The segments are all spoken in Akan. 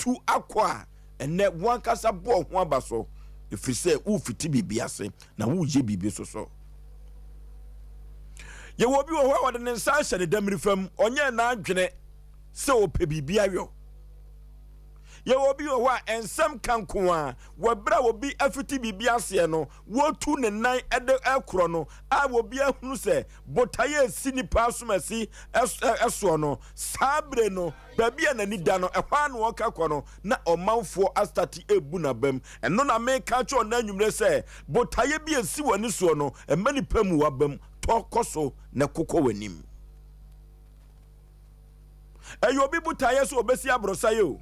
Wotu akɔ a, ɛnɛ wankasa bɔɔ ho aba so, ɛfiri sɛ wofiti biribi ase na woyɛ biribi so. So yɛwɔ obi wɔ hɔ a wɔde ne nsa ahyɛ ne damiri fam, ɔnyɛ n'adwene sɛ ɔpɛ biribi ayɔ. Yɛwɔ obi wɔ hɔ a nsɛm ka nko a, wɔberɛ a obi afiti biribi aseɛ no, wɔtu ne nan de ɛkorɔ no a, obi ahunu sɛ botaeɛ esi nipa asomasi ɛsoɔ no, saa bere no, baabi a n'ani da no, ɛhɔ a na wɔka kɔ no, na ɔmanfoɔ astart ebu n'abam. Ɛno na meka kyerɛ ɔna anwummerɛ sɛ botaeɛ bi esi w'ani soɔ no, ɛma nipa mu wabam tɔ kɔ so na ɛkokɔ w'anim. Ɛyɛ obi botaeɛ sɛ obɛsi aborosae o.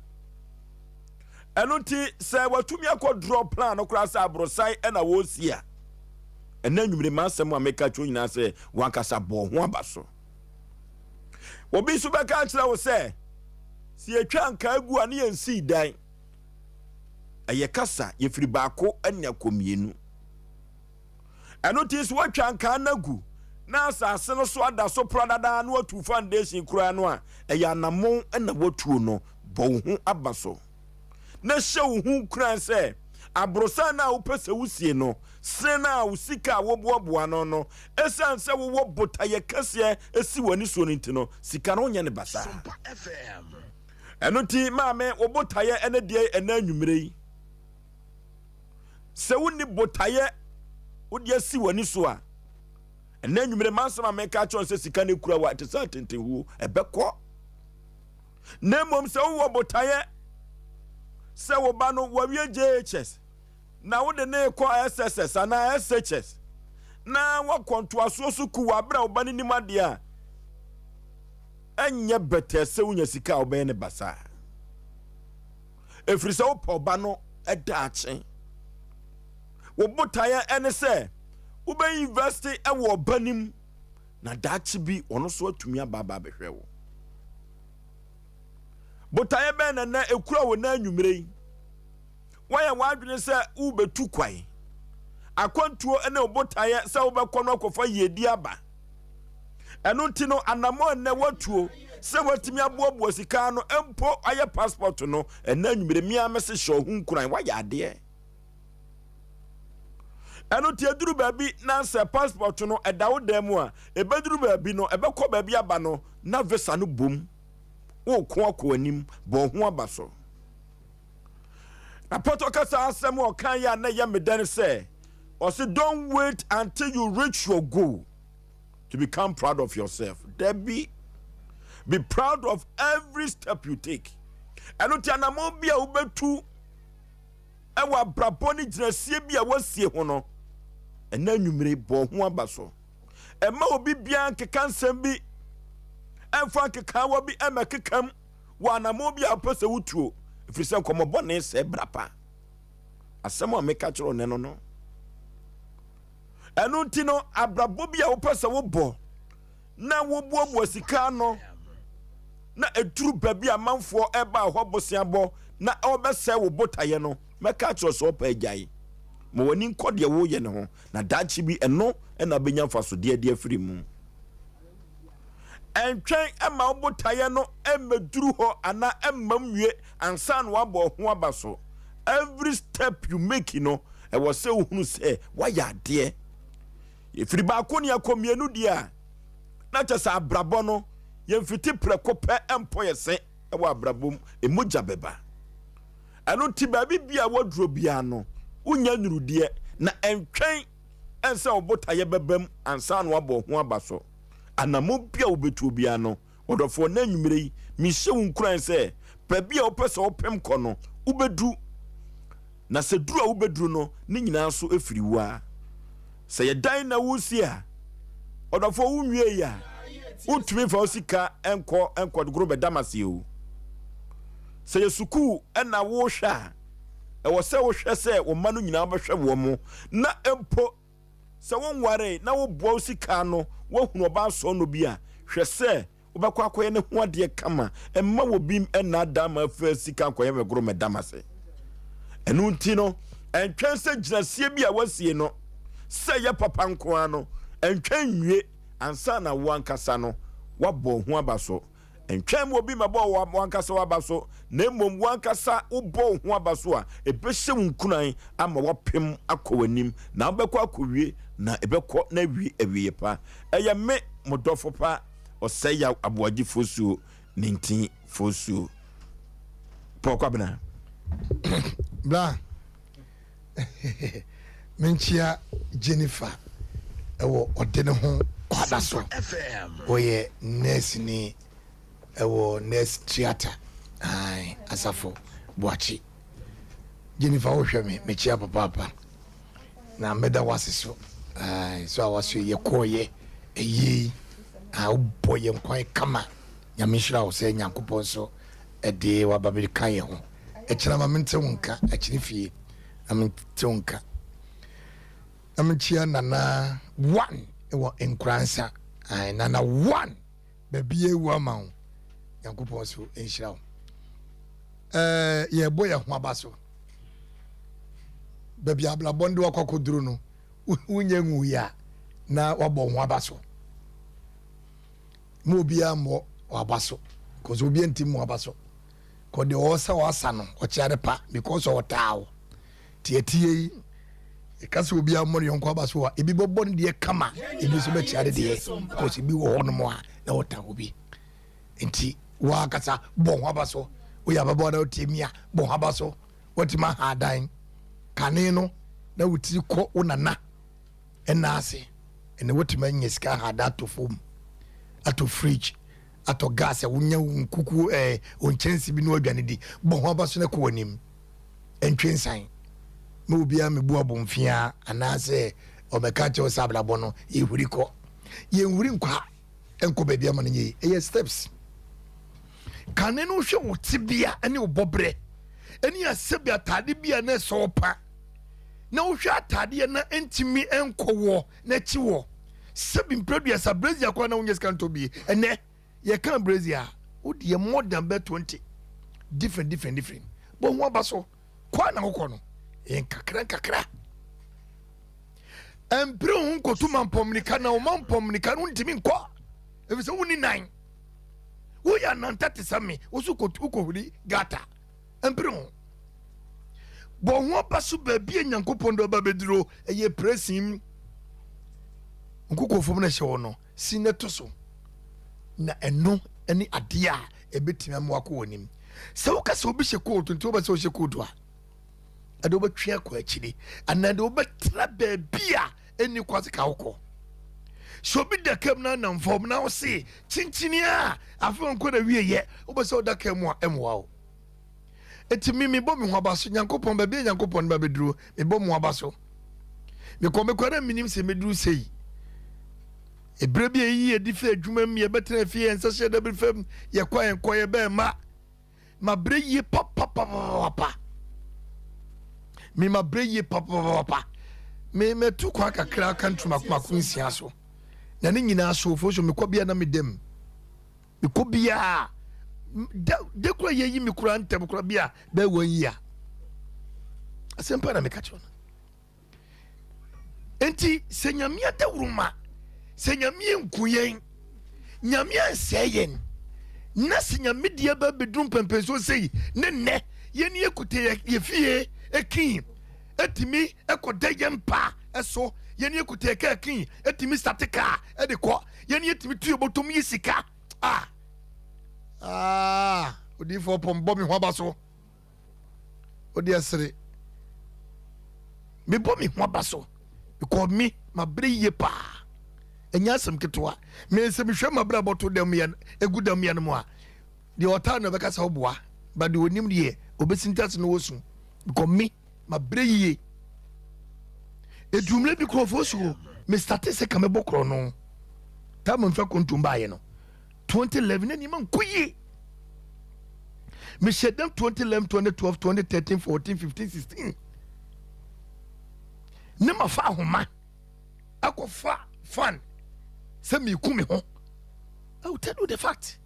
Ɛno nti sɛ watumi akɔ draw plan no koraa sɛ aborosae ɛna wɔresi a, ɛna anwummere ma asɛm a meka kyerɛ nyinaa sɛ wankasa bɔɔ ho aba so. Obi nso bɛka akyerɛ wo sɛ sɛ yɛtwa nkaa gu a ne yɛnsii dan. Ɛyɛ kasa, yɛfiri baako ne akɔ mmienu. Ɛno nti sɛ woatwa nkaa no agu na asase no so ada so pradadaa na watu foundation koraa no a, ɛyɛ anammɔn na watuo no. Bɔ wo ho aba so na hyɛ wo ho nkuran sɛ aborosan no a wopɛ sɛ wosie no, sene no a wo sika a woboaboa no no, ɛsiane sɛ wowɔ botaeɛ kɛseɛ si w'ani soɔ no nti no, sika no wonyɛ ne basaa. Ɛno nti maame, wo botaeɛ ɛne deɛ ɛna anwummerɛ yi, sɛ wonni botaeɛ wode asi w'ani so a, ɛna anwummerɛ mansɛm a meka kyerɛ sɛ sika no kura wa ɛte sɛ atentehuo, ɛbɛkɔ. Na mmom sɛ wowɔ botaeɛ sɛ wo ba no wawie JHS na wode ne kɔ SSS anaa SHS na wakɔ ntoasoɔ sukuu wɔ aberɛ a wo ba no nim adeɛ a, ɛnyɛ bɛtɛ sɛ wonya sika a wobɛyɛ ne basaa, ɛfiri sɛ wopɛ ɔba no daakye. Wo botaeɛ ɛne sɛ wobɛ invest ɛwɔ ɔba nim na daakye bi ɔno nso atumi aba aba abɛhwɛ wo. Botaeɛ bɛn na nɛ ekura wo na anwummerɛ yi? Woayɛ w'adwene sɛ wobɛtu kwan, akwantuo ne wo botaeɛ sɛ wobɛkɔ no akɔfa yiedi aba. Ɛno nti no, anammɔn nnɛ woatuo sɛ woatumi aboaboa sika no mpo ayɛ passport no, ɛnɛ anwummerɛ mia mese hyɛ ɔho nkuran, woayɛ adeɛ. Ɛno nti ɛduru baabi na sɛ passport no ɛda wo dan mu a, ɛbɛduru baabi no, ɛbɛkɔ baabi aba no na visa no bom. Woko akɔ anim, bɔ ho aba so. Na pɔtɔ kasa asɛm a ɔka yɛ a na ɛyɛ me dɛ ne sɛ, ɔse don't wait until you reach your goal to become proud of yourself. Dabi, be proud of every step you take. Ɛno nti anammɔn bi a wobɛtu ɛwɔ abrabɔ ne gyinasie bi a wasie ho no, ɛna anwummere bɔ ho aba so. Ɛma obi biara nkeka nsɛm bi, ɛmfa nkekaawa bi ɛmɛkekam wɔ anammɔn bi a wopɛ sɛ wotuo, ɛfiri sɛ nkɔmmɔbɔne sɛ bra pa. Asɛm a meka kyerɛ ɔnɛ no, ɛno nti no, abrabɔ bi a wopɛ sɛ wobɔ na woboaboa sika ano na ɛduru baabi a amanfoɔ ɛba hɔ boseabɔ na ɔbɛsɛe wo botaeɛ no, mɛka kyerɛ sɛ ɔpɛ agyae ma w'ani nkɔ deɛ woyɛ ne ho, na daakye bi ɛno ɛna bɛnya mfasodeɛ de afiri mu. Ɛntwɛn ɛma wo botaeɛ no ɛmmɛduru hɔ anaa ɛmma nwie ansa na wabɔ ho aba so. Every step you make no, ɛwɔ sɛ wohunu sɛ woayɛ adeɛ. Yɛfiri baako ne akɔ mmienu deɛ a, na kyɛ sɛ abrabɔ no yɛmfiti prɛko pɛ ɛmpɔ yɛ se ɛwɔ abrabɔ mu, ɛmogya bɛba. Ɛno nti baabi bia waduro biara no, wonya nnurudeɛ, na ɛntwɛn ɛnsɛ wo botaeɛ bɛbam ansa na wabɔ ho aba so. Anammɔn bi a wobɛtuo biara no, ɔdɔfoɔ, na anwummerɛ yi mehyɛ wo nkuran sɛ baabi a wopɛ sɛ wopem kɔ no, wobɛduru. Na sɛ duru a wobɛduru no ne nyinaa nso ɛfiri wo a. Sɛ yɛ dan na wosi a, ɔdɔfoɔ, wonwie yi a, wontumi mfa wo sika nkɔ nkɔdogoro bɛdam aseɛ o. Sɛ yɛ sukuu na wohwɛ a, ɛwɔ sɛ wohwɛ sɛ wo mma no nyinaa bɛhwɛ wɔn mo, na mpo sɛ wonwaree na woboa wo sika ano woahunu ɔbaa sɔɔ bi a, hwɛ sɛ wobɛkɔ akɔyɛ ne ho adeɛ kama. Ɛmma wɔ bi nnaadaa ma afa sika nkɔyɛ mɛgoro mɛdam ase. Ɛno nti no, ɛntwɛn sɛ gyinasie bi a wasie no sɛ yɛ papa nko ara no, ɛntwɛn nwie ansa na wo ankasa no wabɔ ho aba so. Ntwɛn ma obi mmɛbɔ wo w'ankasa w'aba so, na mmom w'ankasa wobɔ wo ho aba so a, ɛbɛhyɛ wo nkuran ama woapem akɔ w'anim, na wobɛkɔ akɔwie, na ɛbɛkɔ na awie awieeɛ pa. Ɛyɛ me, mo dɔfo pa, Ɔsɛeyaw Aboagye Fosuo Nintin Fosuo. Paul Kwabena. Bra menkyia Jennifer ɛwɔ ɔde ne ho kwada so. Ɔyɛ nurse ni ɛwɔ nurse theatre ae asafo Boakye. Jennifer wohwɛ me mekyia papaapa na mɛda wase so ae so a waso yɛ kɔɔyɛ ɛyie a wobɔ yɛn kwan kama. Nyame nhyira wo sɛ Nyankopɔn nso ɛde waba bɛka yɛn ho. Ɛkyena ma mente wo nka, ɛkyene fie na mente wo nka. Na menkyia Nana One wɔ Nkoransa. Ae, Nana One, baabi awu ama wo. Nyankopɔn nso nhyira wo. Ɛɛ, yɛbɔ yɛn ho aba so. Baabi abrabɔ no de wakɔ akɔduru no, wonyɛ nwuiɛ a, na wabɔ ho aba so. Ma obiara mmɔ waba so, cause obiara nti mmɔ aba so. Kɔ deɛ ɔwɔ sɛ wasa no, ɔkyea ne pa because ɔtaa wo. Ti ɛteɛ yi, ɛka sɛ obiara mmɔ ne yɔnko aba so a, ebi bɛbɔ ne deɛ kama, ebi nso bɛkyea ne deɛ because ebi wɔ hɔnom a na ɔtaa obi. Nti wankasa bɔ ho aba so. Woyɛ ababaawa na wotie mi a, bɔ ho aba so. Watumi aha adan. Kane no, na wo tiri kɔ wo nana ɛna ase. Ɛnɛ watumi anya sika aha adan atɔ fam, atɔ fridge, atɔ gas a wonya wo nkukuo ɛɛ wo nkyɛnse bi na wadwane di. Bɔ ho aba so na kɔ w'anim. Ntwe nsan. Ma obiara mmebu abomfiaa anaasɛ ɔmmɛka nkyerɛ wo sɛ abrabɔ no yɛhuri kɔ. Yɛnhuri nkɔ ha nkɔ baabi ama no nyɛ yie. Ɛyɛ steps. Kane no wohwɛ wo tebea ne wo bɔberɛ ne asɛbi ataade bi a na ɛsɛ wo pa na wohwɛ ataadeɛ na ɛntumi nkɔ wɔ n'akyi wɔ sɛbi mprɛduasa brazier koraa na wonyɛ sika ntɔ bi. Ɛnɛ yɛka brazier a wodeɛ more than bɛ 20 different different different. Bɔ ho aba so kɔ a na wokɔ no ɛyɛ nkakra nkakra. Ɛmpere wo ho nkɔtu mampɔmmirika na wo mampɔmmirika no ntumi nkɔ ɛfiri sɛ wonni nan. Woyɛ ananta te sɛ me, wo so wokɔhuri gata. Ɛmpere ho. Bɔ ho aba so baabi a Nyankopɔn de ɔba bɛduro. Ɛyɛ presim. Nkokɔ fam na ɛhyɛ wɔ no, si na to so. Na ɛno ne adeɛ a ɛbɛtumi ama wakɔ w'anim. Sɛ woka sɛ obi hyɛ kootu nti wobɛ sɛ wohyɛ kootu a, ɛde wobɛtwe akɔ akyiri anaa de wobɛtra baabi a ɛnni kwase ka wokɔ. Sɛ obi da kam na anam fam na wose kyinkyini a afei ɔnkɔ na wie yɛ, wobɛ sɛ woda kam a ɛmmoa wo. Eti me mebɔ me ho aba so Nyankopɔn baabi a Nyankopɔn ba bɛduro mebɔ mo aba so. Mekɔ mekɔ na menim sɛ mɛduru sei. Ebere bi a eyi yɛ di fɛ adwuma mu yɛbɛtena fie yɛn nsa hyɛ dabiri fam yɛkɔ a yɛnkɔ yɛbɛn ma mabrɛ yie papapapapa. Me mabrɛ yie papapapa. Me mɛtu kwan kakra aka ntoma mako mako nsia so. Na ne nyinaa so ofo so mekɔ bia na medam. Mekɔ biara da da kura yɛyi me kura ntɛm kura bi a bɛyɛ wɔn yi a asɛmpa na meka kyerɛ no. Nti sɛ Nyame adawuruma, sɛ Nyame nku yɛn, Nyame ansɛe yɛn, na sɛ Nyame deɛ bɛ bɛduru mpɛmpɛnsoɔ sei ne nnɛ yɛn yɛkuta yɛ fie ɛkin ɛtumi ɛkɔda yɛn mpa ɛso, yɛn yɛkuta yɛ kaa kin ɛtumi sate kaa ɛde kɔ, yɛn yɛtumi tu yɛ bɔtɔm yi sika a ah odiyifoɔ pɔm bɔ me ho aba so. Wode ɛsere mebɔ me ho aba so because me mabrɛ yie paa, ɛnyɛ asɛm ketewa. Me sɛ mehwɛ mabrabɔ to dɛm yɛ egu dɛm yɛ no mu a, deɛ ɔtaa no ɛbɛka sɛ ɔboa, but deɛ onim deɛ obɛsi ntase no wɔ su because me mabrɛ yie. Edumire bi kurɔfoɔ so me starte sɛ ka mɛbɔ korɔ no taa mo nfa kontom baayɛ no 2011 na nneɛma nkɔ yie. Mehyɛ dɛm 2011, 2012, 2013, 14, 15, 16 ne mafa ahoma akɔfa fan sɛ meku me ho. I will tell you the fact.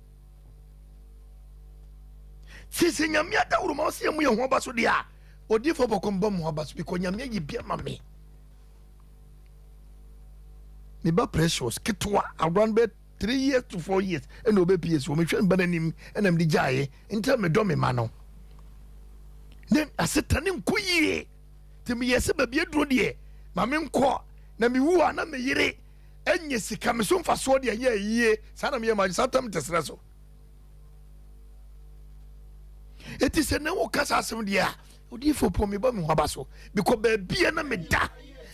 Sisi nyame adaworo ma ɔsɛ mu yɛ ho aba so deɛ a odiifo bɔkɔ mbɔ mu aba so because nyame ayi bi ama me. Me ba Precious ketewa around bɛ. 3 years to 4 years ɛna ɔbɛpie so. Mehwɛ mba no anim ɛna mede gyaeɛ nti na medɔ me ma no ne asetena ne nkɔ yie. Nti meyɛ sɛ baabi aduro deɛ, ma menkɔ na mewu a na meyere ɛnyɛ sika me so mfasoɔ deɛ ɛnyɛ yie. Saa na meyɛ ma saa tam te serɛ so. Ɛti sɛ ne wo kasa asɛm deɛ a, odiyifoɔ pɔ mebɔ me ho aba so bikɔ baabi a na meda,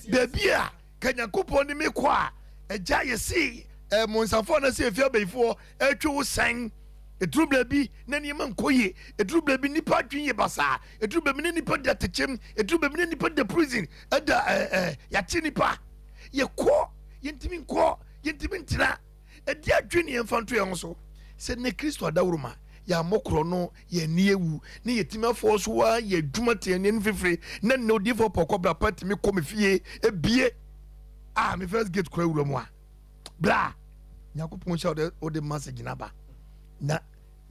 baabi a ka Nyankopɔn ne me kɔ a, agya yɛse monsafoɔ na sɛ ɛfi abayifoɔ ɛtwe wo sɛn. Ɛduru baabi na nneɛma nkɔ yie, ɛduru baabi nnipa adwene yɛ basaa, ɛduru baabi na nnipa da tekyɛm, ɛduru baabi na nnipa da prison, ɛda ɛɛ yɛakye nnipa, yɛkɔ yɛntumi nkɔ, yɛntumi ntena. Ɛdi adwene ne yɛmfa nto yɛn ho so sɛ ne Kristo adaworoma yɛammɔ korɔ no, yɛn ani awu ne yɛtumi afɔ so a yɛ adwuma te yɛn ani fifiri na nnɛ odiyifoɔ pɔkɔ bra pa tumi kɔ me fie ebie a me first gate kora wura mu a bra Nyankopɔn hyɛ wode wode message no aba na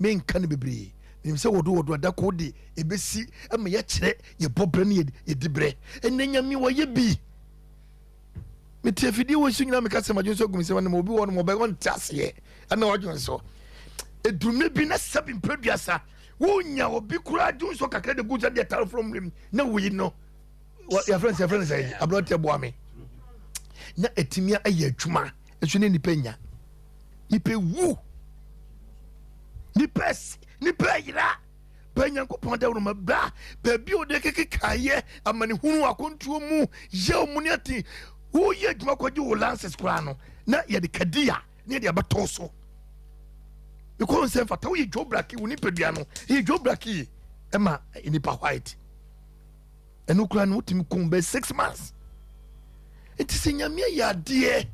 menka no bebree. Menim sɛ wɔde wɔde adako de ɛbɛsi ma yɛkyerɛ yɛbɔ berɛ ne yɛdi berɛ. Ɛnɛ Nyame wɔyɛ bi mete afidie wɔ so nyina meka sɛ madwene so agum sɛ ɔnom obi wɔ nom ɔbɛ ɔnte aseɛ ɛna wadwene so ɛdurumɛ bi na sɛbi mprɛduasa wonya obi koraa dwene so kakra de gu sɛ deɛ tare from mmerɛm na wei no yɛfrɛ no sɛ yɛfrɛ no sɛ aberɛteɛ boa me na ɛtumi ayɛ adwuma nso ne nipa nya nipa wu nipa nipa yera bɛ Nyankopɔn dawuroma bra baabi a ɔde kekekaeɛ amanehunu akwantuo mu yɛ ɔmu ne ate woyɛ adwuma kɔgye wo lances koraa no na yɛde kadia ne yɛde abɛtɔ so because sɛ mfata woyɛ dwobraki wo nipadua no yɛ dwobraki ɛma nipa white ɛno koraa no wotumi kɔn bɛ 6 months. Nti sɛ Nyame ayɛ adeɛ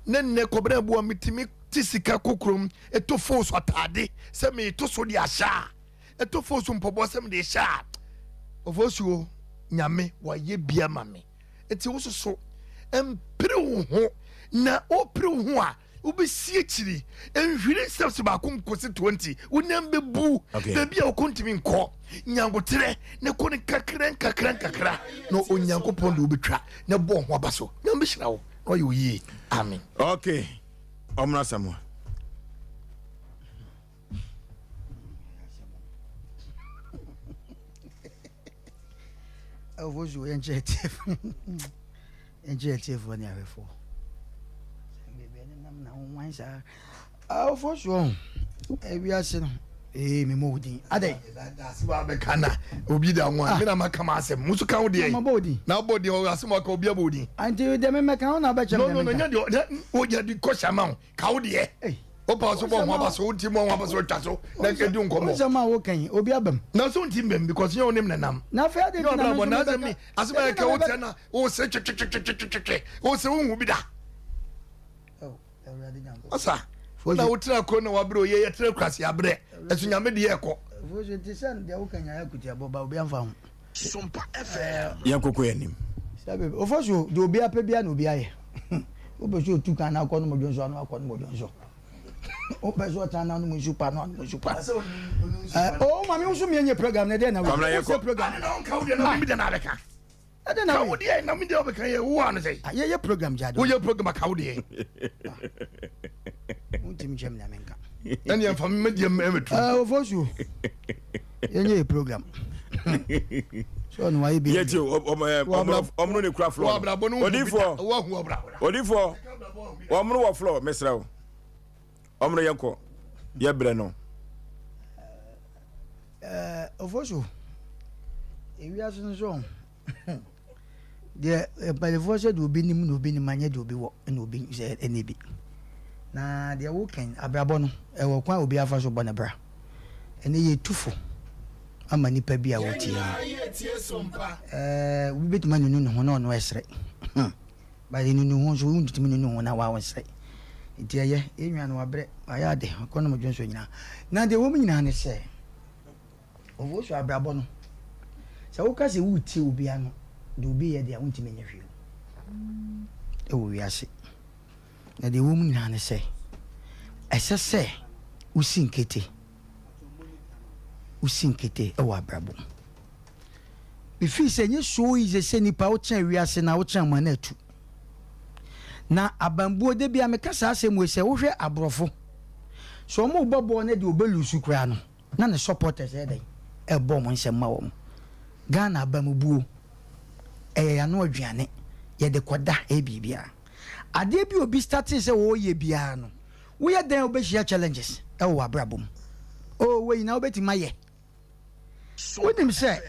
ne nnɛ kɔbena aboa metumi te sika kɔ kurom ɛtɔ fo so ataade sɛ meeto so de ahyɛ a ɛtɔ fo so mpɔboa sɛ mede hyɛ a ɔfɔsuo Nyame wayɛ bi ama me. Nti wo soso mpere wo ho na wopere wo ho a wobɛsi akyiri nhwiri steps baako nkɔsi 20 wonam bɛbu baabi a wokɔ ntumi nkɔ nyankoterɛ ne kɔ ne nkakra nkakra nkakra na Onyankopɔn de wobɛtwa na bɔ ho aba so. Nyame bɛhyira wo na ɔyɛ wo yie. Amen. Okay, ɔmmra Samoa. Ɛwɔ so yɛnkyerɛ tiefo, yɛnkyerɛ tiefoɔ ne ahwɛfoɔ sɛ baabi a nenam na wonwan saa awofo soɔ ewiase no ee memmɔ wo din adɛn? Asɛm a bɛka na obi da ho a, me na maka m'asɛm mo nso ka wo deɛ. Mabɔ wo din na wobɔ din asɛm a ɔka obi abɔ wo din. Nti deɛ memɛka wo na wobɛkyɛ me. No, no, no, nyɛ deɛ wogya di kɔhyɛ ama wo ka wo deɛ wopa so bɔ ho aba so wonti mmɔ ho aba so atwa so na ɛdi nkɔmmɔ. Nsɛm a woka yi obi abam na so nti mbam because nyɛ wo nem nenam na afei ade nti na me nso mebɛka asɛm a ɛka wo tia na wo se twetwetwetwetwe wo se wohu bi da. Ɔsa na wotena kuro na wabrɛ oyɛ yɛtena kurase abrɛ ɛso Nyame deɛ ɛkɔ. Fosu te sɛ deɛ woka nyinaa akutiabɔ ba obi amfa ho. Sompa FM. Yɛn koko yɛn nim. Sɛbi ofosu deɛ obi apɛ bia na obi ayɛ. Wopɛ sɛ otu kan na akɔ nom dwonso ano akɔ nom dwonso. Wopɛ sɛ ɔtena na anom nsu pa no anom nsu pa. Oh maame nso mi enye program na ɛdeɛ na wei. Wosɛ program. Ade na ɔnka wo deɛ na mi deɛ na abɛka. Ɛdeɛ na Ka wo deɛ na mi deɛ ɔbɛka yɛ wo ano sɛ. Yɛyɛ program gya de. Woyɛ program ka wo deɛ. Wontumi nkyɛn mi na menka. Ɛne ɛmfa me deɛ mɛmɛtu. Ɛɛ ofosu yɛnyɛ yɛ program. So ɔno wayɛ bi. Yɛ ti ɔmono ne kura flɔ. Odifoɔ odifoɔ ɔmono wɔ flɔ mesrɛ wo ɔmono yɛn kɔ yɛ brɛ no. Ɛɛ ofosu ewiase no so deɛ mpanimfoɔ sɛ deɛ obi nim na obi nim anyɛ deɛ obi wɔ na obi sɛ ɛne bi na deɛ wokɛn abrabɔ no ɛwɔ kwan a obi afa so bɔ ne bra ɛne yɛ tufo ama nipa bi a wɔtie no ɛɛ obi bɛtumi anunu ne ho na ɔno ɛsere but nunu ho nso wontumi nunu ho na wawo nsere nti ɛyɛ yɛn nua no wabrɛ wayɛ ade ɔkɔnom dwonso nyinaa na deɛ wɔm nyinaa ne sɛ Ɔwɔ so abrabɔ no, sɛ woka sɛ woretie obi ano deɛ obi yɛ deɛ a, wontumi nyɛ hwee o wɔ wiase. Na deɛ ɛwɔ mu nyinaa ne sɛ, ɛsɛ sɛ wosi nkete, wosi nkete wɔ abrabɔ mu. Mefii sɛ ɛnyɛ so easy sɛ nipa wokyɛn wiase na wokyɛn mu a na atu. Na abambuo, da biara meka saa asɛm wei sɛ, wohwɛ aborɔfo, sɛ wɔn rebɔ bɔɔl na deɛ ɔbɛlusu koraa no, na ne supporters ɛyɛ dɛn? Ɛrebɔ wɔn nsam ma wɔn. Ghana abamubuo, ɛyɛ yɛn ano aduane, yɛde kɔda, ɛyɛ biribiara. Adeɛ bi a obi startee sɛ ɔreyɛ biara no, woyɛ dɛn a wobɛhyia challenges ɛwɔ w'abrabɔ mu. Oh, wei nyinaa wobɛtumi ayɛ. Wonim sɛ,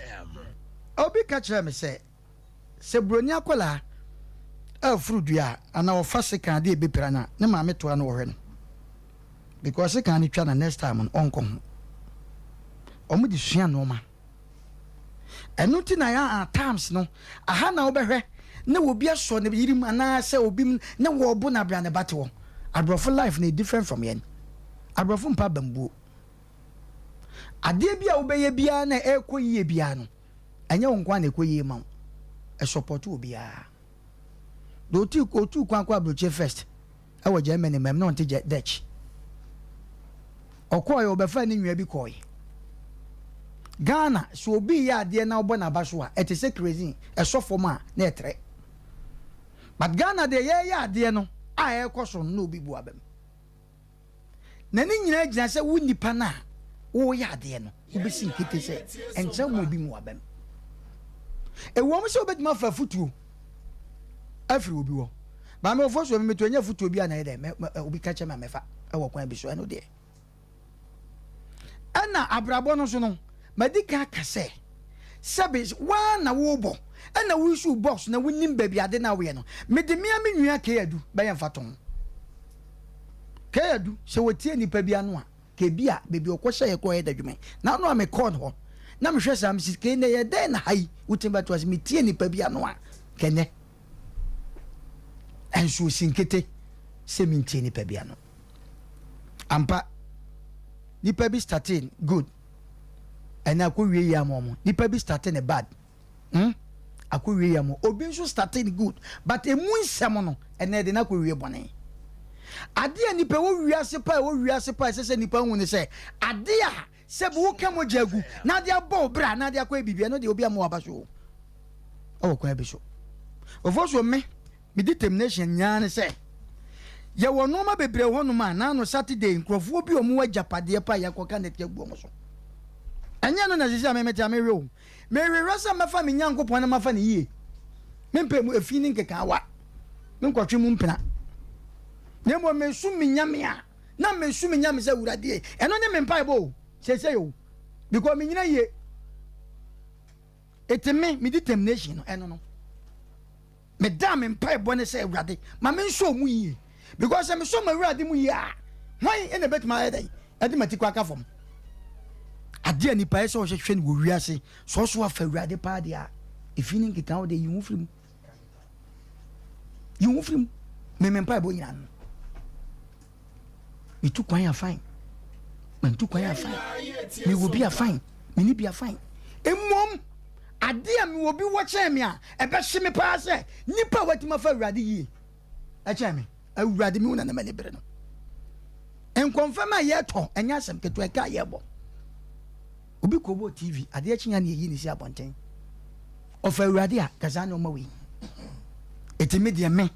obi ka kyerɛɛ me sɛ, Sɛ buroni akwadaa reforo dua a, anaa ɔfa sekan ade a ɛbɛpira no a, ne maame toa no ɔhwɛ no. Because sekan no twa no next time no, ɔnkɔ ho. Wɔn de sua nneɛma. Ɛno nti na yɛn at times no, aha na wobɛhwɛ na obi asɔ ne yere mu anaasɛ obi mu na wɔrebo no abira ne ba te hɔ. Aborɔfo life no yɛ different from yɛn. Aborɔfo mpa abambuo. Adeɛ bi a wobɛyɛ biara na ɛrekɔ yie biara no, Ɛnyɛ wo nko ara na ɛkɔ yie ma wo, ɛsɔpɔto obiara. Deɛ ɔtuu ɔtuu kwan kɔ aburokyire first ɛwɔ Germany mɛm na ɔnte Dutch. Ɔkɔɔɛ ɔbɛfaa ne nua bi kɔɔe. Ghana sɛ obi reyɛ adeɛ na wobɔ n'aba so a ɛte sɛ kerosene ɛsɔ fam a na ɛtrɛ. But Ghana deɛ yɛreyɛ adeɛ no a ɛrekɔ so no na obi bu abam. Na ne nyinaa gyina sɛ wo nipa no a woreyɛ adeɛ no, wobɛsi nkete sɛ ɛnkyerɛ ma obi mu w'abam. Ɛwom sɛ wobɛtumi afa afotuo afiri obi hɔ. Maame ɔfɔ so memeto ɛnyɛ afotuo bi a na ɛyɛ dɛ obi ka kyerɛ me a mɛfa ɛwɔ kwan bi so ɛno deɛ. Ɛna abrabɔ no so no, madi kan aka sɛ, sɛbe woa na worebɔ, ɛna woresu box na wonim baabi ade no a woyɛ no. Mede me ara me nua Kay Adu bɛyɛ mfatoho. Kay Adu, sɛ wɔtie nnipa bi ano a, ka ebi a baabi a ɔkɔhyɛeɛ kɔɔ yɛ dadwuma yi. N'ano a mekɔɔ no hɔ, na mehwɛ saa, mese Kay, nnɛ yɛ dɛn na ha yi wotumi bɛto ase? Metie nnipa bi ano a, ka nnɛ. Ɛnso osi nkete sɛ mentie nnipa bi ano. Ampa, nipa bi startee good, ɛnna akɔwie yie ama wɔn. Nipa bi startee ne bad, hmm, akɔwie yie ama wɔn. Obi nso startee ne good, but emu nsɛm no, ɛnna ɛde no akɔwie bɔne. Adeɛ a nipa ɛwɔ wiase pa ɛwɔ wiase pa ɛsɛ sɛ nipa hu ne sɛ, adeɛ a sɛ bi woka mogya agu na ade abɔ wo bra na ade akɔyɛ biribi ɛno deɛ obi ama waba so o ɛwɔ kwan bi so. Ofo so me Me determination nyinaa ne sɛ, yɛwɔ nnoɔma bebree wɔ hɔnom a, naano Saturday nkurɔfoɔ bi a wɔwɔ agyapadeɛ pa a yɛakɔka nnɛteɛ agu wɔn so. Ɛnyɛ ɛno na seesei a me mete a mehwɛ o. Mehwehwɛ sɛ mɛfa me Nyankopɔn na mafa no yie. Mempɛ mu efi ne nkekaawa. Menkɔtwe mu mpena. Na mmom mesom me Nyame a, na mesom me Nyame sɛ Awurade. Ɛno ne me mpaebɔ o, seesei o. Because menyina yie. Ete me, me determination no, ɛno no. Medaa me mpaebɔ ne sɛ, Awurade, ma mensɔ wo mu yie. Because sɛ mesɔ m'Awurade mu yie a, hwan na ɛbɛtumi ayɛ dɛn ɛde m'atikɔ aka fam? Adeɛ a nipa yɛ sɛ ɔhwehwɛ no wɔ wiase, sɛ ɔso afa Awurade paa deɛ a, efi ne nkeka wo deɛ yi ho firi mu. Yi ho firi mu. Me me mpaebɔ nyinaa no. Metu kwan a fine. Mantu kwan a fine. Mewɔ bi a fine. Menni bi a fine. Mmom, ade a mewɔ bi wɔ kyɛn me a ɛbɛhye me paa sɛ nipa a watumi afa Awurade yie ɛkyɛn me. Awurade mehu na na m'ani bere no. Nkɔmfɛm a yɛtɔ ɛnyɛ asɛm ketewa ɛka a yɛbɔ. Obi kɔbɔ TV adeɛ kye ya na yɛyi ne si abɔnten. Ɔfa Awurade a ka saa nneɛma wei. Eti me deɛ me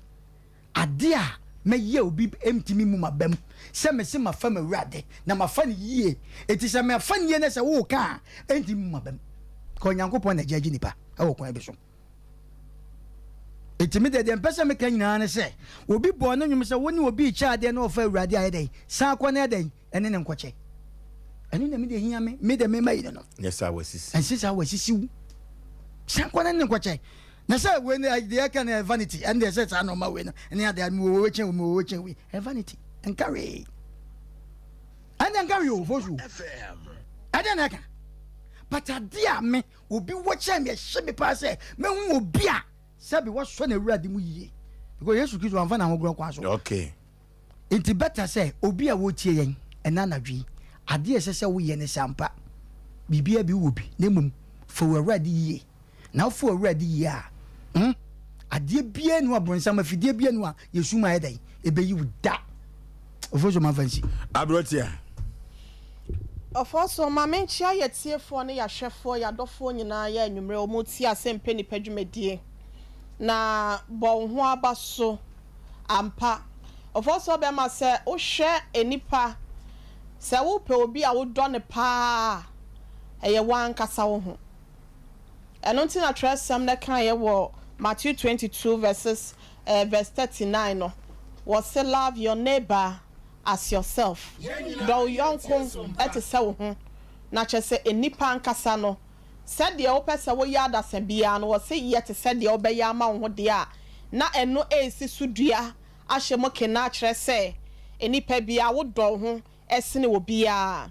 Ade a mɛyɛ a obi ntumi mmu m'abam sɛ mese mafa m'Awurade na mafa no yie. Enti sɛ mafa no yie na sɛ woreka a, ɛntumi mmu m'abam. Ka Onyankopɔn na gyagye nipa wɔ kwan bi so. Enti me deɛ deɛ mpɛ sɛ meka nyinaa ne sɛ, obi bɔɔ ne nnwom sɛ wo ne obi rekyɛ adeɛ na ɔfa Awurade a ɛyɛ dɛn? San kɔ na ɛyɛ dɛn? Ɛne no nkɔkyɛ. Ɛno na me deɛ hia me, me deɛ mema yi no no. Nyɛ saa wasisi. Ɛnse saa wasisi wo. San kɔ na ne no nkɔkyɛ. Na sɛ wei no deɛ ɛka no yɛ vanity, ɛne deɛ sɛ saa nɔɔma wei no ne adeɛ mewɔ wei kyɛn wei mewɔ wei kyɛn wei, ɛyɛ vanity, ɛnka hwee, ɛnde ɛnka hwee o, fosu ɛdeɛ na ɛka, but adeɛ a me obi wɔ kyɛn me ɛhyɛ me paa sɛ mehu obi a sɛbi wɔsɔ n'awurade mu yie, because Yesu Kristo amfa n'ahogorɔ kwan so. Okay. Enti bɛta sɛ obi a ɔretie yɛn ɛnnɛ anadwo yi, adeɛ a ɛsɛ sɛ woyɛ ne sɛ ampa, biribiara bi wowɔ bi, na mmom fa w'Awurade yie. Na wofa w'Awurade yie a, hmm, adeɛ biara nni hɔ a, bronsam afidie biara nni hɔ a yɛsum ayɛ dɛn, ɛbɛyi wo da. Ofosuo ma mfa nsi. Aberanteɛ. Ɔfɔɔso, ma menkyea yɛtiefoɔ ne yɛahwɛfoɔ, yɛadɔfoɔ nyinaa yɛ anwummerɛ wɔn retie Asɛmpɛ Nipa dwumadie. Na bɔ wo ho aba so. Ampa, ɔfɔsɔ bɛma sɛ wohwɛ nnipa, sɛ wopɛ obi a wodɔ no paa a, ɛyɛ w'ankasa wo ho. Ɛno nti na twerɛsɛm no kaeɛ wɔ Matthew 22 verses eh, verse 39 no, wɔse love your neighbor as yourself. Dɔ wo yɔnko te sɛ wo ho. Na kyerɛ sɛ nnipa ankasa no, sɛdeɛ wopɛ sɛ woyɛ adasa biara no, wɔse yɛ te sɛ deɛ wobɛyɛ ama wo ho deɛ a, na ɛno resi so dua ahyɛ mu kena akyerɛ sɛ nnipa biara wodɔ wo ho sene obiara.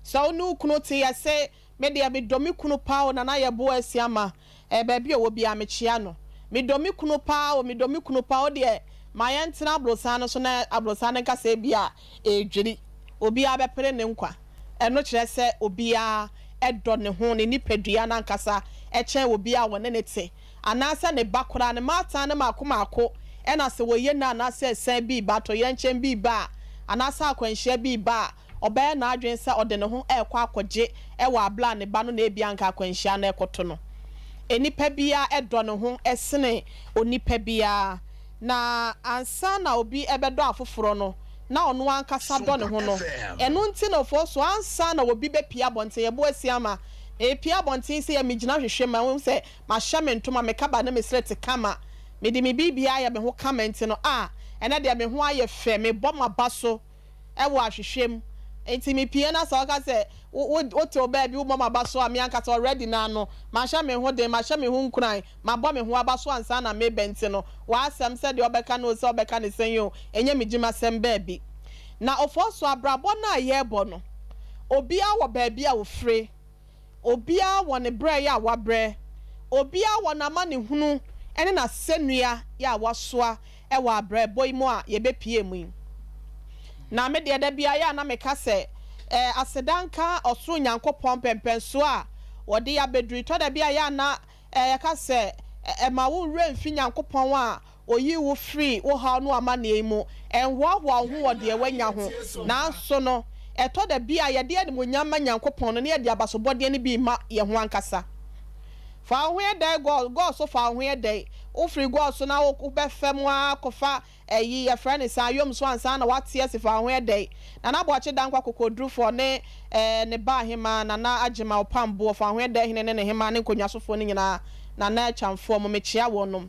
Sɛ wo ne wo kunu te yɛse Me deɛ medɔ me kunu paa o Nana Yeboah Asiamah eh baabi a ɔwɔ biara mekyea no. Medɔ me kunu paa o medɔ me kunu paa o deɛ ma yɛntena aborosan no so na aborosan no nka sɛ ebia ɛredwiri. Obiara bɛpere ne nkwa. Ɛno kyerɛ sɛ obiara dɔ ne ho, ne nipadua no ankasa kyɛn obiara a ɔne no te anaasɛ ne ba koraa. Ne mmaatan no mmaako mmaako na sɛ wɔyɛ no anaasɛ asiane bi reba, atoyerɛnkyɛm bi reba a, anaasɛ akwanhyia bi reba a, ɔbɛyɛ n'adwene sɛ ɔde ne ho rekɔ akɔgye wɔ abere a ne ba no na ebia anka akwanhyia no rekɔto no. Nnipa biara dɔ ne ho sene onipa biara, na ansa na obi bɛdɔ afoforɔ no, na ɔno ankasa dɔ ne ho no. Ɛno nti na ɔfɔɔ so ansa na obi bɛpue abɔnten, yɛbɔ asi ama, mepue abɔnten sei a megyina hwehwɛ mu a, wohu sɛ mahyɛ me ntoma, me kaba ne me srɛte kama, mede me biribiara ayɛ me ho kama nti no, ah, ɛnnɛ deɛ me ho ayɛ fɛ, mebɔ m'aba so. wɔ ahwehwɛ mu nti me pie na sɛ ɔka sɛ wo wo wote wo baabi wo bɔ m'aba so a me ankasa already naa no mahyɛ me ho den mahyɛ me ho nkuran mabɔ me ho aba so ansa na meba nti no w'asɛm sɛdeɛ ɔbɛka no o sɛ ɔbɛka no sɛn o ɛnyɛ me gyimasɛm baabi na ɔfɔɔ so abrabɔ no a yɛrebɔ no obiara wɔ baabi a ofire. Obiara wɔ ne brɛ yɛ a wabrɛ, obiara wɔ n'amanehunu ne n'asɛnnua yɛ a wasoa wɔ abrɛbɔ yi mu a yɛbɛpue mu yi. Na me deɛ da biara yɛ a na meka sɛ, eh, aseda nka ɔsoro Nyankopɔn mpɛnpɛnsoɔ a ɔde yɛ abɛduru yi. Tɔ da bi a yɛ a na eh, yɛka sɛ, eh, mma wo werɛ mfi Nyankopɔn a Oyii wo firii wo haw ne w'amanneɛ yi mu. Ɛnhoahoa wo ho wɔ deɛ woanya ho. Nanso no, ɛtɔ da bi a yɛde animuonyam ma Nyankopɔn no na yɛde abasobɔdeɛ no bi rema yɛn ho ankasa. Fa wo ho yɛ dɛn gɔɔ, gɔɔ so fa wo ho yɛ dɛn? Wofiri gɔɔ so na wobɛfa mu ara kɔfa ɛyi, yɛfrɛ no sɛn, ayom so ansa na woate asi fa wo ho yɛ dɛn? Nana Boakye Dankwa Kokoɔdurufoɔ ne eh, ne ba Ahemaa Nana Agyemang Opamboɔ, fa wo ho yɛ dɛn hene ne ne hemaa ne nkonnwasofoɔ no nyinaa, Nana Akyamfoɔ mo, mekyea wɔnom.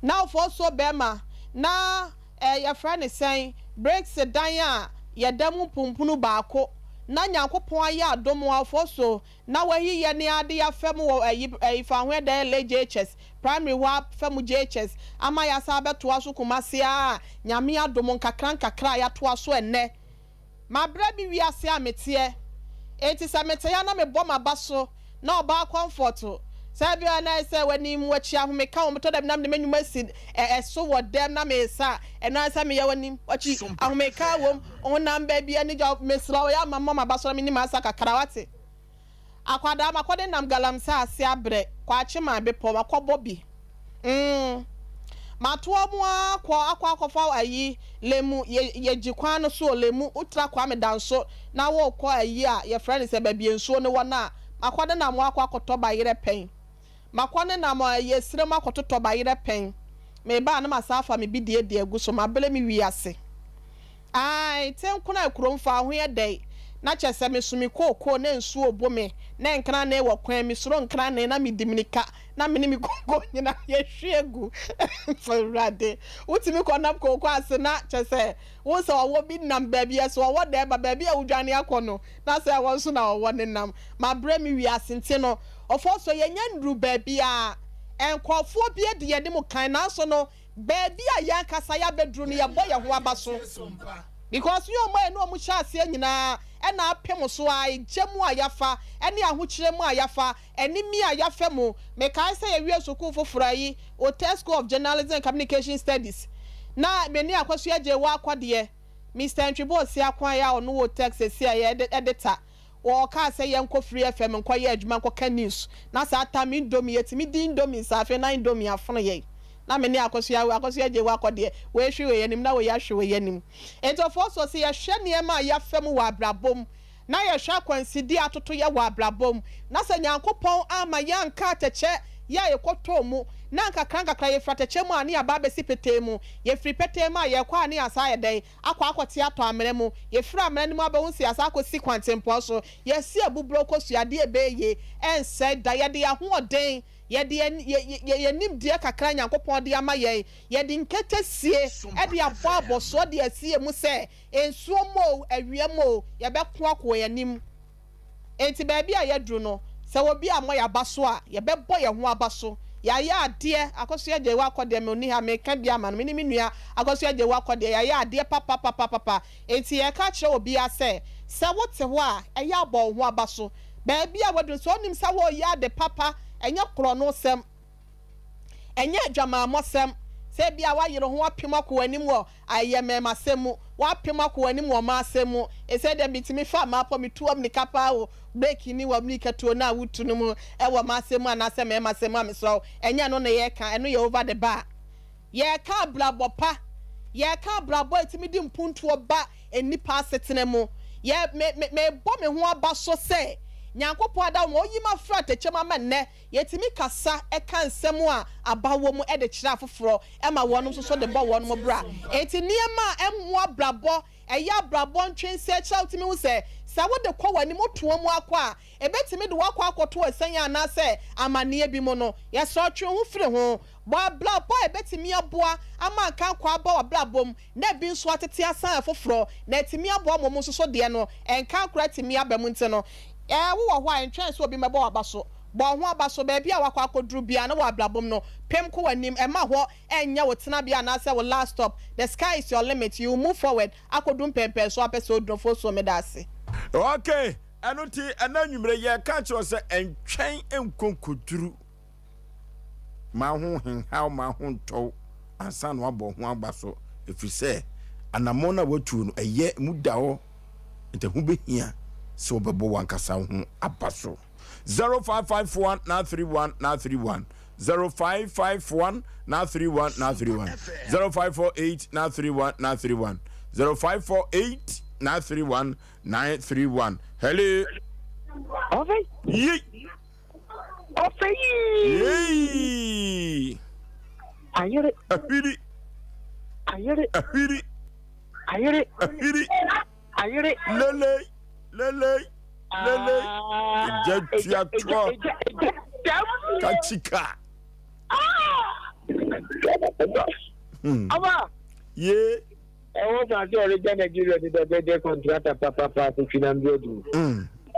Na ɔfɔɔsuo bɛɛma na eh yɛfrɛ no sɛn, bricks dan a yɛda mu mpumpunu baako, na Nyankopɔn ayɛ adom a ɔfɔɔsuo na wayi yɛne ade afa mu wɔ ayi ayi Fahoɛdɛ LA JHS, primary hɔ afa mu JHS ama yɛasan abɛtoa so Kumasi aa Nyame adom nkakra nkakra a yɛatoa so ɛnnɛ. Mabrɛ me wiase a meteɛ. Enti sɛ mete ha na mebɔ m'aba so na ɔbaa comfort sɛ ebia na ayɛ sɛ w'anim w'akyi ahomeka wɔ mu tɔ da bi na mede m'anwuma asi ɛso wɔ dɛm na mesa a ɛno ara sɛ meyɛ w'anim w'akyi ahomeka wɔ mu honam baabi anigye mesrɛ wo yɛ ama mmɔ m'aba so na menni m'asa kakra wate. Akwadaa makɔde nam galamsey ase abrɛ kwakye man bepɔ makɔbɔ bi mm matoa mu ara kɔ akɔ akɔfa ayi lemu yɛ yɛgye kwan no so o lemu wotra kwame danso na wokɔ ayi a yɛfrɛ no sɛ baabi nsuo no wɔ no a makɔde nam hɔ akɔ akɔtɔ bayerɛ pɛn makɔ ne nam ayi esrɛ mu akɔtotɔ bayerɛ pɛn meba a na masan afa me bidie de agu so mabrɛ me wiase. Ae, Tenkona kurom fa ho yɛ dɛ na kyerɛ sɛ meso me kookoo na nsuo bo me na nkranee wɔ kwan me suro nkranee na medi mirika na me ne me kookoo nyinaa yɛhwie gu Awurade wotumi kɔ nam kookoo ase na kyerɛ sɛ wohu sɛ ɔwɔ bi nam baabi ɛso ɔwɔ dɛ ba baabi a wodwane akɔ no na sɛ ɛwɔ nso na ɔwɔ ne nam mabrɛ me wiase nti no ɔfɔ so yɛnya nnuru baabi a nkurɔfoɔ bi adi yɛn anim kan nanso no Baabi a yɛn ankasa yɛabɛduru no yɛbɔ yɛn ho aba so because yɛn a yɛne wɔn hyɛ aseɛ nyinaa na apem so ara, egya mu a yɛafa ne ahokyerɛ mu a yɛafa, animi a yɛafa mu. Mekae sɛ yɛwiee sukuu foforɔ ayi, Oteh School of Journalism and Communication Studies, na me ne Akwasu Adjei wɔ akɔdeɛ, Mister Ntwebo Osiakwan a ɔno wɔ Otech seesei a ɛyɛ editor, Wɔkaa sɛ yɛnkɔ Free FM nkɔyɛ adwuma nkɔka news. Na saa tam indomie, yɛtumi di indomie saa, afei na indomie afono yɛn. Na me ne Akosua, Akosua Gyei wakɔ deɛ, wei hwe wei anim na wei ahwe wei anim. Enti ɔfoɔ so sɛ yɛhwɛ nneɛma a yɛafa mu wɔ abrabɔ mu, na yɛhwɛ akwansideɛ a atoto yɛ wɔ abrabɔ mu, na sɛ Nyankopɔn amma yɛanka atɛkyɛ Yɛ a yɛkɔtɔɔ mu, na nkakrankakra yɛfiri atɛkyɛ mu a ne yɛaba abɛsi petee mu. Yɛfiri petee mu a, yɛrekɔ a ne yɛasan ayɛ dɛn? Akɔ akɔte atɔ amena mu. Yɛfiri amena no mu abɛhu sɛ yɛasan akɔsi kwantempɔn so. Yɛasi abuburo kosua, adeɛ a ɛbɛyɛ yie, ɛnsɛe da. Yɛde yɛn ahoɔden, yɛde yɛn, yɛ, yɛ, yɛn nimdeɛ kakra a Nyankopɔn de ama yɛn, yɛde nketesie de abɔ abɔsoɔ de asi yɛn mu sɛ, nsuo mu o, awia mu o, yɛbɛko akɔ yɛn anim. Enti baabi a yɛaduru no, sɛ obi ammɔ yɛn aba so a, yɛbɛbɔ yɛn ho aba so. Yɛayɛ adeɛ, Akosua Gyewaa kɔ deɛ, ɔnni ha, meka bi ama no, me ne me nua Akosua Gyewaa kɔ deɛ, yɛayɛ adeɛ papapapapa. Enti yɛreka akyerɛ obiara sɛ, sɛ wote hɔ a, ɛyɛ a bɔ wo ho aba so. Baabi a woaduru no, sɛ wonim sɛ woreyɛ ade papa, ɛnyɛ korɔnosɛm. Ɛnyɛ adwamammɔsɛm sɛ ebia woayere ho apem akɔ w'anim wɔ ayɛ mmarimasɛm mu, woapem akɔ w'anim wɔ mmaasɛm mu. Ɛsɛ dɛ mitumi fa m'apɔ mitu ammirika paa wɔ breki ne wɔ ammirikatuo no a wotu no mu wɔ mmaasɛm mu anaasɛ mmarimasɛm mu a mesrɛ wo, ɛnyɛ ɛno na yɛreka, ɛno yɛ over the bar. Yɛreka abrabɔ pa, yɛreka abrabɔ a ɛtumi de mpuntuo ba nnipa asetena mu. Yɛ, me, me, mebɔ me ho aba so sɛ Nyankopɔn adawoma, oyi m'afra atɛkyɛ mu ama nnɛ Yɛtumi kasa ka nsɛm a aba wɔ mu de kyerɛ afoforɔ ma wɔnom nso so de bɔ wɔnom bra. Enti nneɛma a ɛmmoa abrabɔ, ɛyɛ abrabɔ ntwensɛkyerɛ a wotumi hu sɛ, sɛ wode kɔ w'anim, wotoa mu ara kɔ a, ɛbɛtumi de wo akɔ akɔto asiane anaasɛ amaneɛ bi mu no, yɛsrɛ wo twe wo ho firi ho. Bɔ abrabɔ a ɛbɛtumi aboa ama nkankɔ aba w'abrabɔ mu na ebi nso atete asan afoforɔ na atumi aboa ma wɔn nso so deɛ no nkankɔ atumi aba mu nti no, Ɛɛ, wowɔ hɔ a, ntwɛn sɛ obi mmɛbɔ w'aba so. Bɔ wo ho aba so. Baabi a woakɔ akɔduru biara no wɔ abrabɔ mu no, pem kɔ w'anim. Mma hɔ nnyɛ wo tenabea anaasɛ wo last stop. The sky is your limit. You will move forward akɔdu mpɛnpɛnsoɔ a wopɛ sɛ woduru. Fosuo, meda ase. Ok, ɛno nti ɛnɛ anwummere yɛreka akyerɛ wo sɛ ntwɛn nkɔ nkɔduru. Ma ho nhaw, ma ho ntɔ wo ansa na woabɔ ho aba so, ɛfiri sɛ anammɔn no a woatuo no, ɛyɛ, emu da hɔ, nti ɛho bɛhia sɛ wobɛbɔ w'ankasa wo ho aba so. 0551 931 931 0551 931 931 0548 931 931 0548 931 931 Hello. Yi. Ɔfɛ yii. Yei. Ayere. Ahwiri. Ayere. Ahwiri. Ayere. Ahwiri. Ayere. Lele. Lele. Lele. Egya tua toɔ. Kachika. Ɔba. Ye. Ɛwɔ fa sɛ ɔregya Nigeria ni dɛ bɛgye kɔntrata papapa akotwi nam de adu.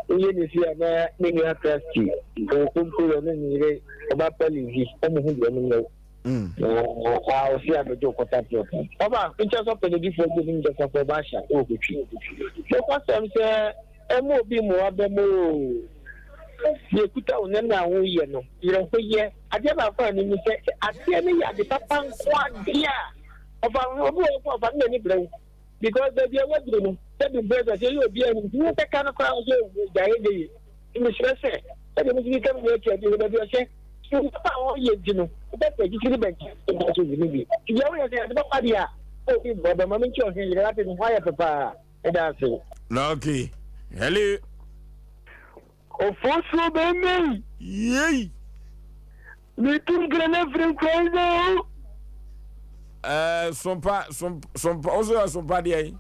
Woyɛ ne si a na ne nua Krusty, Nkonko yɛ ɔne ne yere ɔba pa Lizzy, ɔmo ho deɛ ɔmo nyɛ wo. Na a ɔsi abɛgye ɔkɔta plɔt. Ɔba nkyɛ sɛ ɔpɛ n'adifoɔ bi ne nkyɛsafo ɔba ahyɛ ɛwɔ kotwi. Nokwasɛm sɛ ɛma obi mmoa bɛ mu oo. Deɛ ɛkuta wo nɛ na woyɛ no, yerɛ ho yɛ. Adeɛ baako a menim sɛ, sɛ adeɛ no yɛ ade papa nko adeɛ a, Ɔfa ho obi wɔ hɔ mpo a ɔfa no n'ani brɛ wo because baabi a waduru no sɛbi mprɛ sɛ yɛ obi anim nti wo kɛka no koraa sɛ gyae ɛnyɛ yie nti mesrɛ sɛ sɛdeɛ mo tumi ka me nua tia bi no baabi ɔhyɛ nti papa a ɔyɛ nti no wobɛpɛ akyikyi ne bɛnkyɛ nso ntumi bi nti deɛ woyɛ sɛ ade papa deɛ a obi bɔ bɛma me nkyɛ ɔhwɛ yere ate ne ho ayɛ fɛ paa ɛda ase. Okay. Hello. Ofosuo bɛmɛ yi. Yei. Metu nkra no afiri nkwan sɛ o. Ɛɛ sompa sompa sompa o so yɛ sompa deɛ yi.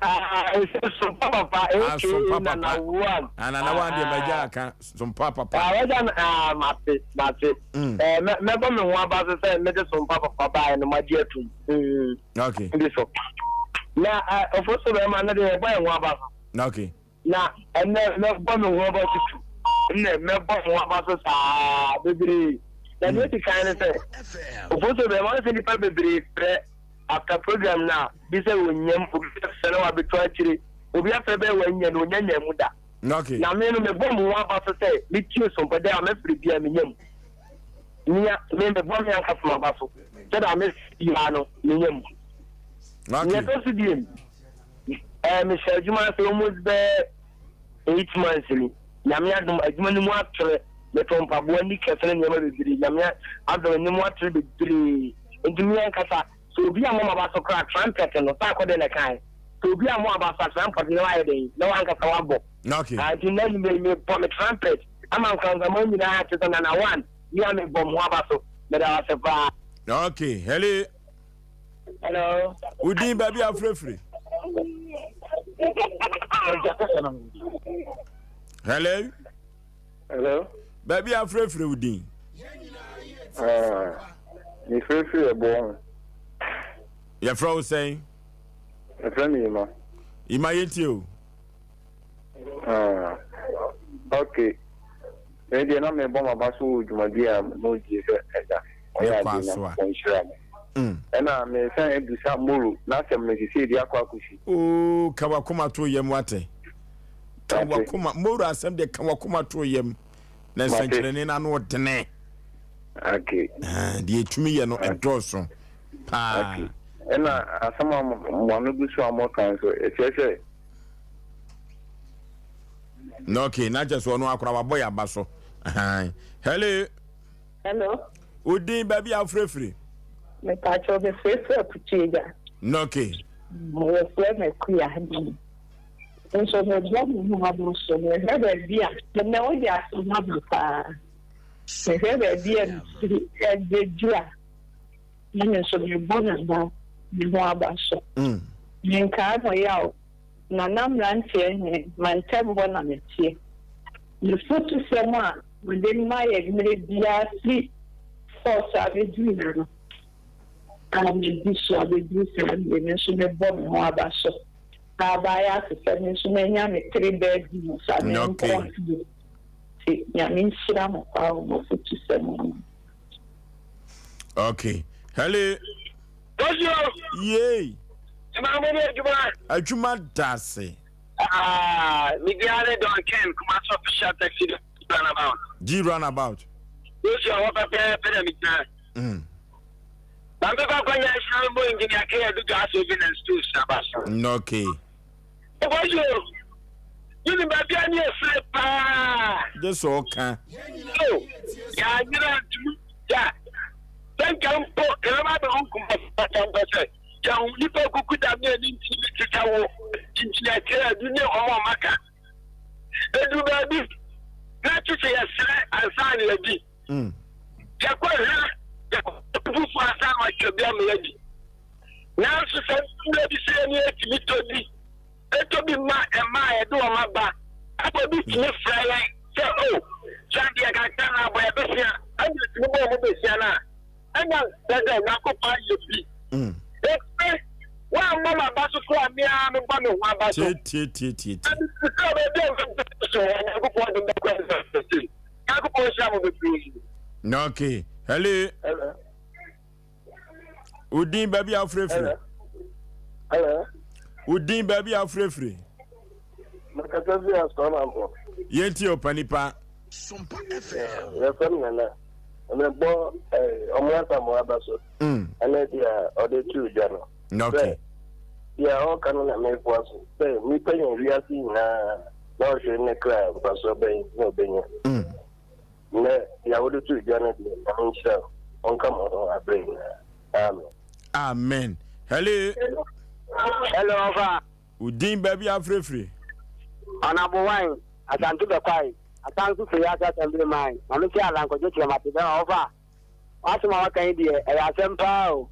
Ah, ɛsɛ sompa papa Ah, aka sompa papa. nana one. Ah, nana one deɛ mɛgya aka sompa papa. Ah, wagya no ah mate mate. Ɛɛ mɛ mɛbɔ me ho aba so sɛ mede sompa papa baeɛ no magye atum. Mm. Okay. Bi so. Na ɔfo so bɛrima no deɛ yɛbɔ yɛn ho aba so. Okay. Na ɛnnɛ mɛbɔ me ho aba tutu, ɛnnɛ mɛbɔ me ho aba so saa bebree. Na deɛ edi kan ne sɛ, ofoso bɛn wɔn sɛ nipa bebree frɛ after program na bi sɛ onyam, obi afrɛ na wabɛto akyire, obi afrɛ bɛyɛ wanya no onya nya mu da. Okay. Na me no mebɔ me ho aba so sɛ metie sompa dɛ a mɛfrɛ bi a menya mu. Mia me mebɔ me ankasa m'aba so sɛdeɛ mefrɛ biara no menya mu. Okay. Nea ɛtɔ so biem. Eh, mehyɛ adwuma ase almost bɛyɛ 8 months ni. Nyame adom, adwuma no mu atrɛ. Metɔ mpaboa, knickers ne nneɛma bebree. Nyame adom, ne mu atrɛ bebree. Nti me ankasa, sɛ obi ammɔ m'aba so koraa, trumpet no, sɛ akɔde na ɛkae. Sɛ obi ammɔ aba so a, trumpet no ayɛ dɛn? Na wankasa wabɔ. Okay. Ah, nti na anwummerɛ yi, mebɔ me trumpet ama nkorankorama nyinaa te sɛ Nana One. Me a mebɔ mo ho aba so. Meda wo ase paa. Okay, hello. Hello. Wo din baabi a wofrɛfiri? Hello. Hello. Baabi a wofrɛfiri wo din? Ah, mefrɛfiri ɛboɔ ho. Yɛfrɛ wo sɛn? Yɛfrɛ me Yima. Yima yɛntie o. Ah, okay. Me deɛ na mebɔ m'aba so wɔ dwumadie a modie sɛ ɛda ɔyɛ adeɛ Nyankopɔn nhyira mo. Ɛna mesan abisa Moro n'asɛm no sesei deɛ akɔ akɔsi. Oo ka wakoma to yam wate. Ka wakoma Moro asɛm deɛ ka wakoma to yam na nsɛnkyerɛnne no ano ɔdene. Okay. Deɛ ɛtumi yɛ no ɛdɔɔso paa. Okay. Ɛna asɛm a mo ano gu so a moka nso ɛkyerɛ sɛ Na okay, na kyɛ sɛ ɔno akora wabɔ yɛ aba so. Hello. Hello. Odin baabi a wofrɛfiri? Mepaakyɛw mefrɛfiri Aputu Agya. Na okay. Wɔfrɛ me Akua bi. Nso mebɔ me ho aba so. Mehwɛ baabi a ɛnɛ wode asɛm aba paa. Mehwɛ baabi a mefiri ɛbɛduru a na me nso mebɔ me ho me ho aba so. Menkaa mo yaw. Nana mmeranteɛ he, mantam hɔ na meteɛ. N'afotusɛm a ɔde ma yɛ mmerɛ biara firi force abɛduru ha no, a madi so abɛduru saa mmerɛ me nso mebɔ me ho aba so. Na abaayɛ ase sɛ me nso manya me tere baabi sa menkɔ fie. Nti Nyame nhyira mo paa wɔ mo afotusɛm no. Okay. Hello. Bosio. Yay. Ɛma mo ne adwuma. Adwuma da ase. Ah, me dia ne Don Ken Kumasi official taxi runabout. G runabout. Bosio hɔ pɛpɛɛpɛ na me gyina. Na me ba kwanya nhyira mo engineer K Adu gas oven and stoves aba so. Okay. Bosio. Yini baabi a ne efire paa. Gye sɛ ɔka. So, yɛanyera ntumi da. Sɛ nka mpo yɛbɛba abɛhu nkumafo mpɛ sɛ yɛhu nnipa kuku da ne ani nti bi te sɛ wo nkyinɛkyerɛ adu ne wɔn a wɔaka. Edu baabi na kye sɛ yɛsrɛ ansa na yɛadi. Yɛkɔ hwɛ yɛkɔ fufuo ansa na wɔatwa bi ama yɛadi. Nanso sɛ mmerɛ bi sɛ yɛne yɛtumi tɔ di Ɛtɔ bi ma mmaa a yɛde wɔn aba a obi tumi frɛ yɛn sɛ o sɛ adeɛ kakra na abɔ yɛ besia ɛna ɛtumi bɔ wɔn besia no a ɛna sɛ sɛ Nyankopɔn ayɛ bi. Ɛfiri woammɔ m'aba so so a me ara mebɔ me ho aba so. Tietietie. Sɛ baabi a mfɛmfɛ so Nyankopɔn de bɛkɔ ɛsɛ Nyankopɔn nhyira mo bebree. Okay. Hello. Hello. Wo din baabi a wofirefiri? Hello. Wo din baabi a wofirefiri? Makasa fi Asɔmampɔ. Yɛntie ɔpa nipa. Sompa FM. Yɛfrɛ me Nana. Mebɔ ɔmo asamoa aba so. Ɛnɛ deɛ ɔde too dwa no. Okay. Deɛ ɔka no na meboa so sɛ nnipa nya wiase nyinaa na ɔhwere ne kra mfasoɔ bɛn na ɔbɛnya. Nnɛ, deɛ wode too dwa no deɛ, Nyame nhyira wo, ɔnka mo ho aberɛ nyinaa. Amen. Amen. Hello. Hello, ɔfa. Wo din baabi a wofirefiri? Ɔnabo wan, Asante Bɛkwae, Asanso Firi Ase Assembly man, Maame Sia Alan Kwadwo Kyerɛmate bɛma ɔfa. W'asɛm a waka yi deɛ, ɛyɛ asɛm paa o.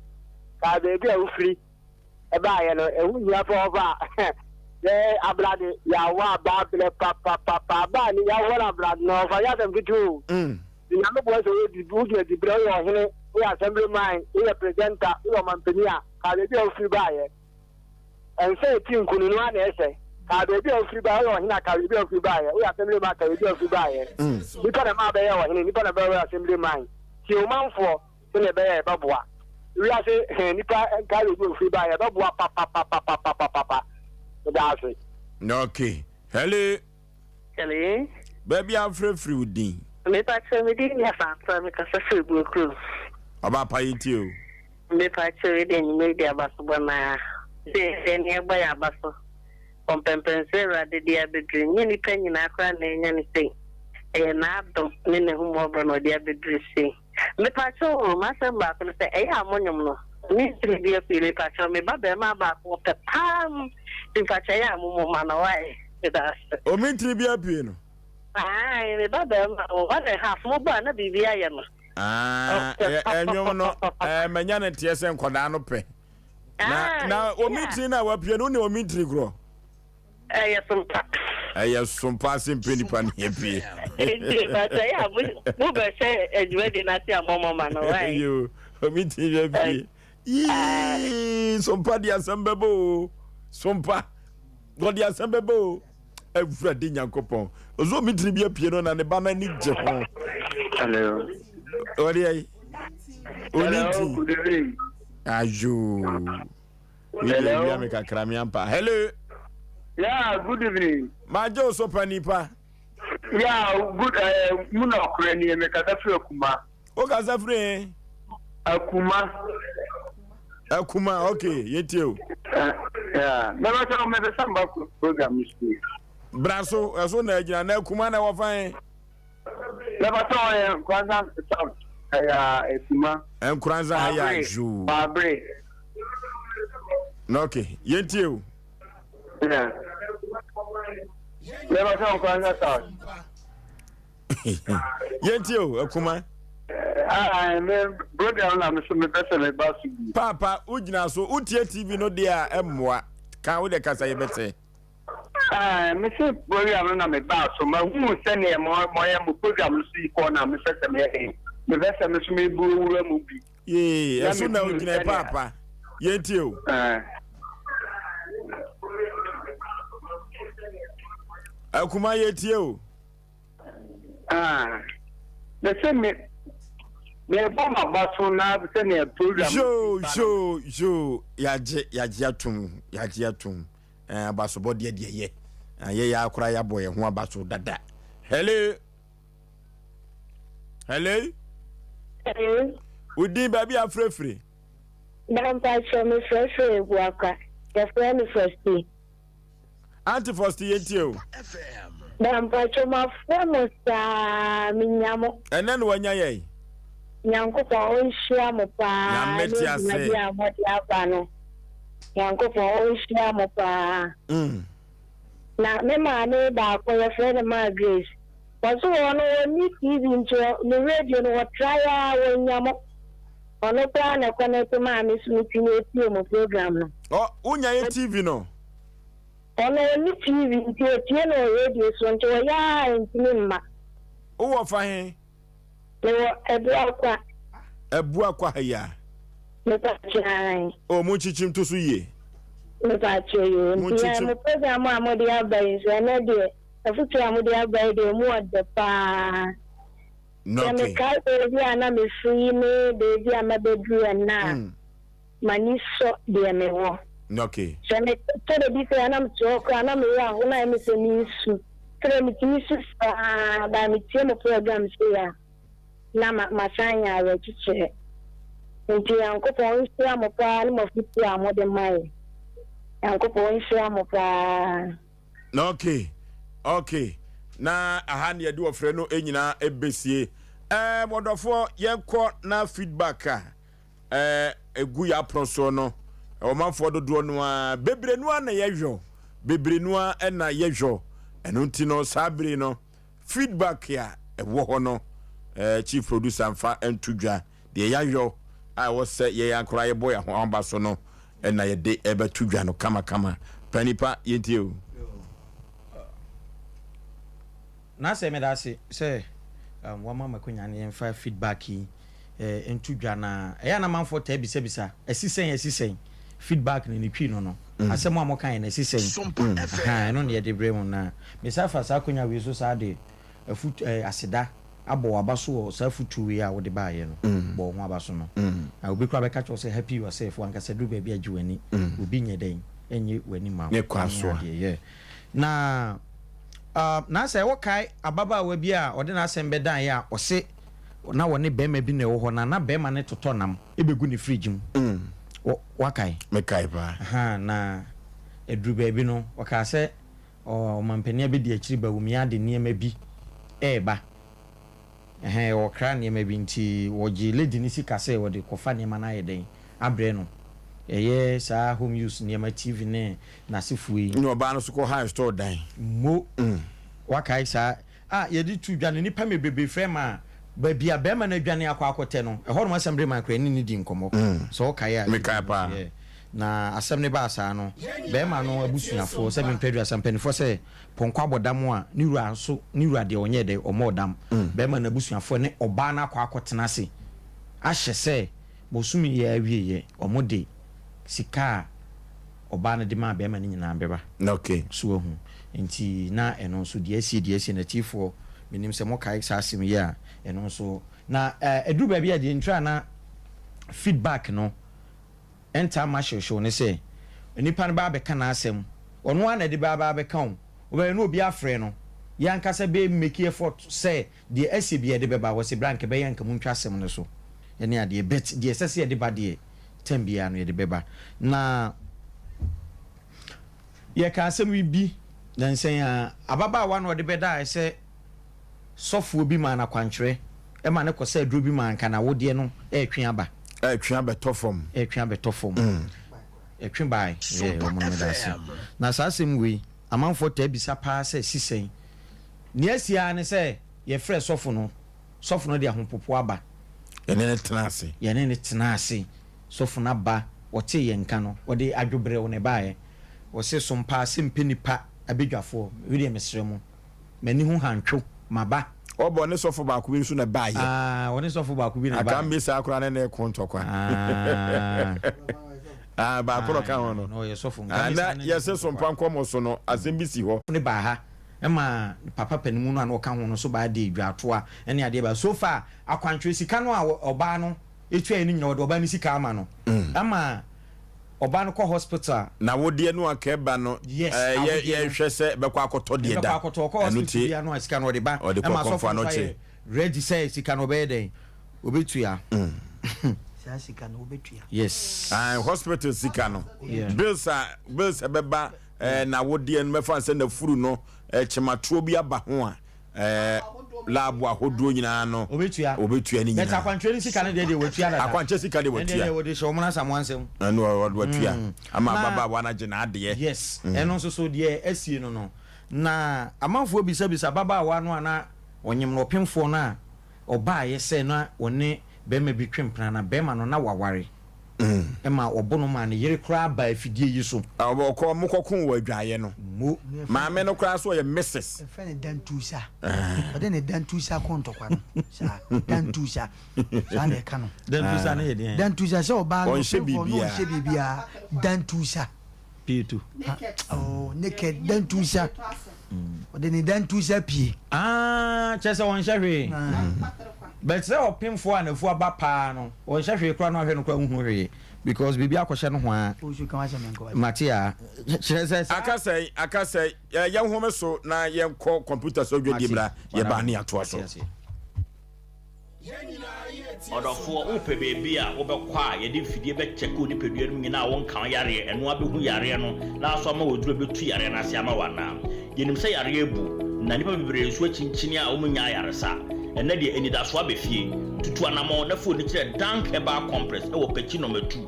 Kae baabi a wofiri. Ɛbaeɛ no, ɛho hia sɛ ɔfa yɛ abrade yɛawɔ aba abrɛ papapapa aba a ne yɛawɔ no abrade no ɔfa yɛ asɛm ketewa o. Mm. Nyame boa sɛ woyɛ dibi wodi adibrɛ woyɛ ɔhene woyɛ assembly man woyɛ presenter woyɛ ɔmampanin a kaa baabi a wofiri baeɛ ɛnsɛ ɛti nkunu no a na ɛsɛ kaa baabi a wofiri baeɛ woyɛ ɔhene a kaa baabi a wofiri baeɛ woyɛ assembly man kaa baabi a wofiri baeɛ mm. nipa na maa bɛyɛ ɔhene nipa na bɛyɛ assembly man tie ɔmanfoɔ Sɛnea ɛbɛyɛ a yɛbɛboa wiase he nnipa nkae baabi a ofiri baeɛ, yɛbɛboa papapapapapapa. Meda ase. Ok. Hello. Hello. Baabi a wofrɛfiri wo din? Mepakyɛw me din ne Asantewaa mekasa firi Buokrom. Ɔbaa pa yɛntie o. Mepakyɛw yɛde anwummerɛ yi de abasobɔ no ara sɛ yɛn yɛbɔ yɛn aba so wɔ mpɛmpɛnsoɔ Awurade de abɛduru nyɛ nnipa nyinaa koraa na anya no sei ɛyɛ n'adom ne n'ahummɔborɔ na ɔde abɛduru sei. Mepakyɛw o, m'asɛm baako ne sɛ, ɛyɛ a mo nwom no, me ntumi bi afiri, mepakyɛw, me ba bɛɛmaa baako ɔpɛ paa mu, nti mepakyɛw ɛyɛ a mo mo ma no wai, meda ase. O me ntini bi apue no. Ae, me ba barima wɔ one and half, mo bɔ a na biribi ayɛ no. Ah, ɛnwom no, ɛɛ manya ne teɛ sɛ nkɔdaa no pɛ. Na na omi tiri na wapue no, ne omi tiri korɔ. Ɛyɛ sompa. Ɛyɛ sompa ase mpɛ nipa ne apue. Nti bàtà yɛ a mo bɛ hyɛ adwuma n'ase a mɔmɔ ma no wae. Yo, omi tiri apue. Yii, sompa de asɛm bɛbɔ o. Sompa, wɔde asɛm bɛbɔ o. Awurade Nyankopɔn. Ɔsɛ omi tiri bi apue no na ne ba no ani gye ho. Hello. Ɔde ayi. Oni ti. Ayo. Hello. Wia me kakra me ampa. Hello. Yeah, good evening. Majo so pa nipa. Yeah, good eh uh, mu na okure ni me kasa firi akuma. O kasa firi eh? Akuma. Akuma, okay, yɛtie o. Eh, yeah, mɛbɛ sɛ mɛbɛ sɛ mba program so. Bra so, ɛso na agyina na akuma na ɛwɔ fan. Mɛbɛ sɛ ɔyɛ Nkoranza South ɛyɛ Akuma. Nkoranza ha yɛ adwo. Baabere. Na okay, yɛntie o. Yeah. Mɛbɛ sɛ Nkoranza South. Yɛntie o, Akuma. Ah, me program na me so me pɛ sɛ me ba so bi. Paapa, wogyina so, wotie TV no deɛ a ɛmmoa. Ka wo deɛ kasa yɛbɛte. Ah, me se program no na me ba so. Ma hu sɛdeɛ mo moyɛ mo program no so yi kɔ na me pɛ sɛ meyɛ den. Me pɛ sɛ me so me bu wura mu bi. Yee, ɛso na wogyina paapa. Yɛntie o. Ah. Akuma yɛtie o. Ah, me se me mebɔ m'aba so na sɛnea program. Yoo yoo yoo yagye yagye atum yagye atum ɛɛ abasobɔ deɛ deɛ yɛ yɛ yɛ akora yabɔ yɛn ho abaso dada. Hello hello. Hello. Wodin baabi afirafiri. Dampakyɛ mefrɛfrɛ Ebuakwa yɛfrɛ me Fosti. Auntie Fosti yɛn tie o. Na mpakyɛw mafrɛ mo saa menya mo. Ɛnɛ na wanya yɛn. Nyankopɔn ɔnhyira mo paa Nyame ne te ase. dwumadi a mode aba no. Nyankopɔn ɔnhyira mo paa. Mm. Na me maame baako yɛfrɛ no Maa Grace. Ɔse ɔno ɔnni TV nti ne radio no ɔtrae aa wɔnnya mo. Ɔno koraa na ɛkɔnɛte maa me so metumi atie mo program no. Ɔ wonya yɛ TV no? Ɔno ɔnni TV nti ɔtie no wɔ radio so nti ɔyɛ aa ɛntumi mma. Wowɔ fa he? Mewɔ Abuakwa. Abuakwa ha yi a? Mepakyɛ ae. Oh mo nkyikyim to so yie. Mepakyɛ yoo Mo nti nkyikyim. mo program a mode aba yi nso ɛnɛ deɛ afutuo a mode aba yi deɛ emu ɔdɛ paa. Sɛ mekae baabi a na mefiri ne baabi a mabɛduru ɛnnɛ a, m'ani sɔ deɛ mewɔ. Sɛ metɔ da bi sɛ na mete hɔ koraa na me werɛ ahow na ayɛ me sɛ meresu. Sɛdeɛ metumi su saa but metie mo program sei a, na masan anya awerɛkyekyerɛ. Nti Nyankopɔn nhyira mo paa ne mo afotuo a mode ma yɛn. Nyankopɔn nhyira mo paa. Okay, okay. Na aha ne yɛde ɔfrɛ no nyinaa ɛbɛsie. Ɛɛ wɔdɔfoɔ yɛnkɔ na feedback a ɛɛ egu yɛ apono soɔ no ɔmanfoɔ dodoɔ no ara bebree no ara na yɛhwɛ bebree no ara na yɛhwɛ ɛno nti no saa bere no feedback a ɛwɔ hɔ no ɛɛ chief producer nfa nto dwa. Deɛ yɛayɔ a ɛwɔ sɛ yɛn ankora yɛbɔ yɛn ho aba so no na yɛde ɛbɛto dwa no kamakama. Panipa, yɛntie o. Nasɛ meda ase sɛ wama makonya ne yɛmfa feedback yi nto dwa na ɛyɛ a na amanfoɔ taa bisabisa asi sɛn asi sɛn feedback no ne twi no no asɛm a moka yɛ no asi sɛn ɛno ne yɛde brɛ mu na mesa fa saa akonya wei so saa de Afutu ɛɛ aseda abɔ w'aba so wɔ saa afutuo wei a wode baeɛ no, bɔ wo ho aba so no. Na obi koraa bɛka kyerɛ wo sɛ happy yourself, w'ankasa duru baabi a gye w'ani. Obi nyɛ dɛn nnye w'ani mma wo. Ne kwan so a. Adeɛ, yeah. Na uh, na sɛ wokae ababaawa bi a ɔde n'asɛm bɛdaeɛ a ɔse na wɔne bɛrima bi na ɛwɔ hɔ na na bɛrima no totɔ nam bɛgu ne fridge mu. Wɔ, wakae? Mekae paa. Aha, na ɛduru baabi no, ɔkaa sɛ Ɔmampanin abadiakyiri Bawumia de nneɛma bi reba. Ɛhɛn, ɔrekra nneɛma bi nti wɔgye lady no sika sɛ wɔde kɔfa nneɛma no ayɛ dɛn abrɛ no. Ɛyɛ saa home use nneɛma, TV ne n'asefoɔ yi. Ɛna ɔbaa no nso kɔ hire store dan. Mo, wakae saa? a yɛde tu dwa no, nnipa bebrebe frɛ ma baabi a bɛrima no adwane akɔ akɔtɛ no, ɛhɔ nom asɛm de man koraa ne ne di nkɔmmɔ. Sɛ wokae a, Mekae paa. Yeah. Na asɛm no baa saa no, bɛrima no abusuafoɔ, sɛ mempɛ aduasa, mpanimfoɔ sɛ pɔnkɔ abɔ dam a, ne wura nso, ne wura deɛ ɔnyɛɛ dɛ, ɔmmɔɔ dam. Bɛrima no abusuafoɔ ne ɔbaa no akɔ akɔtena ase ahyɛ sɛ bosome yi ara awieeɛ, wɔde sika a ɔbaa no de maa bɛrima no nyinaa bɛba. Okay. So wahu? Nti na ɛno nso deɛ asie deɛ asie no, atiefoɔ, menim sɛ mokae saa asɛm yi a, ɛno nso. Na ɛduru baabi a deɛ nti a na feedback no ɛntaa mma hyewhyew ne sɛ, nipa no ba abɛka n'asɛm, ɔno ara na ɛde ba aba abɛka o, wobɛhwɛ na obi afrɛ no, yɛn ankasa bɛ make effort sɛ deɛ asie biara yɛde bɛba, wɔse bra nka ɛbɛyɛ a nka montwa asɛm no so ne adeɛ, but deɛ ɛsɛ sɛ yɛde ba deɛ, term biara no yɛde bɛba. Na yɛka asɛm yi bi nansa yi ara, ababaawa na ɔde bɛdaeɛ sɛ sɔfoɔ bi maa no akwankyerɛ ma no kɔsɛ aduro bi maa nka n'awodeɛ no retwe aba. Ɛretwe abɛtɔ fam. Ɛretwe abɛtɔ fam. Ɛtwe bae. Yɛ wɔn no meda ase. Na saa asɛm wei, amanfoɔ taa bisa paa sɛ si sɛn. Nea asi ara ne sɛ yɛfrɛ sɔfo no, sɔfo no de ahopopoɔ aba. Yɛne no tena ase. Yɛne no tena ase. Sɔfo no aba, ɔtee yɛn nka no, ɔde adwobrɛw na ɛbaeɛ. Ɔse, so mpaa sɛ mpɛ nipa abadwafoɔ, wei deɛ mesrɛ mo. M'ani ho hantwo, maba. Ɔbɔ ne sɔfo baako bi nso na ɛbaeɛ. Ah, ɔne sɔfo baako bi na ɛbaeɛ. Aka mmisa koraa ne ne ko ntɔkwa. Ah. Ah, baako na ɔka ho no. Na ɔyɛ sɔfo. Ah, na yɛsɛ so mpa nkɔmɔ so no, asɛm bi si hɔ. Ne baa ha, ɛma papa panimu no a na ɔka ho no nso baa de dwatoa ne adeɛ baa. So far, akwankyerɛ sika no a ɔbaa no tuaeɛ no nyinaa, ɔde ɔbaa no sika ama no. Ɛma ɔba no kɔ hospital a. Na wodeɛ no anka ɛba no Yes, ɛɛ yɛ awodeɛ no. yɛhwɛ sɛ bɛkɔ akɔtɔ deɛ Ɛbɛkɔ da akɔtɔ, ɔkɔ ɛno hospital nti biara no a sika no ɔde ba ɔde kɔ ɛma kɔmfo asɔfo ano nso kye. ayɛ ready sɛ sika no ɔbɛyɛ dɛn ɔbɛtua. Saa sika no wobɛtua. Yes. Ae hospital sika no Yeah. bills a bills ɛbɛba ɛɛ n'awodeɛ no mɛfa no sɛ n'afuru no ɛɛ kyematoɔ bi aba ho a Ɛɛ lab ahodoɔ nyinaa no. Obetua. Obetua ne But nyinaa. akwankyerɛ ne sika no deɛ deɛ watua dada. Akwankyerɛ sika deɛ watua. Ɛndeɛ deɛ wɔde hyɛ wɔn asamoa nsam. Ɛno ɔde watua. Mm. Ama Na ababaawa no agye n'adeɛ. Yes. Ɛno nso so deɛ asie no no. Na amanfoɔ bisabisa ababaawa no a na ɔnyem no ɔpemfoɔ no a ɔbaeɛ sɛ na ɔne barima bi twe mpena na barima no na waware. Ma ɔbo no maa ne yere koraa baa afidie yi so. Ɔkɔ ɔmo kɔ ko wɔ adwaeɛ no. Mo. Maame no koraa so ɔyɛ Mrs. Yɛfrɛ no Dantusa. Ɔde ne Dantusa ko ntɔkwa no. Saa. Dantusa. Saa na ɛka no. Dantusa no yɛ deɛn? Dantusa sɛ ɔbaa no Ɔnhyɛ ɔpemfoɔ no biribiara. ɔnhyɛ biribiara. Dantusa. Pieto. Oh, naked. Dantusa. Ɔde ne dantusa pie. Ah, kyerɛ sɛ ɔnhyɛ hwee. But sɛ ɔpemfoɔ a n'afu aba paa no, ɔnhyɛ hwee koraa na wahwɛ no koraa wonhu hwee because biribi akɔhyɛ no hwaa. Mate a, kyerɛ sɛ saa. Aka sɛn, aka sɛn, yɛnhome so na yɛnkɔ kɔmputa so adwadie mmra, yɛba ne yɛatoa so. Ɔdɔfoɔ, wopɛ baabi a wobɛkɔ a yɛde mfidie bɛkyɛke wo nipadua no mu nyinaa a wonka wo yareɛ, ɛno ara bɛhu yareɛ no na asɔ ama wo aduro a ɛbɛtu yareɛ no ase ama wo anaa? Yɛnim sɛ yareɛ abu, na nnipa bebree nso akyinkyini a wɔnnya ayaresa. Ɛnnɛ deɛ, anidasoɔ aba fie. Tutu anammɔn na fa w'ani kyerɛ Dank Herbal Complex wɔ Pekyi Nɔma Tu.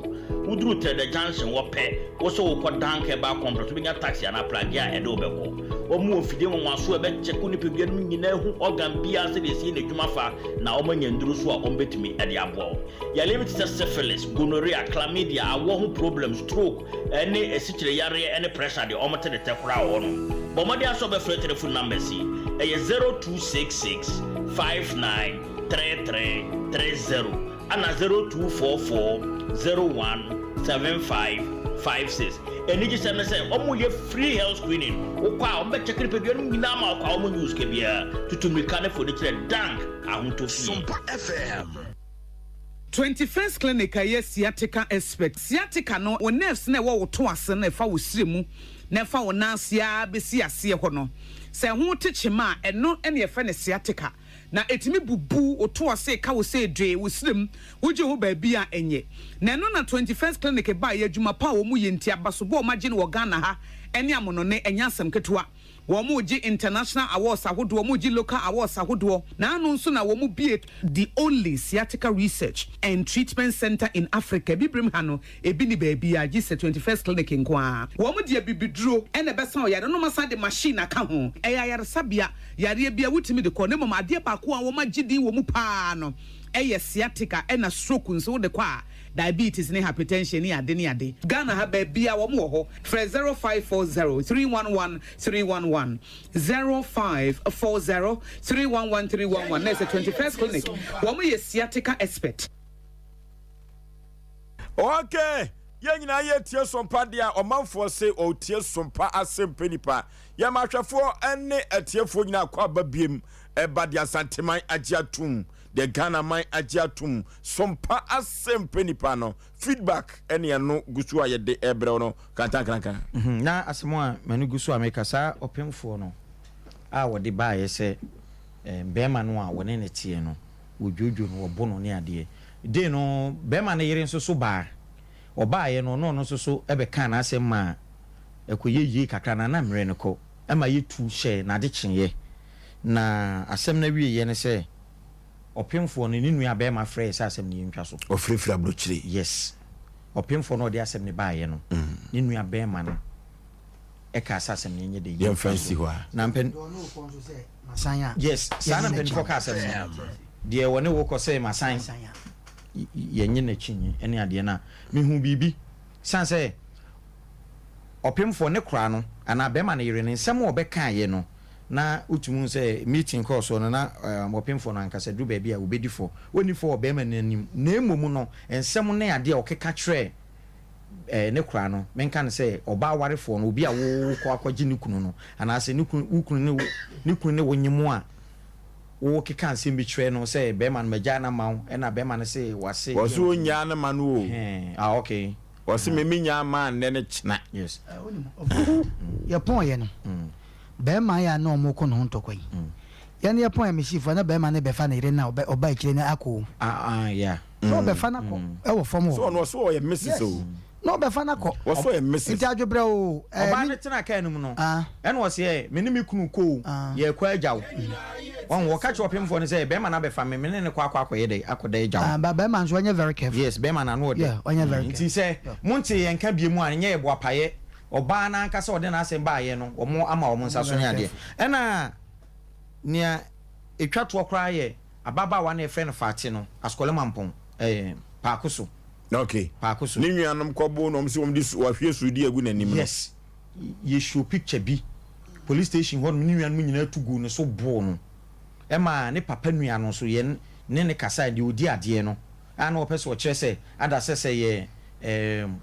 Woduru Trɛdɛ Junction hɔ pɛ, wo sɛ worekɔ Dank Herbal Complex, wobɛnya taxi anaa pragea a ɛde wo bɛkɔ. Wɔwɔ mfidie nwanwasoɔ a ɛbɛkyɛke wo nipadua no mu nyinaa ahu organ biara sɛdeɛ ɛsi yɛ n'adwuma fa na wɔanya nnuro nso a wɔbɛtumi de aboa wo. Yareɛ bi te sɛ syphilis, gonorrhea, chlamydia, awoɔ ho problem, stroke, ne asikyire yareɛ ne pressure deɛ wɔte de tɛ koraa wɔ hɔnom. Bɔ mmɔden ara sɛ wobɛfrɛ telephone numbers yi, ɛyɛ 0266 59 33 30 ɛna 0244 01 75 56. Anigyesɛm ne sɛ, wɔyɛ free health screening. Wokɔ a, wɔbɛkyɛke nipadua no nyinaa ma wokɔ a, wɔnnye wo sika biara. Tutu mmirika ne fa ani kyerɛ Dank Ahotɔ Fie. Sompa FM. 21st Clinic a ɛyɛ sciatica expert. Sciatica no, wo nerves no a ɛwɔ wo to ase no a ɛfa wo srɛ mu na ɛfa wo nan ase ara bɛsi aseɛ hɔ no, sɛ ɛho te kyema a, ɛno na yɛfrɛ no sciatica. Na ɛtumi bubu wo to ase ka wo sɛ dwee wo serem, wogye ho baabi a ɛnyɛ. Na ɛno na 21st Clinic baeɛ, adwuma pa a wɔn yɛ nti, abasobɔ a wɔagye no wɔ Ghana ha ne amonɔne, ɛnyɛ asɛm ketewa. Wɔregye international awards ahodoɔ, wɔregye local awards ahodoɔ. Naano nso na wɔbue the only sciatica research and treatment centre in Africa. Abibirem ha no, ebi nni baabiara gye sɛ 21st Clinic nko ara. Wɔde abibiduro na ɛbɛsa ɔyare no na wɔasan de machine aka ho. Ɛyɛ ayaresabea, yareɛ biara wotumi de kɔ na mmom adeɛ baako a wɔagye din wɔ mu pa ara no yɛ sciatica ɛna stroke nso wode kɔ a, diabetes ne hypertension ne ade ne ade. Ghana ha baabiara wɔn wɔ hɔ. Frɛ 0540 311 311, 0540 311 311 na ɛsɛ 21st Clinic. Wɔn yɛ sciatica expert. Okay, yɛn nyinaa yɛtie sompa deɛ a ɔmanfoɔ se ɔtie sompa asɛm pɛ nipa. Yɛma ahwɛfoɔ ne atiefoɔ nyinaa kɔ aba biem ɛba deɛ Asanteman agye atum, deɛ Ghana man agye atum, sompa asɛm pɛ nipa no feedback ɛne ɛno gu so a yɛde ɛbrɛ wo no kantankrankan. Na asɛm a m'ani gu so a meka, saa ɔpemfoɔ no a wɔde baeɛ sɛ barima no a wɔne no teɛ no, wɔdwodwo no, wɔbo no ne adeɛ. Dei no, barima no yere nso so baa. Ɔbaeɛ no, ɔne ɔno nso so bɛkaa n'asɛm maa ɛkɔyɛ yie kakra, na na mmerɛ no kɔ ma yɛtu hyɛɛ n'adekyeeɛ. Na asɛm no awieeɛ ne sɛ, ɔpemfoɔ no, ne nua barima frɛɛ sɛ asɛm no yɛntwa so. Ɔfirafira aburokyire. Yes. Ɔpemfoɔ no a ɔde asɛm no baeɛ no, ne nua barima no kaa sɛ asɛm no yɛnyɛ dɛ Yɛmfa yɛntwa nsi so. hɔ a. Na mpɛ. Deɛ ɔne wo kɔ nso sɛ masan a. Yes, saa na Yɛnye n'akyi. mpanimfoɔ ka asɛm no. Deɛ ɔne wo kɔ sɛ masan, Masan a. yɛnye n'akyi nye ne adeɛ no a, mehuu biribi. Esiane sɛ ɔpemfoɔ ne koraa no anaa barima no yere no, nsɛm a ɔbɛkaeɛ no, na wotumi hu sɛ meeting kɔɔ soɔ no, na ɔpemfoɔ no ankasa duru baabi a ɔbɛdi fɔ. Ɔnni fɔ wɔ barima no anim, na mmom no, nsɛm ne adeɛ a ɔkeka kyerɛɛ ne koraa no, menka no sɛ ɔbaa warefoɔ no, obi a wokɔ akɔgye ne kunu no, anaasɛ ne kunu, wo kunu ne wo, ne kunu ne wo nyem a, wokeka nsɛm bi kyerɛ no sɛ barima no magyaa no ama wo, ɛna barima no se wase. Wɔse ɔnnyaa no ma no o. Ɛhɛn, ah okay. Wɔse me menyaa maa nnɛ ne kyena. Yes. Wonim, ɔfo, yɛpɔn yɛ no, barima yɛ a na ɔmo ko ne ho ntɔkwa yi. Yɛn yɛpɔn yɛ mesii fo na barima no bɛfa ne yere no a ɔba akyire no akɔ o. Ah ah yeah. Sɛ ɔbɛfa no akɔ ɛwɔ fam hɔ. Sɛ ɔno ɔse ɔyɛ Mrs o. Na ɔbɛfa no akɔ. Wɔse ɔyɛ Mrs. Nti adwobrɛ o. Ɔbaa no tenaa kaa no mu no, ɛna ɔse ɛ, me ne me kunu kɔ o, yɛrekɔ agya wo. Wahu, ɔka kyerɛɛ ɔpemfoɔ no sɛ, bɛrima no abɛfa me, me ne no kɔ akɔ akɔyɛ dɛn, akɔda agya wo. But bɛrima nso ɔnyɛ very careful. Yes, bɛrima no ano ɔdɛ. Yeah, ɔnyɛ very careful. Nti sɛ montee yɛn nka biom a, ɛnyɛ yɛ boapayɛ. Ɔbaa no ankasa a ɔde n'asɛm baeɛ no, wɔn ama wɔn nsa so ne adeɛ. Ɛna nea ɛtwa toɔ koraa yɛ ababaawa no a yɛfrɛ no Fati no, Asukɔle Mampɔn, ɛɛ, Paako so. Okay. Paako so. Ne nuanom kɔboo no, wɔn sɛ wɔn de su, wɔahwie sodie agu n'anim no. Yes. Yɛ show picture bi, police station hɔ nom, ne nuanom nyinaa tu guu ne so boo no. Ɛma ne papa nua no nso, yɛn ne no kasae, deɛ ɔdi adeɛ no, a na ɔpɛ sɛ ɔkyerɛ sɛ, ada sɛ sɛ yɛ ɛɛm,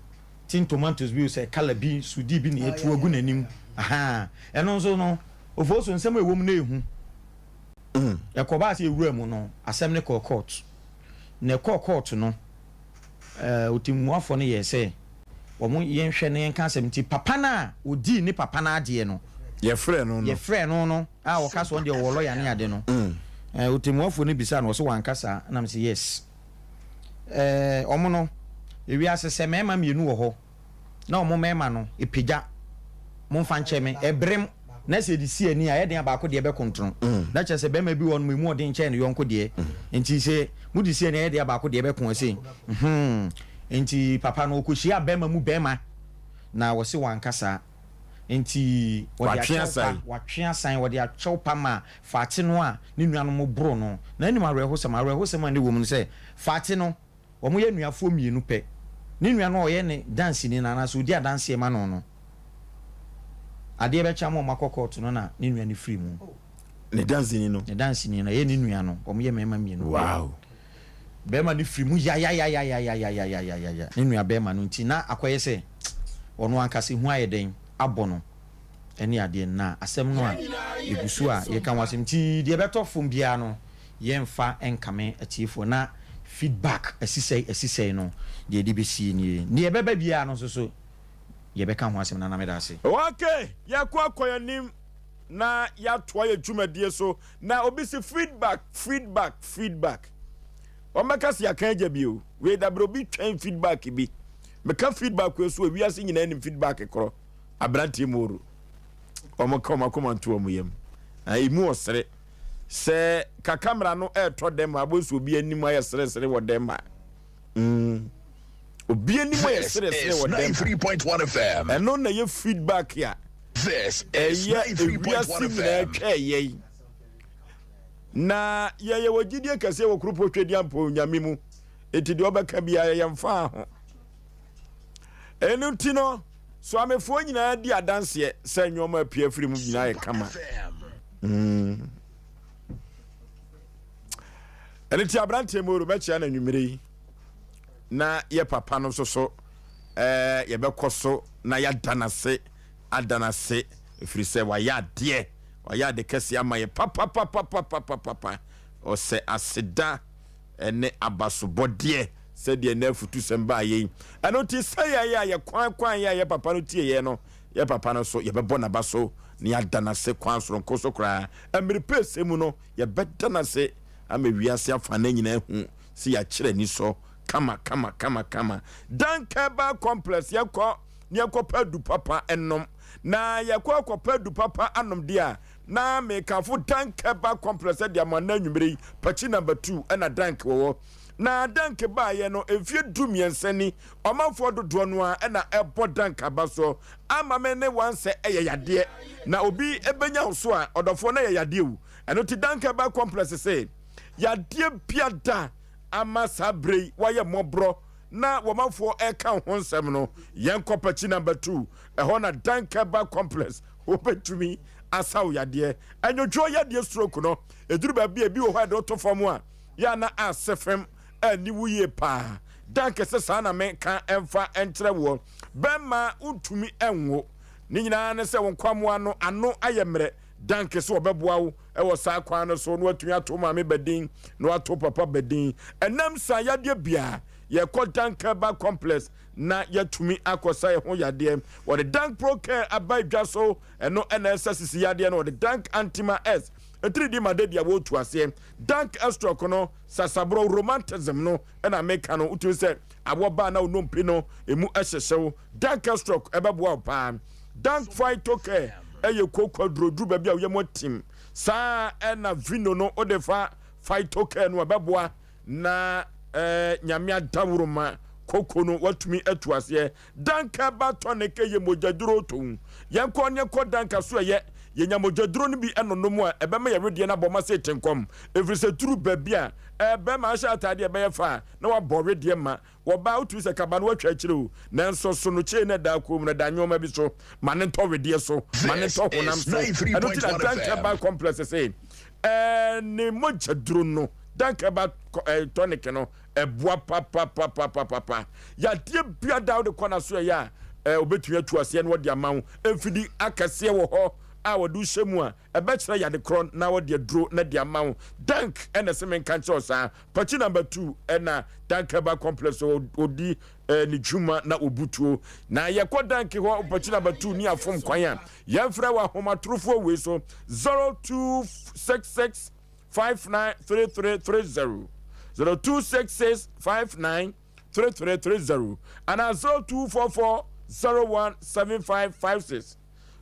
tin tomatoes bi o, sɛ colour bi, sodie bi na yɛatu agu n'anim. Ahaa. Ɛno nso no, Ofosu, nsɛm a ɛwɔ mu no yɛ hu. Ɛkɔbaa sɛ yɛwuraa mu no, asɛm no kɔɔ court. Na ɛkɔɔ court no, ɔtɛmmuafoɔ no yɛɛ sɛ wɔn yɛnhwɛ na yɛnka asɛm nti papa no a ɔdii ne papa no adeɛ no, Yɛfrɛɛ no no. yɛfrɛɛ no no a ɔka sɛ ɔno deɛ ɔwɔ lɔya ne ade no, ɔtɛmmuafoɔ no bisaa no, ɔse wanka saa, ɛna mese yes. Wɔn no, ewiase sɛ mmarima mmienu wɔ hɔ na wɔn mmarima no pagya, momfa nkyɛ me, ɛberem, na sɛ yɛde si ani a, ɛyɛ den a baako deɛ bɛkontono. Na kyerɛ sɛ barima bi wɔ hɔ nom, emu ɔden kyɛn ne yɔnko deɛ. Nti sɛ mode si ani a, ɛyɛ den a baako deɛ bɛko ɛse. Hmm. Nti papa no, ɔkɔhyiaa barima mu barima, na wɔse wanka saa. Nti wɔde Watwe akyɛw pa, asan. watwe asan, wɔde akyɛw pa ma Fate no a ne nuanom boro no. Na anim awerɛhosɛm, awerɛhosɛm a na ɛwɔ mu ne sɛ, Fate no, Wɔyɛ anuafoɔ mmienu pɛ. Ne nua no a ɔyɛ ne danseni no anaasɛ ɔdi adanseɛ ma no no, adeɛ bɛkye ama wɔakɔ kɔɔto no na ne nua no firi mu. Ne danseni no? Ne danseni no, ɛyɛ ne nua no. Wɔyɛ mmarima mmienu pɛ. Wow! Barima no firi mu yayayayayayayayaya, ne nua barima no nti na akɔyɛ sɛ ɔno ankasa ehu ayɛ dɛn abɔ no ne adeɛ. Na asɛm no a ɛgu so a yɛka ho asɛm nti deɛ ɛbɛtɔ fam biara no, Yɛnfa nkame atiefoɔ na feedback asisɛe asisɛe no deɛ yɛde bɛsie nie. Deɛ ɛbɛba biara no nso so yɛbɛka ho asɛm. Nana meda ase. Ok yɛkɔ akɔ yɛn anim na yɛatoa yɛn dwumadie so na obi se feedback feedback feedback wɔn bɛka se yɛaka agya bi o wei dabrɛ obi twɛn feedback bi meka feedback wei so ewiase nyinaa nim feedback korɔ aberanteɛ moro. Wɔn ka wɔn akoma nto wɔn yam. Na emu ɔsere. Sɛ ka kamera no ɛretɔ dɛm a, abɔ nso obi anim ayɛ seresere wɔ dɛm a. Mm. Obi anim ayɛ seresere wɔ dɛm a. Ɛno na ɛyɛ feedback a ɛyɛ ewiase nyinaa twɛ yɛn. Na yɛyɛ wɔ gyidie kɛseɛ wɔ Kuropɔn Tweduampɔn Nyame mu. Enti deɛ ɔbɛka biara yɛmfaa ho. Ɛno nti no, Soamefoɔ nyinaa di adanseɛ sɛ nneɛma apue afiri mu nyinaa yɛ kama. Ɛno nti aberanteɛ Moro mɛkyea no anwummere yi na yɛ papa no nso so ɛɛ yɛbɛkɔ so na yɛada no ase ada no ase ɛfiri sɛ wayɛ adeɛ wayɛ ade kɛseɛ ama yɛ papapapapapapa ɔsɛ aseda ne abasobɔdeɛ sɛdeɛ n'afutusɛm baeɛ yi. Ɛno nti sɛ yɛn a yɛkwan kwan yɛ a yɛ papa no tieeɛ no, yɛ papa no nso yɛbɛbɔ n'aba so na yɛada no ase kwan soronko so koraa. Mmere pɛsɛ mu no, yɛbɛda no ase ama wiase afanan nyinaa ahu sɛ yɛakyerɛ anisɔ kama kama kama kama. Dankɛba Complex, yɛnkɔ na yɛnkɔpɛ adu papa nnom. Na yɛkɔ akɔpɛ adu papa anom deɛ a, Na mekamfo Dank Herbal Complex de ama nnɛ anwummere yi. Pakyi number 2 na Dank wɔ hɔ. Na Dank baeɛ no, mfeɛ du mmiɛnsa ni, ɔmanfoɔ dodoɔ no ara na ɛbɔ Dank aba soɔ. Ama me ne wansɛ ɛyɛ yadeɛ. Na obi bɛnya wo so a, ɔdɔfoɔ na ɛyɛ yadeɛ o. Ɛno nti Dank Herbal Complex se, yadeɛ biada ama saa berɛ yi wayɛ mmɔborɔ na wɔmanfoɔ ɛreka wo ho nsɛm no, yɛnkɔ Pakyi number 2, ɛhɔ na Dank Herbal Complex wobɛtumi asa wo yadeɛ. Ɛnwodwoɔ yadeɛ stroke no, ɛduru baabi a ebi wɔ hɔ a ɛde woto fam a, yɛ a na ase fem anni wo yie paa. Dan kɛsɛ saa na menka mfa nkyerɛ woɔ. Bɛrima wontumi nwo. Ne nyinaa ne sɛ wo nkwammoa no ano ayɛ mmerɛ. Dan kɛsɛ wɔbɛboa wo wɔ saa kwan no so na watumi ato maame badin na wato papa badin. Ɛnam saa yadeɛ biara, yɛkɔ Dan Herbal Complex na yɛatumi akɔsa yɛn ho yadeɛ. Wɔde Dank Pro Care aba dwa so, ɛno na ɛsa sisi yadeɛ no. Wɔde Dank Antima S atiridii ma dadi a wɔretu aseɛ. Dank Estroc no, sasaborɔ, rheumatism no na meka no, wotumi sɛ awɔ ba na wo nnompe no emu hyehye wo. Dank Estroc ɛbɛboa wo paa. Dank Phyto Care ɛyɛ kooko aduro, duru baabi a wo yam atim. Saa ɛna Vino no wode fa Phyto Care no ɛbɛboa Na eh, Nyame adaworoma koko no watumi atu aseɛ. Danka ba tonic yɛ mogyaduro tow. Yɛnkɔ ne yɛnkɔ danka so ɛyɛ. Yɛnya mogyaduro no bi ɛnonom a ɛbɛma yɛn wedeɛ no abɔ ma sɛ tenkɔm. Ɛfiri sɛ duru baabi a eh, bɛrima ahyɛ ataadeɛ ɛbɛyɛ fa a na wabɔ wedeɛ ma. Wɔbaa wotumi sɛ kaba no watwa akyire o. Nanso so no kyee no ɛda kɔn mu no ɛda nneɛma bi so. Ma ne ntɔ wedeɛ so. Ma ne ntɔ honam so. Ɛno ti na danka ba complex se eh, ne mogyaduro no. Dankaba tonic no ɛboa papapapapapa. Yadeɛ bia da wode kɔ n'aso ɛyɛ a obetumi atu aseɛ na wɔde ama wo. Mfidi akɛseɛ wɔ hɔ a wɔde hyɛ mu a ɛbɛkyerɛ yade korɔ na wɔde aduro na de ama wo. Dank ɛna ɛsɛ menka nkyerɛ wo saa. Pakyi number 2 ɛna Dankaba complex odi ne dwuma na obutuo. Na yɛkɔ Dank hɔ pakyi number 2 ni afom kwan a yɛmfrɛ wɔ ahomatorofoɔ wei so 0266 593330, 0266 593330 anaa 0244 017556,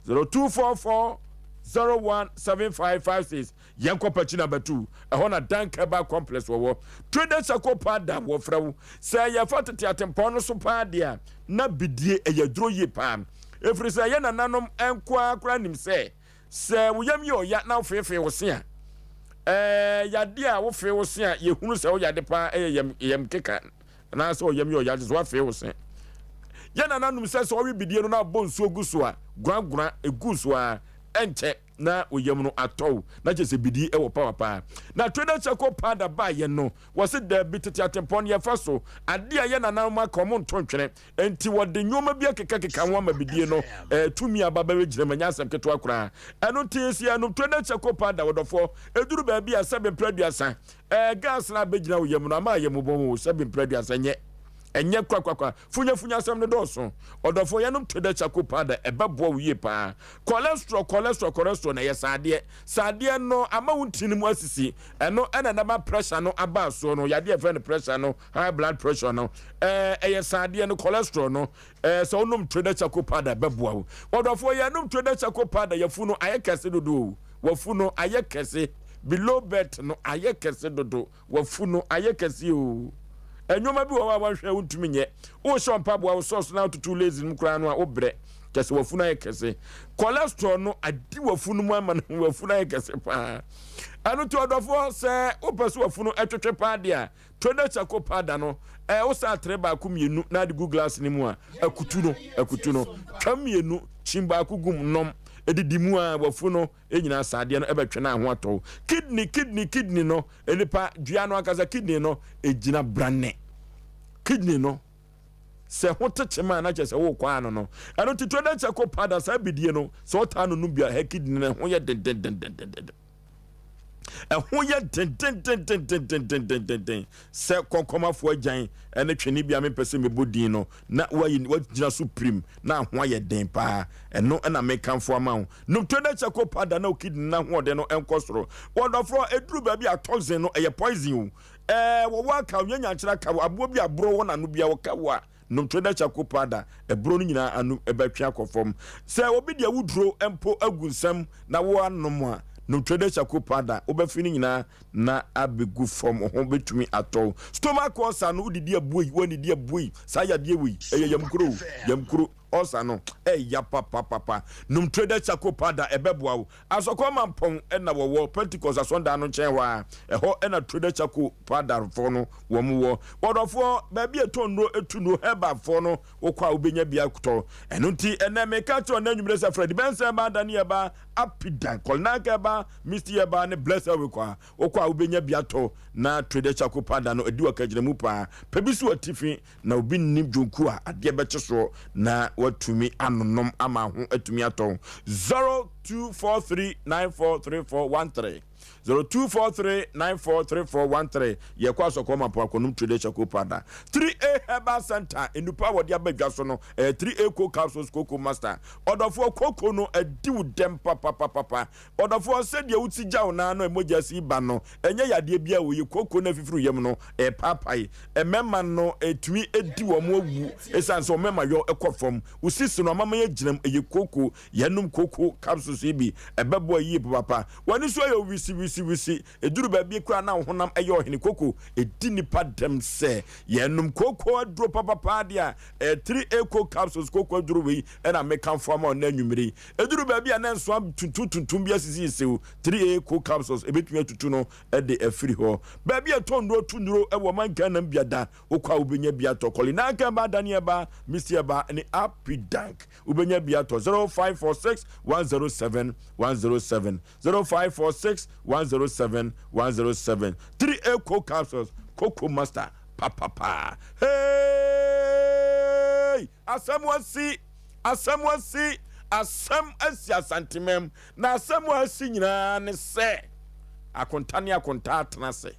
0244 017556. Yɛnkɔ Pakyi number 2, ɛhɔ na Dan Kɛba Complex wɔwɔ. Trader Sako paa da wɔfrɛ wo. Sɛ yɛfa tete atempɔn no so paa deɛ a, na bidie ɛyɛ aduro yie paa. Ɛfiri sɛ yɛ nananom nkoaa koraa nim sɛ Sɛ wo yam yɛ ɔya na wofeefee wo se a, ɛɛ yadeɛ a wofee wo se a yɛhunu sɛ wo yade paa ɛyɛ yam yam keka anaasɛ ɔyam yɛ ɔya kyerɛ sɛ wafee wo se. Yɛn nananom sɛ sɛ ɔwe bidie no na abɔ nsuo gu so a, goragora ɛgu so a ɛnkyɛ na wo yam no atɔ wo na kyerɛ sɛ bidie ɛwɔ power paa. Na trader charcoal powder baayɛ no wɔse daabi tete atempɔn no yɛfa so adeɛ a yɛn nananom aka wɔn nto ntwene. Enti wɔde nneɛma bi akekakeka ho ama bidie no tumi aba bɛgyina mu. Ɛnyɛ asɛm ketewa koraa. Ɛno nti, sɛ yɛnom Twenɛ Charcoal Powder, ɔdɔfoɔ, ɛduru baabi a sɛbe mprɛ aduasa, ɛɛ gas no abɛgyina wo yam no ama ayɛ mmobɔ o, sɛbe mprɛ aduasa, ɛnyɛ. Ɛnyɛ korakorakora. Funyafunya asɛm no dɔɔso. Ɔdɔfoɔ, yɛnom Traders Charcoal Powder, ɛbɛboa wo yie paa. Cholesterol, cholesterol, cholesterol no, ɛyɛ saadeɛ. Saadeɛ no ama wo ntini mu asisi. Ɛno na ɛnam pressure no aba soɔ no, yadeɛ a yɛfrɛ no pressure no, high blood pressure no. Ɛɛ, ɛyɛ saadeɛ no, cholesterol no. Ɛɛ, sɛ wonom Traders Charcoal Powder, ɛbɛboa wo. Ɔdɔfoɔ, yɛnom Traders Charcoal Powder, yafunu ayɛ kɛse dodo o. Wafunu ayɛ kɛse. Below birth no ayɛ kɛse dodo. Wafunu ayɛ kɛse o. Nneɛma bi wɔ hɔ a wanhwɛ a wontumi nyɛ. Wohyɛ mpaboa, wo socks na wototo lace no mu koraa no a wobrɛ. Kyerɛ sɛ wafunu ayɛ kɛse. Cholesterol no adi wafunu mu ama no wafunu ayɛ kɛse paa. Ɛno nti ɔdɔfoɔ sɛ wopɛ sɛ wafunu ɛtwetwe paa deɛ a, Tona charcoal powder no, ɛɛ wosa atere baako mmienu na ade gu glass no mu a, akutu no, akutu no, twa mmienu, kyin baako gum nom, edidi mu a wafunu no nyinaa saa adeɛ no ɛbɛtwe na ho atɔ wo. Kidney, kidney, kidney no, nipa dua no ankasa kidney no egyina brane. Kidney no sɛ ho te kyema a na kyerɛ sɛ wokɔ ano no. Ɛno nti Tona charcoal powder saa bidie no, sɛ ɔtaa no nom bi a, hɛ kidney no ɛho yɛ dendendendendenden. Ɛho yɛ dendendendendendendenden sɛ kɔnkɔmafoɔ agyan ne twene bi a mempɛ sɛ mebɔ din no na wayi wagyina so pirim na ho ayɛ den paa. Ɛno na mekamfo ama wo. Nom Tona Charcoal Powder na wo kidney no ahoɔden no nkɔ soro. Wɔdɔfoɔ, ɛduru baabi a toxin no ɛyɛ poison o. Ɛɛ wɔwɔ aka wo, nyɛ nyankyerɛ aka wo, aboa bi a borɔ wɔ n'ano bi a wɔka wo a, Nom Trader Charcoal Powder, ɛborɔ no nyinaa ano bɛtwe akɔ fam. Sɛ obi de awuduro mpo agu nsam na woanom a, nom Trader Charcoal Powder, wobɛfe no nyinaa na abɛgu fam, wo ho bɛtumi atɔ wo. Stomach ulcer no, wodidi abuei, woannidi abuei, saa yadeɛ wei, ɛyɛ yamkuro o, yamkuro ulcer no, ɛya papapapa. Nom Trader Charcoal Powder, ɛbɛboa wo. Asɔkɔ Mampɔn na wɔwɔ Pentecost asɔndan no nkyɛn hɔ ara. Ɛhɔ na Trader Charcoal Powder foɔ no wɔn wɔ. Wɔdɔfoɔ, baabi a ɛtɔn nnuro, tu nnuro, herbal foɔ no, wokɔ a wobɛnya bi atɔ. Ɛno nti, ɛnnɛ meka kyerɛ wo nnɛ anwummerɛ sɛ Freddie Benson Herbal, Danny Herbal, Apidan, Colnac Herbal, Misty Herbal ne Blessed Wekɔ a, wokɔ a wobɛnya bi atɔ. Na Trader Charcoal Powder no, ɛdi w'akagyinamu paa. Pɛ bi si w'atifi Na obi nnim dwonku a adeɛ bɛkye soɔ na watumi anonom ama ho atumi atɔ wo. 0243943413 0243943413 Yɛkɔ Asɔkɔɔ Mampɔn akɔnom Traders Charcoal Powder. 3A Herbal Center nnupa a wɔde aba dwa so no ɛyɛ 3A Cold Capsules Cocoa Master. Ɔdɔfoɔ cocoa no adi wo dɛm papapapapa. Ɔdɔfoɔ sɛdeɛ wosi gya wo nan no a mogya si ba no ɛnyɛ yadeɛ biara o, yɛ kooko no afifiri wo yam no ɛpaapae. Mmarima no ɛtumi di wɔn awu ɛsiane sɛ wɔn mmarima yɔ kɔ fam. Wo sisi no amama agyina mu, ɛyɛ kooko. Yɛnom kooko capsules yi bi, ɛbɛboa yie papaapa. W'ani so ayɛ wisi wisi wisi, ɛduru baabi koraa na wo honam yɛ ɔhene. Kooko ɛdi nnipa dɛm sɛ yɛnom kooko aduro papapaa deɛ a, ɛyɛ 3A coke capsules kooko aduro wei ɛna mekamfo ama wo nnɛ anwummere yi. Ɛduru baabi a na nsoa tuntum tuntum bi asisi siw, 3A coke capsules ɛbɛtumi atutu no de afiri hɔ. Baabi a ɛtɔn nnuro tu nnuro wɔ ɔman Ghana mu biada, wokɔ a wobɛnya bi atɔ. Kɔlinanka ɛba, Dani ɛba, Misty ɛba ne Apidank. Wobɛnya bi atɔ 0546 107 107 0546 107 107 3A coke capsules, Coco Master papapa. Hey! Asɛm asi! Asɛm asi! Asɛm asi Asantemam. Na asɛm a asi nyinaa ne sɛ akonta ne akonta atena ase.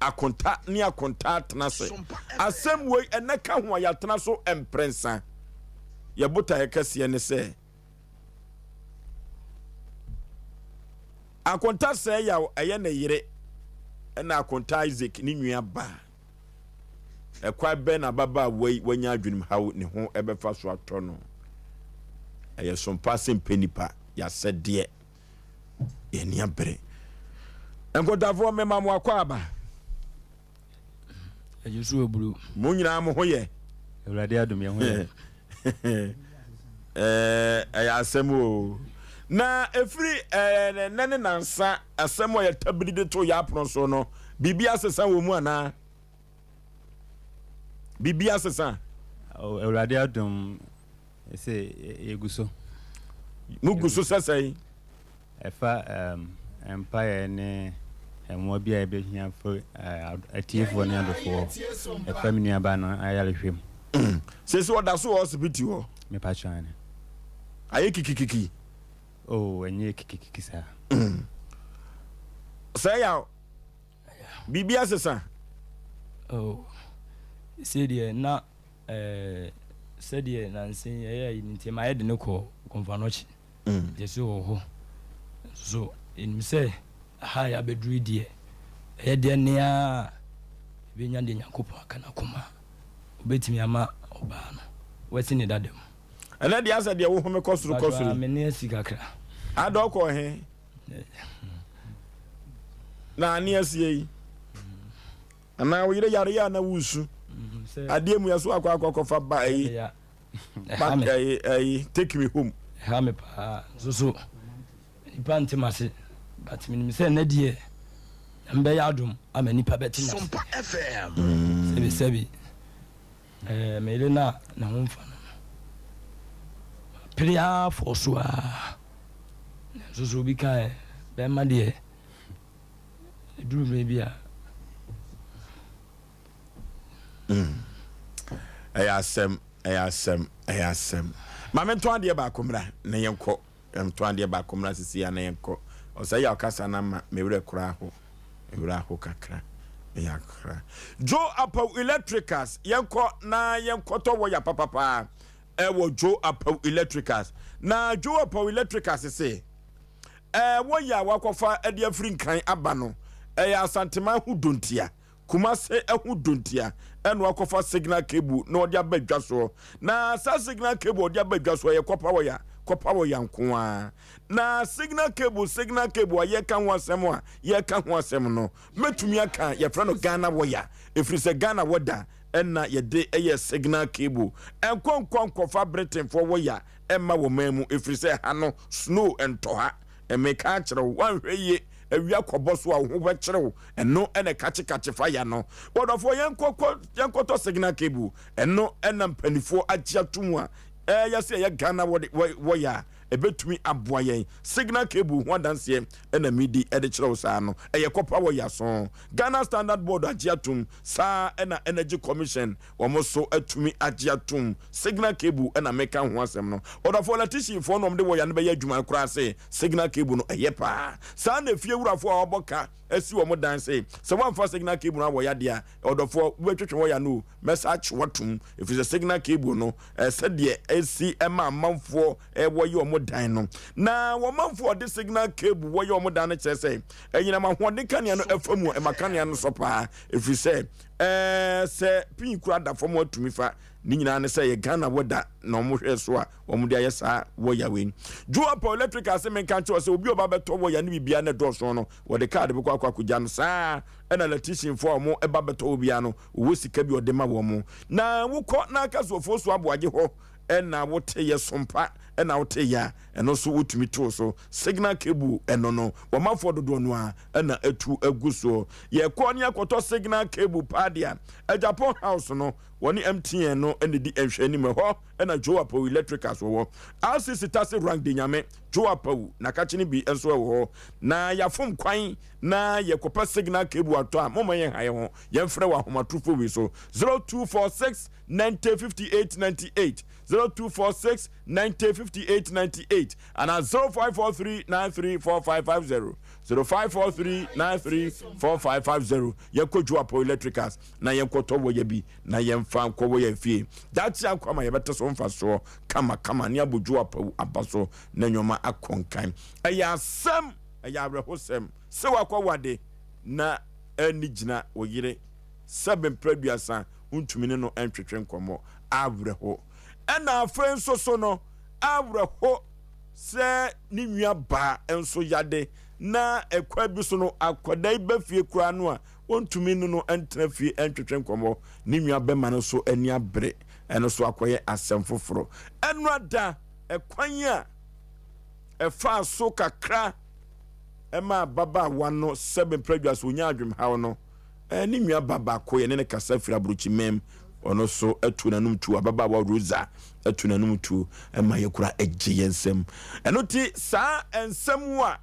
Akonta ne akonta atena ase. Asɛm wei ɛnɛ ka ho a yɛatena so mprɛnsa. Yɛ botaeɛ kɛseɛ ne sɛ akonta sɛɛ yaw ɛyɛ ne yere ɛna akonta Isaac ne nua baa. Ɛkwan bɛn na ababaawa yi wanya adwenemhaw ne ho bɛfa so atɔ no? Ɛyɛ sompa sɛ mpɛ nipa yasɛdeɛ. Yɛn ani abere. Nkotafoɔ mema mo akɔ aba. Ɛgye so aburo. Mo nyinaa mo ho yɛ. Awurade adom yɛn ho yɛ. Ɛyɛ asɛm o. Na ɛfiri ɛnɛ ne nansa asɛm a yɛtabiri de to yɛ apono so no, biribi asesa wɔ mu anaa? Biribi asesa? Awurade adom sɛ yɛgu so. Mugu so sɛ sɛn? Ɛfa mpaeɛ ne mmoa bi a yɛbɛhia firi atiefoɔ ne adɔfoɔ hɔ. Ɛfa me nuabaa no ayarehwɛ mu. Seesei ɔda so wɔ ɔsipiti hɔ? Mepa kyɛw aane. Ayɛ kikikiki? Oh, ɛnyɛ kikikiki saa. Sɛ yaw, biribi asesa? Oh, Seesei deɛ na ɛɛ sɛdeɛ nansa yi ɛyɛ yi nti mayɛ de no kɔ Komfo-Anokye. Gye so wɔ hɔ. Nso so yɛnim sɛ ɛha a yɛabɛduru yi deɛ, ɛyɛ deɛ nea a yɛbɛnya deɛ Nyankopɔn aka n'akoma a ɔbɛtumi ama ɔbaa no wasi ne dada mu. Ɛnɛ deɛ asɛ deɛ wo home kɔ soro kɔ soro yi. Me nne asi kakra. Ada ɔkɔ he? Na ane asie yi. Anaa wo yere yare yɛ a na wusu. Adeɛ mu yɛso akɔ akɔ akɔfa ba ayi. Ɛha me. Ayi ayi take me home. Ɛha me paa nso so nipa nte m'ase but menim sɛ nnɛ deɛ Nyame bɛyɛ adom ama nipa bɛte m'ase. Sɛbi sɛbi ɛɛ me yere no a ne ho mfa no no mapere ara fɔɔ so ara nanso so obi kae bɛrima deɛ Ɛduru mmerɛ bi a. Mm. Ɛyɛ asɛm, ɛyɛ asɛm, ɛyɛ asɛm. Ma mentɔn adeɛ baako mmra na yɛnkɔ. Mentɔn adeɛ baako mmra sisi ya na yɛnkɔ. Ɔsɛ yɛ ɔkasa na ma me werɛ koraa ho. Me werɛ aho kakra. Me akra. Joe Apaw Electricals, yɛnkɔ na yɛnkɔtɔ wɔya papapaa ɛwɔ Joe Apaw Electricals. Na Joe Apaw Electricals se Ɛɛ wɔ yɛ a wakɔfa de afiri Nkran aba no, ɛyɛ Asanteman ho dontia, Kumase ho dontia ɛna wakɔfa signal cable na ɔde aba dwa soɔ. Na saa signal cable a ɔde aba dwa soɔ ɛyɛ kɔpa wɔya, kɔpa wɔya nko ara. Na signal cable, signal cable a yɛreka ho asɛm a yɛreka ho asɛm no, mɛtumi aka yɛfrɛ no Ghana wɔya, ɛfiri sɛ Ghana wɔda ɛna yɛde yɛ signal cable. Ɛnkɔ nkɔ nkɔfa Britainfoɔ wɔya mma wɔ man mu ɛfiri sɛ ha no snow ntɔ ha. Meka akyerɛ wo, woanhwɛ yie awia kɔbɔ so a wo ho bɛkyere wo. Ɛno na ɛkakyekakye fire no. Wɔdɔfoɔ yɛnkɔ yɛnkɔtɔ signal cable. Ɛno na mpanifoɔ agye ato mu a ɛyɛ sɛ ɛyɛ Ghana wɔyɛ a ɛbɛtumi aboa yɛn. Signal cable ho adanseɛ na medi de kyerɛ wo saa no. Ɛyɛ kɔpa wɔ yaso. Ghana Standard Board agye atom saa na Energy Commission Wɔn nso atumi agye atom. Signal cable na meka ho asɛm no. Ɔdɔfoɔ electricianfoɔ na wɔde wɔya no bɛyɛ adwuma no koraa se signal cable no ɛyɛ paa. Saa na efie wurafoɔ a wɔabɔ ka asi wɔn dan se sɛ woamfa signal cable no awɔya deɛ a, ɔdɔfoɔ wobɛtwetwe wɔya no o, mɛsa akye wo atom. Ɛfiri sɛ signal cable no sɛdeɛ ɛsi ma amanfoɔ wɔyɛ wɔn dan no. Na wɔn manfoɔ a wɔde signal cable wɔyɛ wɔn dan no kyerɛ sɛ anyinam ahoɔden kanea no ɛfa mu a ɛma kanea no sɔ paa. Ɛfiri sɛ Ɛɛ sɛ pii koraa da fam a tumi fa. Ne nyinaa ne sɛ yɛ Ghana weather na wɔn hwɛɛ so a wɔn de ayɛ saa wɔya wei. Joe Apaw Electric ase menka nkyerɛ sɛ obi a ɔba bɛtɔ wɔya ne biribiara na ɛdɔɔso no wɔde card bɛkɔ akɔ akɔgya no saa ɛna electrician foɔ a wɔn ɛba bɛtɔ wɔ biara no wɔwɔ sika bi ɔde ma wɔn na wokɔ na aka so ofoɔ so aboagye hɔ ɛna wote yɛ sompa ɛna wote yɛ a ɛno nso wotumi too so signal cable ɛno no wɔmafoɔ dodoɔ no a ɛna atu agu soɔ. Yɛkɔ ne akɔtɔ signal cable paa deɛ a, Agyapong House no, wɔne MTN no na ɛdi nhwɛanim. Ɛhɔ na Joe Apawu Electricals wɔwɔ. RCC Tase Rank de Nyame, Joe Apawu, Nakakye no bi nso wɔ hɔ. Na yɛafom kwan na yɛkɔpɛ signal cable atɔ a, momma yɛnha yɛn ho. Yɛmfrɛ wɔ ahomatorofo wei so, 0246 90 58 98, 0246 90 58 98, anaa 0543 93 4550. 0543934550 Yɛnkɔ Juapo Electricals na yɛnkɔtɔ wɔya bi na yɛmfa nkɔ wɔya fie. Daakye ankɔ ama yɛbɛte so mfasoɔ kamakama ne abɔ Juapo aba so na nneɛma akɔ nkan. Ɛyɛ asɛm, ɛyɛ awerɛhosɛm sɛ wakɔ wade na ɛnni gyina wo yere sɛ mprɛ aduasa wontumi ne no ntwetwe nkɔmmɔ. Awerɛho. Ɛna afei nso so no, awerɛho. sɛ ne nua baa nso yade na ɛkwan bi so no akwadaa yi ba fie koraa no a wɔntumi ne no ntena fie ntwetwe nkɔmmɔ. Ne nua bɛma no nso ani abere, ɛno nso akɔyɛ asɛm foforɔ. Ɛno ada ɛkwan a ɛfaa so kakra ɛma ababaawa no sɛ mprɛdwa so ɔnya adwemhaw no, Ne nua ba baako yɛne no kasa firi aburokyiman mu, ɔno nso atu n'anom tuo. Ababaawa Rosa atu n'anom tuo ma yɛkura gye yɛn nsam. Ɛno ti saa nsɛm a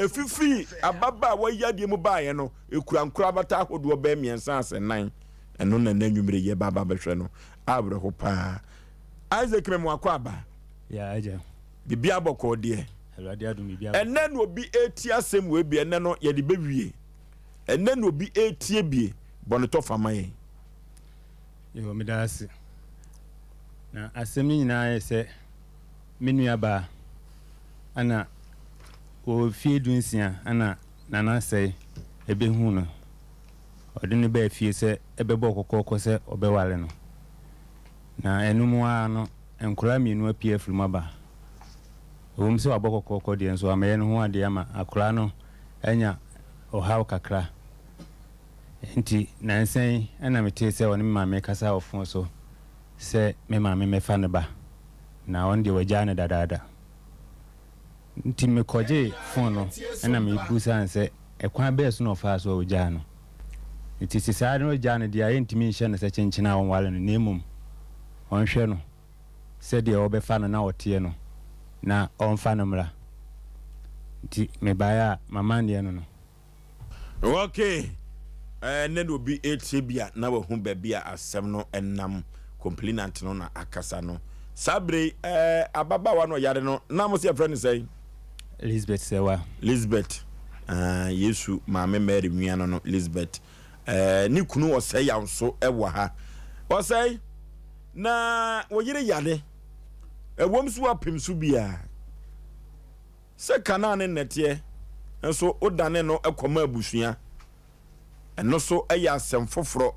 ɛfifiri ababaawa yi adeɛ mu baeɛ no, ɛkura nkorabata ahodoɔ bɛyɛ mmiɛnsa asɛ nan. Ɛno na n'anwummere yɛ ba bɛhwɛ no. Awerɛho paa. Isaac Memoakɔ aba. Yeah, agya. Biribi abɔkɔɔ deɛ. Awurade adom biribi abɔkɔɔ. Ɛnɛ na obi ɛreti asɛm wei bi, ɛnɛ no yɛde bɛwie. Ɛnnɛ na obi retie bie, bɔ no tɔfa ma yɛn. Yoo, meda ase. Na asɛm no nyinaa yɛ sɛ me nuabaa ana ɔwɔ mfeɛ dunsia ana Nana Asɛe bɛhuu no. Ɔde no baa fie sɛ ɛbɛbɔ kɔkɔɔkɔ sɛ ɔbɛware no. Na ɛno mu ara no, nkwadaa mmienu apue afiri mu aba. Ɛwom sɛ wabɔ kɔkɔɔkɔ deɛ, nso wammɛyɛ ne ho adeɛ ama akwadaa no anya ɔhaw kakra. Enti nnansa yi na metee sɛ ɔne me maame rekasa wɔ fon so sɛ me maame mmɛfa ne ba, na ɔno deɛ wagyaa no dadaada. Enti mekɔgyee fon no na mebisaa no sɛ ɛkwan bɛn so na ɔfaa so a ɔgyaa no. Enti sɛ saa na ɔgyaa no deɛ a, yɛntumi nhyɛ no sɛ kyenkyene a ɔnware no na mmom ɔnhwɛ no sɛdeɛ ɔbɛfa no na ɔteɛ no na ɔmfa no mmra. Nti mebaeɛ a m'amanneɛ no no. Ok ɛnɛ na obi retie bi a na wahu baabi a asɛm no nam, complainant no na akasa no. Saa bere yi ɛɛ ababaawa no ɔyare no na mo sɛ yɛfrɛ no sɛn? Lisbeth Sɛwa. Lisbeth, uh, Yesu maame Mary nua no no Lisbeth. Uh, ne kunu ɔsɛe yaw nso wɔ ha. Ɔsɛe na wo yere yare. Ɛwom so apem so biara. Sɛ Kanaan ne nnɛteɛ nso wodane no kɔma abusua, ɛno so yɛ asɛm foforɔ.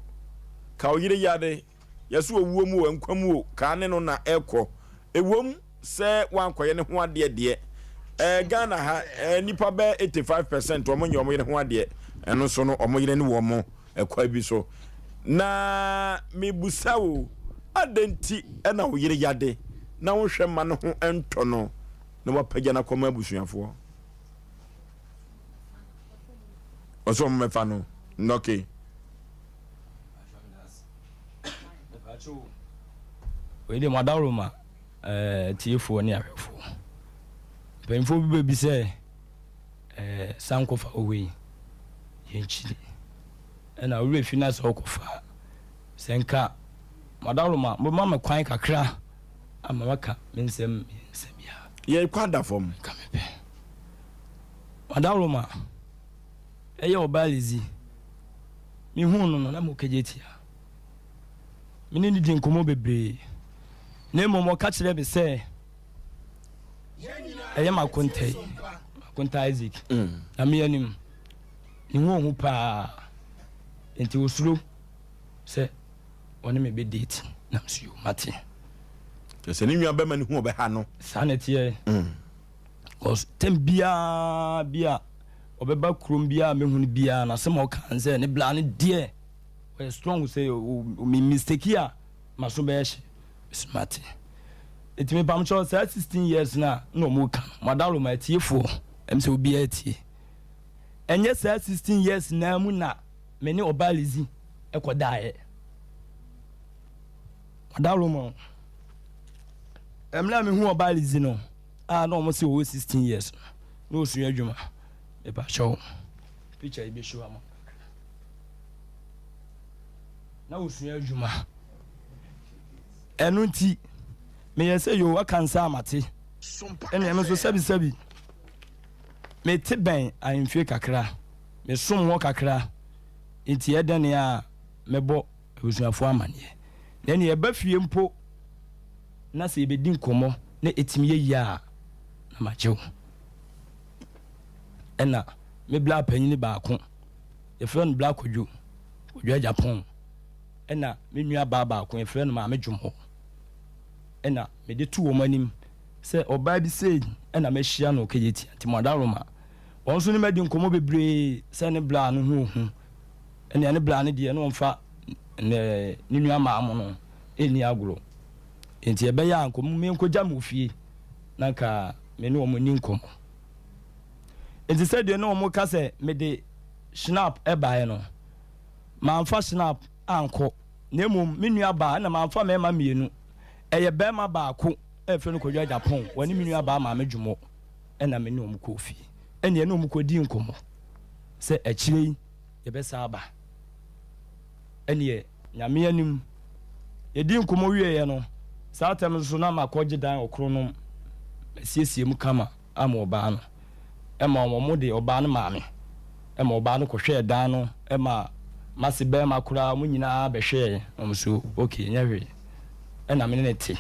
Ka wo yere yare, yɛse owuo mu o, nkwa mu o, kaa ne no na ɛkɔ. Ɛwom sɛ woankɔyɛ ne ho adeɛ deɛ, ɛɛ Ghana ha ɛɛ nnipa bɛyɛ 85 percent wɔn nyɛ wɔn yere ho adeɛ, ɛno nso no wɔn yere ne wɔn ɛkwan bi so. Na mebusa wo, adɛn nti na wo yere yade na wonhwɛ mma ne ho ntɔ no? na wapagya no akɔma abusuafoɔ. Ɔsɛ wɔn mɛfa no nnɔke. Wei deɛ mo adaworo ma eh, atiefoɔ ne ahwɛfoɔ. Mpanyinfoɔ bi bɛbi sɛ eh, san kɔfa owei yi, yɛnkyiri. Ɛna owura fi no sɛ ɔkɔfa a, sɛ nka mo adaworo ma mobɛma me kwan kakra ama maka me nsɛm mmiɛnsa biara. Yɛrekɔ ada fam. Nka mepɛ. Madawroma, ɛyɛ ɔbaa Lizzy. Mehuu no no, na mokagye tia. Me ne no dii nkɔmmɔ bebree. Na mmom ɔka kyerɛɛ me sɛ ɛyɛ m'akonta yi, m'akonta Isaac. Na me anim, ne ho ohu paa. Enti osuro sɛ ɔne me bɛ date na me so yoo mate. Kyerɛ sɛ ne nua bɛma ne hu ɔbɛha no. Saa na ɛteɛ. Cause tɛm biara bi a ɔbɛba kurom biara mehu no biara na asɛm a ɔka ne sɛ ne bla no deɛ ɔyɛ strong sɛ me mistake a maso bɛyɛ hye. Mese mate. Nti mepamkyɛw saa 16 years no a na ɔmo ka no madaworo ma atiefoɔ ɛm sɛ obiara tie. Ɛnyɛ saa 16 years naa mu na me ne ɔbaa Lizzy kɔdaeɛ. Ɔdaworo mu mmerɛ a mehu ɔbaa Lizzy no a na wɔn se ɔwɔ 16 years no na ɔsua adwuma. Mepa kyɛw picture yi bɛhyɛ ama kakra. Na ɔsua adwuma. Ɛno nti meyɛ sɛ yoo aka nsa amate. Ɛnna ɛno nso sɛbisɛbi mete bɛn ahemfie kakra. Mesom hɔ kakra, enti ɛdɛn a mɛbɔ abusuafoɔ amaneɛ? Na ɛnneɛ ɛba fie mpo na sɛ yɛbɛdi nkɔmmɔ na ɛtumi yɛ yie a, na magye wo. Ɛnna me bra panyini baako, yɛfrɛ no Bra Kwadwo, Kwadwo Agyapong, ɛnna me nua baa baako, yɛfrɛ no Maame Dwomɔ, ɛnna mede to wɔn anim sɛ ɔbaa bi sei na mahyia no Kejetia, nti mo adaworoma. Wɔn nso ne me adi nkɔmmɔ bebree sɛ ne bra no ho hu. Ɛnea ne bra no deɛ na ɔmfa ne ne nua maa mo no nni agorɔ. Enti ɛbɛyɛ a nka menkɔgya mo fie na nka me ne wɔn nni nkɔmmɔ. Enti sɛdeɛ na wɔka sɛ mede Schnapp baeɛ no, mamfa Schnapp ankɔ, na mmom me nua baa, ɛna mamfa mmarima mmienu. Ɛyɛ barima baako a yɛfrɛ no Kwadwo Agyapong, ɔne me nua baa Maame Dwomɔ. Ɛnna me ne wɔn kɔɔ fie. Ɛnna yɛne wɔn kɔdii nkɔmmɔ sɛ akyire yi yɛbɛsan aba. Ɛnneɛ Nyame anim, yɛdii nkɔmmɔ wieeɛ no, saa tɛm no so na makɔgye dan ɔkoro nom, masiesie mu kama ama ɔbaa no. Ɛma wɔde ɔbaa no maa me. Ɛma ɔbaa no kɔhwɛɛ dan no ma. M'ase bɛɛma koraa ɔmo nyinaa bɛhwɛɛ na ɔmo so ok nyɛ hwee ɛna me ne no te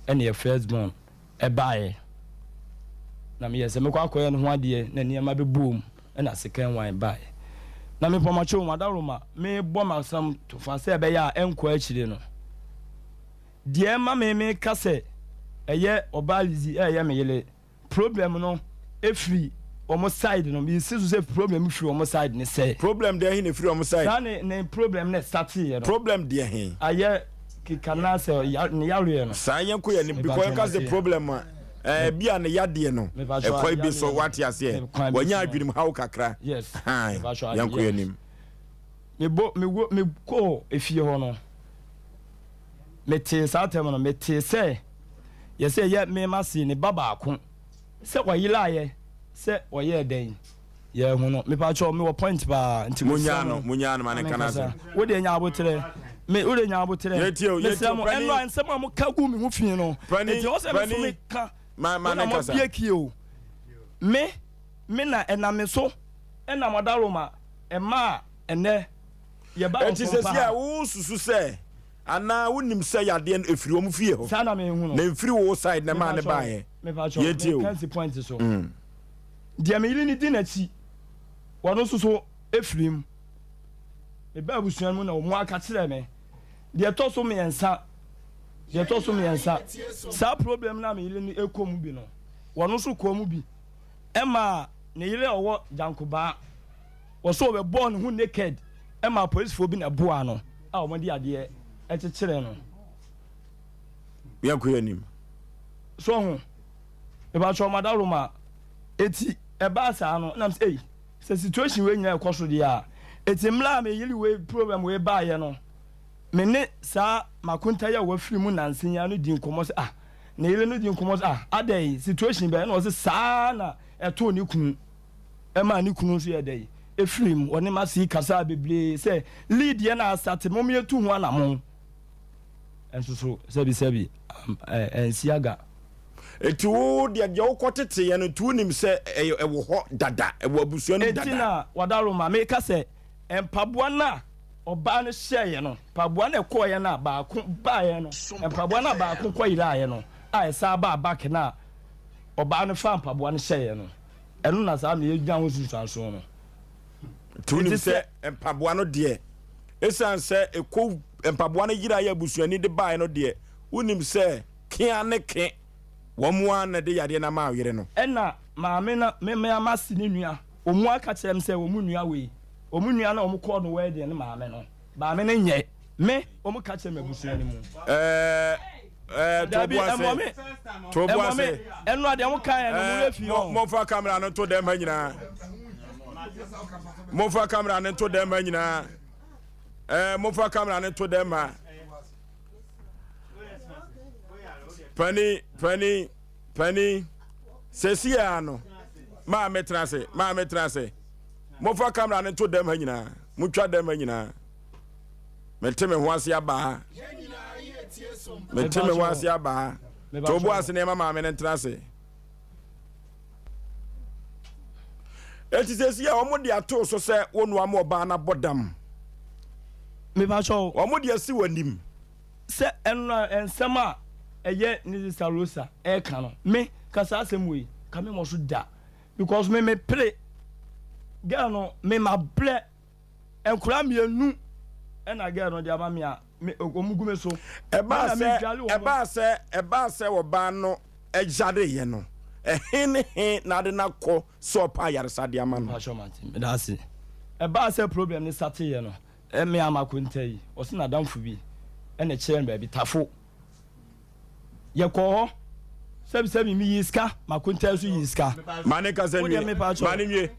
ɛna yɛ first born ɛbaeɛ na meyɛ sɛ mɛkɔ akɔyɛ ne ho adeɛ na nneɛma bɛbɔɔ mu ɛna second one baeɛ na mepɔmakyɛw madaworoma mebɔ m'asɛm to fa sɛ ɛbɛyɛ a ɛnkɔ akyire no deɛ ɛma me meka sɛ ɛyɛ ɔbaa Lizzy ɛyɛ me yere Problem no firi wɔn side no, me si so sɛ problem firi wɔn side ne sɛ. Problem deɛ he na efiri wɔn side? Saa ne ne problem no startee yɛ no. Problem deɛ he? Ayɛ keka na sɛ ya ne yareɛ no. Saa yɛn kɔ yɛn anim because yɛn ka sɛ problem a ɛɛ bi a ne yadeɛ no ɛkwan bi so wate aseɛ wanya adwenem haw kakra. Yes. Haan yɛn kɔ yɛn anim. Me bɔ me wo me kɔɔ efie hɔ no me tee saa tɛm no me tee sɛ. Yɛ sɛ yɛ mema see ne ba baako sɛ ɔyeraeɛ sɛ ɔyɛɛ dɛn yɛahu no mepakyɛw mewɔ point paa nti mesrɛ mo Munyaa no ma ne nka n'asɛm. Wo deɛ nya aboterɛ me wo deɛ nya aboterɛ Yɛtie o, yɛtie mesrɛ o, mo panin. ɛnora nsɛm a moka guu me ho fi no Panin, nti ɛwɔ sɛ me nso panin, meka ma ma mo ne na nkasa. moabie kie o me me na ɛnam me so ɛnam ɔdaroma ɛmaa ɛnɛ yɛba Enti ɔsom pa sɛsi ha. a wosusu sɛ Anaa wonim sɛ yadeɛ no ɛfiri wɔn fie hɔ Saa na mehu no. na ɛmfiri wo side na ɛmaa no Mepakyɛw, baeɛ? mepakyɛw, Yɛntie o. meka nsi point so. Deɛ me yere no di n'akyi, ɔno nso so firi mu. Mebaa abusua no mu na wɔn aka kyerɛɛ me. Deɛ ɛtɔ so mmiɛnsa, deɛ ɛtɔ so mmiɛnsa, saa problem no a me yere no kɔ mu bi no, ɔno nso kɔɔ mu bi. Ɛmaa ne yere a ɔwɔ Gyankobaa. Wɔsɔɔ bɛbɔɔ ne ho naked ma apolisifoɔ bi na ɛboaa no a wɔde adeɛ kyekyeree no. Yɛnkɔ yɛn anim. So ho? Mepakyɛw madawroma. Eti ɛbaa saa no na mesɛ ei sɛ situation wei nyinaa ɛkɔ so deɛ a eti mmerɛ a me yere wei problem wei baeɛ no me ne saa makonta yi a wafiri mu nansa yi ara no di nkɔmmɔ sɛ ah ne yere no di nkɔmmɔ sɛ ah adɛn situation bɛn na ɔse saa na ɛtoo ne kunu. ɛmaa ne kunu nso yɛɛ dɛn? Ɛfirii mu. Ɔne Mercy kasaa bebree sɛ Lee deɛ na asate, mom yɛntu ho anamon. Ɛnso so sɛbi sɛbi ansi aga. Enti wo deɛ deɛ wokɔ teteeɛ no nti wonim sɛ ɛyɛ ɛwɔ hɔ dada, ɛwɔ abusua no mu Enti dada. na Wadaroma meka sɛ mpaboa no a ɔbaa no hyɛeɛ no, mpaboa no a ɛkɔeɛ no a baako baeɛ no, mpaboa no a baako kɔyeraeɛ no a ɛsan baa back no a ɔbaa no faa mpaboa no hyɛeɛ no, Ɛno na saa meyɛ nya ho nsunsuansoɔ no. Nti wonim Nti sɛ sɛ. mpaboa no deɛ, ɛsiane sɛ ɛkɔ mpaboa no yera yɛ abusuani de baeɛ no deɛ, wonim sɛ kea ne ke, wɔn ara na ɛde yadeɛ no ama wo yere no. Ɛna maame no, me me m'ase ne nua, wɔn aka kyerɛ me sɛ wɔn nua wei, wɔn nua no a wɔn kɔɔ no wedding no maame no, maame no nyɛ me, wɔn ka kyerɛ me abusua no mu. Ɛɛ. Ɛɛ to Dabi, bo ase. ɛmmɔ me. To bo Ɛmmɔ me. ase. Ɛno a deɛ mo kaeɛ no, mo werɛ fi Ɛɛ ɔn. momfa kamera no nto dɛm ha nyinaa. Momfa kamera no nto dɛm ha nyinaa. Ɛɛ momfa kamera no nto dɛm ha. Pani pani pani sɛsi a no maa metena ase maa metena ase. Momfa kamera no nto dɛm ha nyinaa. Montwa dɛm ha nyinaa. Mete me ho ase aba ha. Mete me ho ase aba ha. To bo ase na ɛma maame no ntena ase. Eti sɛsi a wɔn de ato so sɛ wɔn nua ma ɔbaa no abɔ dam. Mepakyɛw. Wɔn de asi wɔn anim. Sɛ ɛno nsɛm a ɛyɛ ne sista Rosa ɛka no me ka saa asɛm wei ka me mɔ so da because me me pere girl no me ma brɛ. Nkwadaa mmienu na girl no de ama me a me wɔn gu me so. Ɛbaa Me na sɛ medwale wɔn. ɛbaa sɛ ɛbaa sɛ ɔbaa no yareeɛ no, ɛhe ne he na ade no akɔ sɛ ɔpɛ ayaresa de ama no? Mpakyɛw mate, meda ase. Ɛbaa sɛ problem no starteeɛ no, me a makonta yi, ɔse n'adamfo bi na ɛkyerɛɛ no baabi, Tafo. Yɛkɔɔ hɔ, sɛbisɛbi meyii sika, m'akontaa nso yii sika. Ma ne kasa Wo deɛ nwie. mepa kyɛw. Ma ne nwie.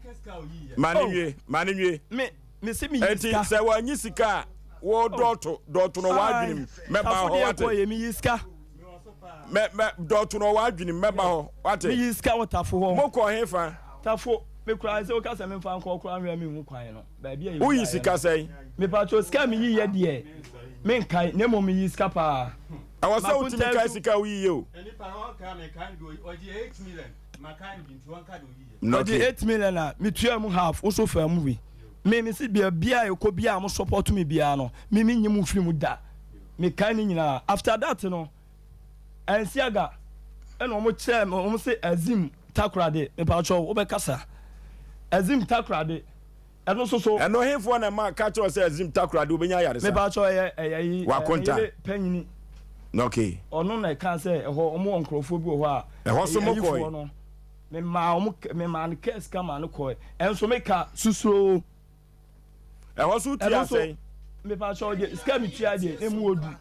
Ma ne Oh. nwie. Ma ne nwie. Me, me se meyii Enti sika. sɛ wanyi sika a, wo dɔɔto, dɔɔto no wɔ Ae, adwene mu. Mɛba Tafo hɔ, deɛ wate. yɛkɔɔ yɛ, meyii sika. Mɛ, mɛ, dɔɔto no wɔ adwene mu, mɛba hɔ, wate. Meyii sika wɔ Tafo hɔ. Mokɔɔ he fa? Tafo, me koraa sɛ woka sɛ memfa nkɔ koraa nhwɛ a menhu kwan no. Baabi a yɛwuraeɛ Woyi no. sika sɛn? Mepakyɛw, sika a meyii yɛ deɛ, menkae, na mmom meyii sika paa. Ɛwɔ sɛ wotumi M'akontaa kae nso. sika a woyi yɛ o. Ɔgye 8 million a, metuaa mu half, wo nso faa mu bi. Me me se baabiaa yɛkɔ biaa mo support me biaa no me me nyi mo mfiri mu da. Me kae ne nyinaa. After that no Ansiaga ɛna ɔmo kyerɛɛ me ɔmo se Azim Takoradi mepakyɛw wobɛkasa Azim Takoradi ɛno nso so. Ɛno hefoɔ na ɛma ka kyerɛ wo sɛ Azim Takoradi wobɛnya ayaresa? Mepakyɛw ɛyɛ ɛyɛ yi Wakonta. me yere panyini. Okay. Ɔno na ɛka sɛ ɛhɔ ɔmo wɔ nkorɔfoɔ bi wɔ hɔ a Ɛhɔ so ɛyɛ mo kɔe? ayifoɔ no. Memaa wɔn, memaa no kaa sika maa no kɔe. Ɛnso me ka susoo. Ɛhɔ so tua sɛn? Mepa kyɛw deɛ sika mi tua deɛ emu wɔ du.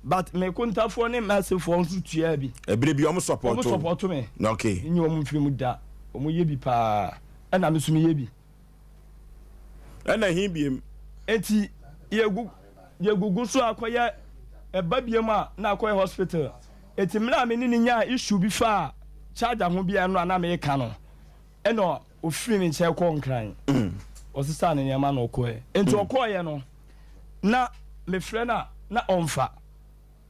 But me kontafoɔ ne m'asefoɔ nso tua bi. Ebire bi wɔn sɔpɔto. Wɔn sɔpɔto me. Okay. Nye wɔn mfiri mu da. Wɔn yɛ bi paa. Ɛna me nso me yɛ bi. Ɛna hin biem. Enti yɛgu yɛgugu so akɔyɛ ɛba biem a na akɔyɛ hospital. Enti mmerɛ a me ne no nyaa issue bi faa charger ho bi a ɛno a na meka no ɛna ɔfiri me nkyɛn kɔɔ Nkran. Ɔsesaa ne nneɛma na ɔkɔɛ. Enti ɔkɔɔeɛ no na mefrɛ no a na ɔmfa.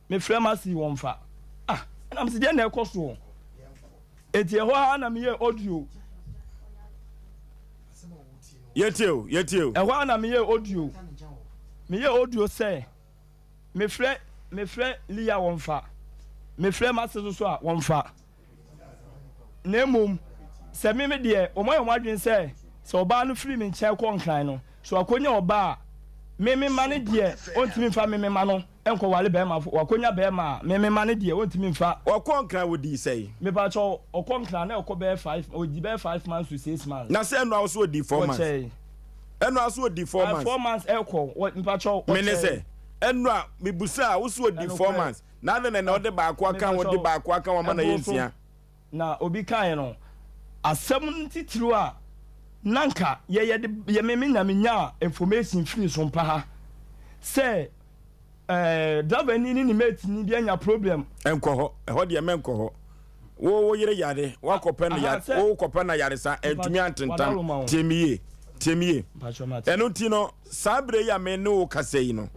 Mefrɛ Mercy wɔmfa. Ah ɛna mese deɛn na ɛkɔ soɔ? Enti ɛhɔ ara na meyɛɛ audio. Yɛtie o, yɛtie o. Ɛhɔ ara na meyɛɛ audio. Meyɛɛ audio sɛ mefrɛ mefrɛ Leah wɔmfa. Mefrɛ Mercy nso so a wɔmfa. Na mmom sɛ me me deɛ wɔayɛ wɔn adwene sɛ sɛ ɔbaa no firi me nkyɛn kɔ Nkran no, sɛ wakɔnya ɔbaa a, me me mma no deɛ ɔntumi mfa me me mma no nkɔware bɛrima fo, wakɔnya bɛrima a, me me mma no deɛ ɔntumi mfa. Ɔkɔɔ Nkran ɔdii sɛn? Mepakyɛw, ɔkɔ Nkran na ɛkɔ bɛyɛ five, ɔdi bɛyɛ 5 months to 6 months. Na sɛ ɛno a wo so ɔdii 4 months? Ɔkyɛe. Ɛno a so ɔdii 4 Ah, months? 4 months ɛkɔ, wɔ, mepakyɛw, Me ne ɔkyɛe. sɛ, ɛno a mebusaa a wo so ɔdii 4 Ɛnokorɛ. months, na adɛn na ɛnɛ ɔde baako aka ho, de Mepakyɛw, baako aka ho ama no ayɛ ɛboro so. nsia? Na obi kaeɛ no, asɛm no titiriw a na nka yɛyɛ de yɛ me me na menyaa information firi Sompa ha sɛ ɛɛ driver ni ne ne mate ni bi anya problem. Nkɔ hɔ, ɛhɔ deɛ mɛnkɔ hɔ. Wo wo yere yare, woakɔpɛ no Aha, yare, sɛ wokɔpɛ no ayaresa, ɛntumi antentam. Wadaroma o. Tie me yie, tie me yie. Mpakyɛ mate. Ɛno nti no, saa berɛ yi a me ne wo kasa yi no,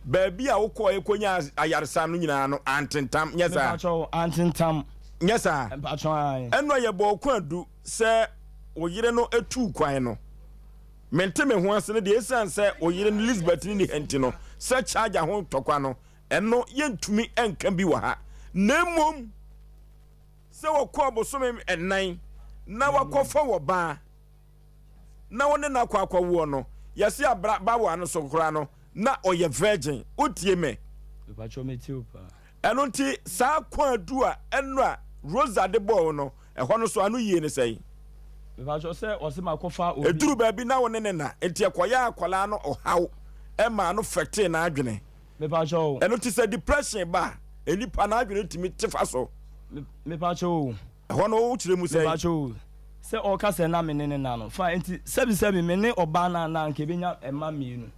baabi a wokɔɔ kɔnya ayaresa no nyinaa no, antentam, nyɛ saa? Mepakyɛ antentam. Nyɛ saa? Mpakyɛ ae. Ɛno a yɛbɔɔ kwaadu sɛ wo yere no tuu kwan no, mente me ho ase no deɛ, ɛsiane sɛ wo yere no Lisbeth no nni ha nti no, sɛ charger ho ntɔkwa no, ɛno yɛntumi nka bi wɔ ha. Na mmom sɛ wɔkɔɔ bosome nnan na wakɔfa wɔ baa na wo ne no akɔ akɔwoɔ no, yɛse abra bawoa no so koraa no, na ɔyɛ virgin. Wotie me? Mepakyɛ metie wo paa. Ɛno nti saa kwaadu a ɛno a Rosa de bɔɔ wo no, ɛhɔ no so ano yie ne sɛn? Mepakyɛ sɛ ɔse makɔfa obi. Ɛduru baabi na wo ne ne na, nti ɛkɔyɛɛ akwadaa no ɔhaw ɛmaa no fɛtee n'adwene. Mepakyɛ o. Ɛno nti sɛ depression ba a, nnipa n'adwene tumi te fa so. Mepakyɛ o. Ɛhɔ no wo kyerɛ mu sɛn? Mepakyɛ o. Sɛ ɔka sɛ na me ne ne na no, fine, nti sɛbi sɛbi me ne ɔbaa no a na anka ɛbɛnya mma mmienu.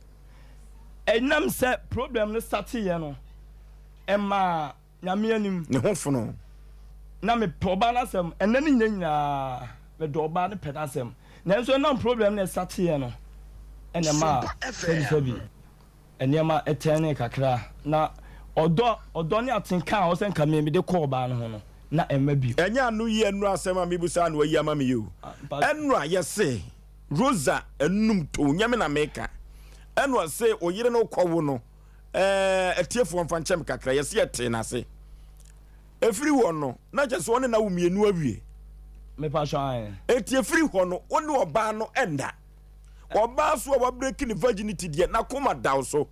Ɛnam sɛ problem no starteeɛ no, ɛmaa Nyame anim. Ne ho fonoo. Na mepɛ ɔbaa no asɛm, ɛnnɛ ne nyɛ nyinaa, medɔ ɔbaa no pɛ n'asɛm. Nanso ɛnam problem no a ɛstarteeɛ no, ɛna ɛmaa sɛbi sɛbi nneɛma tɛnee kakra. Na ɔdɔ, ɔdɔ ne atenka a ɔsɛ nka me mede kɔ ɔbaa no ho no, na ɛmma bio. Ɛnyɛ ano yi ɛnora asɛm a mebusaa na wayi ama me yi o. Ɛnora yɛse Rosa anum tow, nyɛ me na meka. Ɛna ɔse oyere no kɔwo no, ɛɛ atiefoɔ mfa nkyɛm kakra, yɛse yɛtee n'ase. Ɛfiri hɔ no, na kyerɛ sɛ ɔne no awo mmienu awie. Mepa kyɛw ae. Enti ɛfiri hɔ no, wo ne ɔbaa no ɛnda. Ɔbaa so a wabreki ne virginity deɛ, n'akoma da wo so.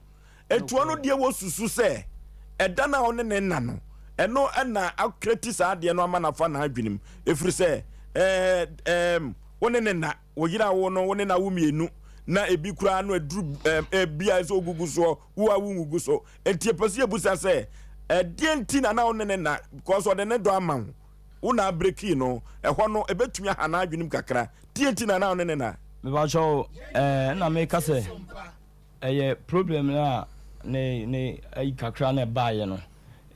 Enti ɔno deɛ wɔsusu sɛ ɛda no a ɔne ne nna no, ɛno ɛna akreti saa adeɛ no ama no afa n'adwenem. Ɛfiri sɛ ɛɛ ɛɛm wo ne ne nna, wo yere a wo no wo ne no awo mmienu, na ebi koraa no aduru ɛɛm ebi a ɛsɛ ogugu soɔ, wo a wongugu so. Enti yɛpɛ sɛ yɛbusa sɛ, ɛdeɛn nti na na wo ne ne nna? Because ɔde ne dɔ ama wo, wo na abreki no, ɛhɔ no ɛbɛtumi aha n'adwenem kakra. Deɛn nti na na wo ne ne nna? Mepakyɛw, ɛɛ na meka sɛ ɛyɛ problem no a ne ne ayi kakra na ɛbaeɛ no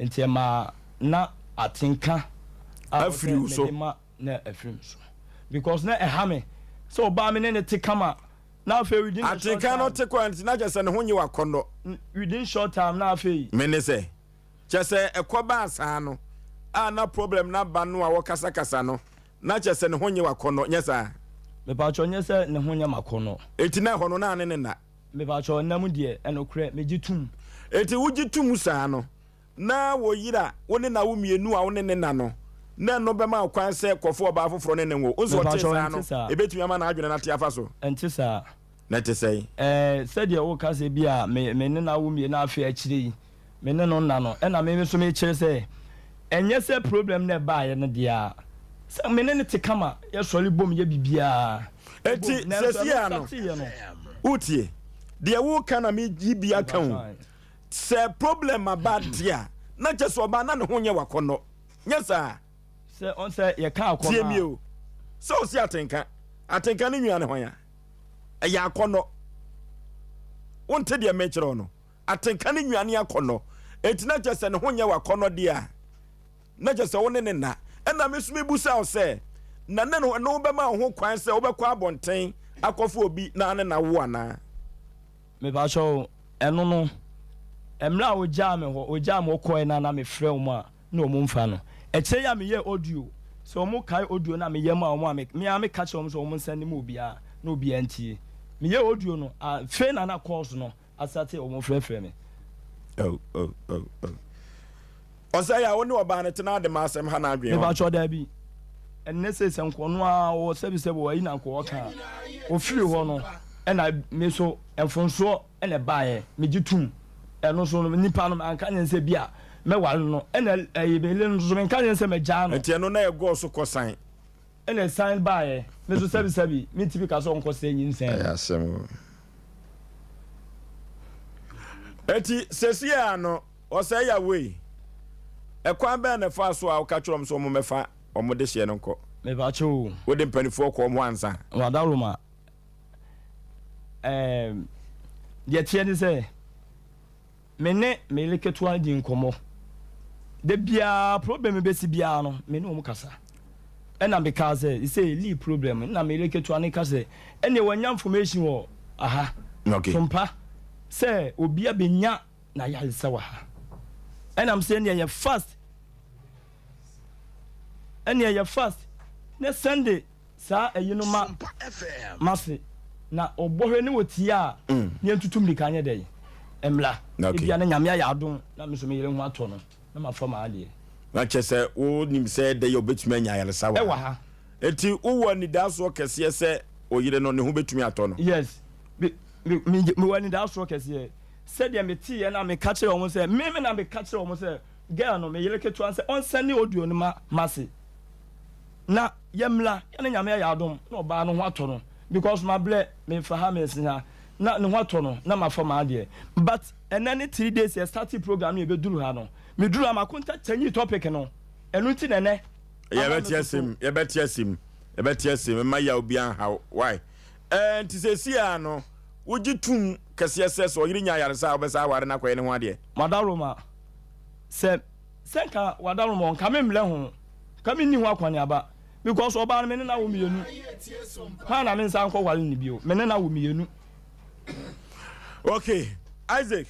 nti ɛmaa na atenka a ɛwɔ Afiri sɛ wo so. mede ma na afiri me so because na ɛha me sɛ ɔbaa me ne ne te kama na afei within a short Atenka no time te kɔ a nti na kyerɛ sɛ ne ho nye wo akɔnnɔ. within short time na afei. Me ne sɛ, kyerɛ sɛ ɛkɔ baa saa no a na problem no aba no a wɔkasakasa no na kyerɛ sɛ ne ho nye wo akɔnnɔ, nyɛ saa? Mepakyɛw nyɛ sɛ ne ho nyɛ m'akɔnnɔ. Enti na ɛhɔ no na ne ne nna. Mepakyɛw nna mu deɛ, ɛnokorɛ, megye tom. Enti wogye tom saa no, na wo yere a wo ne no awo mmienu a wo ne no nna no, na ɛno bɛma wo kwan sɛ kɔfa ɔbaa foforɔ ne no nwo? Wo nso ɔtee Mepakyɛw saa ɛnte no, saa. ɛbɛtumi ama n'adwene no ate afa so? Ɛnte saa. Na ɛte sɛn? Ɛɛ, sɛdeɛ woka sɛ bi a me me ne no awo mmienu afei akyire yi me ne no nna no, ɛna me nso mekyerɛ sɛ ɛnyɛ sɛ problem no ɛbaeɛ no deɛ a, sɛ me ne no te kama, yɛsɔre bom yɛ biribiara bom, Enti nanso seesei ɛno ara no, starteeɛ no. wotie? Deɛ woreka na meyi bi aka o. Sɛ problem aba deɛ a, na kyerɛ sɛ ɔbaa na ne ho nyɛ w'akɔnnɔ. Nyɛ saa? Sɛ ɔn sɛ yɛka akɔnnɔ Tie me a. o. Sɛ ɔse atenka, atenka ne nua ne hwan a? Ɛyɛ akɔnnɔ. Wonte deɛ mekyerɛ wo no? Atenka ne nua ne akɔnnɔ. Enti na kyerɛ sɛ ne ho nyɛ w'akɔnnɔ deɛ a, na kyerɛ sɛ wo ne ne nna. Ɛna me nso mebusa wo sɛ, na ne no ɛno bɛma wo ho kwan sɛ wobɛkɔ abɔnten akɔfa obi na ne no awo anaa? Mepakyɛw, ɛno no, mmerɛ a ogyaa me hɔ, ogyaa me hɔ kɔɛ no a na mefrɛ wɔn a na wɔn mfa no. Akyire yi a meyɛɛ audio, sɛ wɔn kae audio no a meyɛ maa wɔn a, me me ara meka kyerɛɛ wɔn sɛ wɔn nsɛnde ma obiara na obiara ntie. Meyɛɛ audio no, afei na na calls no asate a wɔn frɛfrɛ me. Oh, oh, oh, oh. Ɔsɛ yɛ a wo ne ɔbaa no tena ade ma asɛm ha n'adwene hɔ. Mepakyɛw daabi. Ɛnnɛ sei sɛ nka ɔno ara ɔwɔ sɛbi sɛbi wɔ ayi na nka ɔka a, ɔfiri hɔ no ɛna me nso mfonsoɔ ɛna ɛbaeɛ, megye tom. Ɛno nso no nipa no manka nyɛ sɛ bi a mɛware no ɛna ɛyi me yere no nso menka nyɛ sɛ mɛgyaa no. Nti ɛno na ɛgɔɔ so kɔsan. Ɛna ɛsan baeɛ, me nso sɛbi sɛbi mentumi ka sɛ ɔnkɔsɛe nyinsɛn no. Ɛyɛ asɛm o. Enti seesei ara no, ɔsɛe Yahweh. Ɛkwan bɛn na ɛfaa so a woka kyerɛɛ wɔn sɛ wɔmmɛfa wɔn dehyeɛ no nkɔ? Mepakyɛ o. Wode mpanimfoɔ kɔɔ wɔn hɔ ansa? Wadaroma, ɛɛm, deɛ ɛteɛ ne sɛ, Me ne me yere ketewa di nkɔmmɔ. Da biara problem bɛsi biara no, me ne wɔn kasa. Ɛna mekaa sɛ, sɛ Lee problem, ɛna me yere ketewa no ka sɛ, ɛneɛ wanya information wɔ aha. Okay. Sompa sɛ obi abɛnya n'ayaresa wɔ ha. Ɛna me sɛ ɛneɛ yɛ fast. Ɛneɛ yɛ fast. Ne Sunday. Saa ayi no ma m'ase na ɔbɔ hwɛ ne ɔtie a ne yɛntutu mmirika nyɛ dɛn mmra. Ebia na Nyame ayɛ adom na me nso me yere ho atɔ no na mafa m'adeɛ. Na kyerɛ sɛ wonim sɛ ɛdɛ yi a ɔbɛtumi anya ayaresa wɔ Ɛwɔ ha. Enti wowɔ anidaasoɔ kɛseɛ sɛ oyere no ne ho bɛtumi atɔ no? Yes, me, me, me, mewɔ anidaasoɔ kɛseɛ. Sɛdeɛ meteeɛ na meka kyerɛɛ wɔn sɛ, me, me na meka kyerɛɛ wɔn sɛ, girl no, me yere ketewa no sɛ ɔnsɛne audio no ma m'ase. Na yɛmmra yɛne Nyame ayɛ adom na ɔbaa no ho atɔ no because mabrɛ mefa ha mesi ha na ne ho atɔ no na mafa m'adeɛ but ɛnɛ ne 3 days yɛ starting program no yɛbɛduru ha no meduru ha makonta change topic no ɛno nti na ɛnɛ ama Yɛbɛte me ase soso. mu, yɛbɛte ase mu, yɛbɛte ase mu, mma yaw biara nhaw wo. Why? Ɛɛ, nti seesei ara no, wogye tom kɛseɛ sɛ sɛ ɔyere nya ayaresa a, wobɛsan aware no akɔyɛ ne ho adeɛ? Madaroma, sɛ Sɛ nka wada no mɔ nka me mlɛ ho nka me nni ho akwaneaba because ɔbaa no me ne no awo mienu hwan na me nsan nkɔ ware no bio me ne no awo mienu. Ok Isaac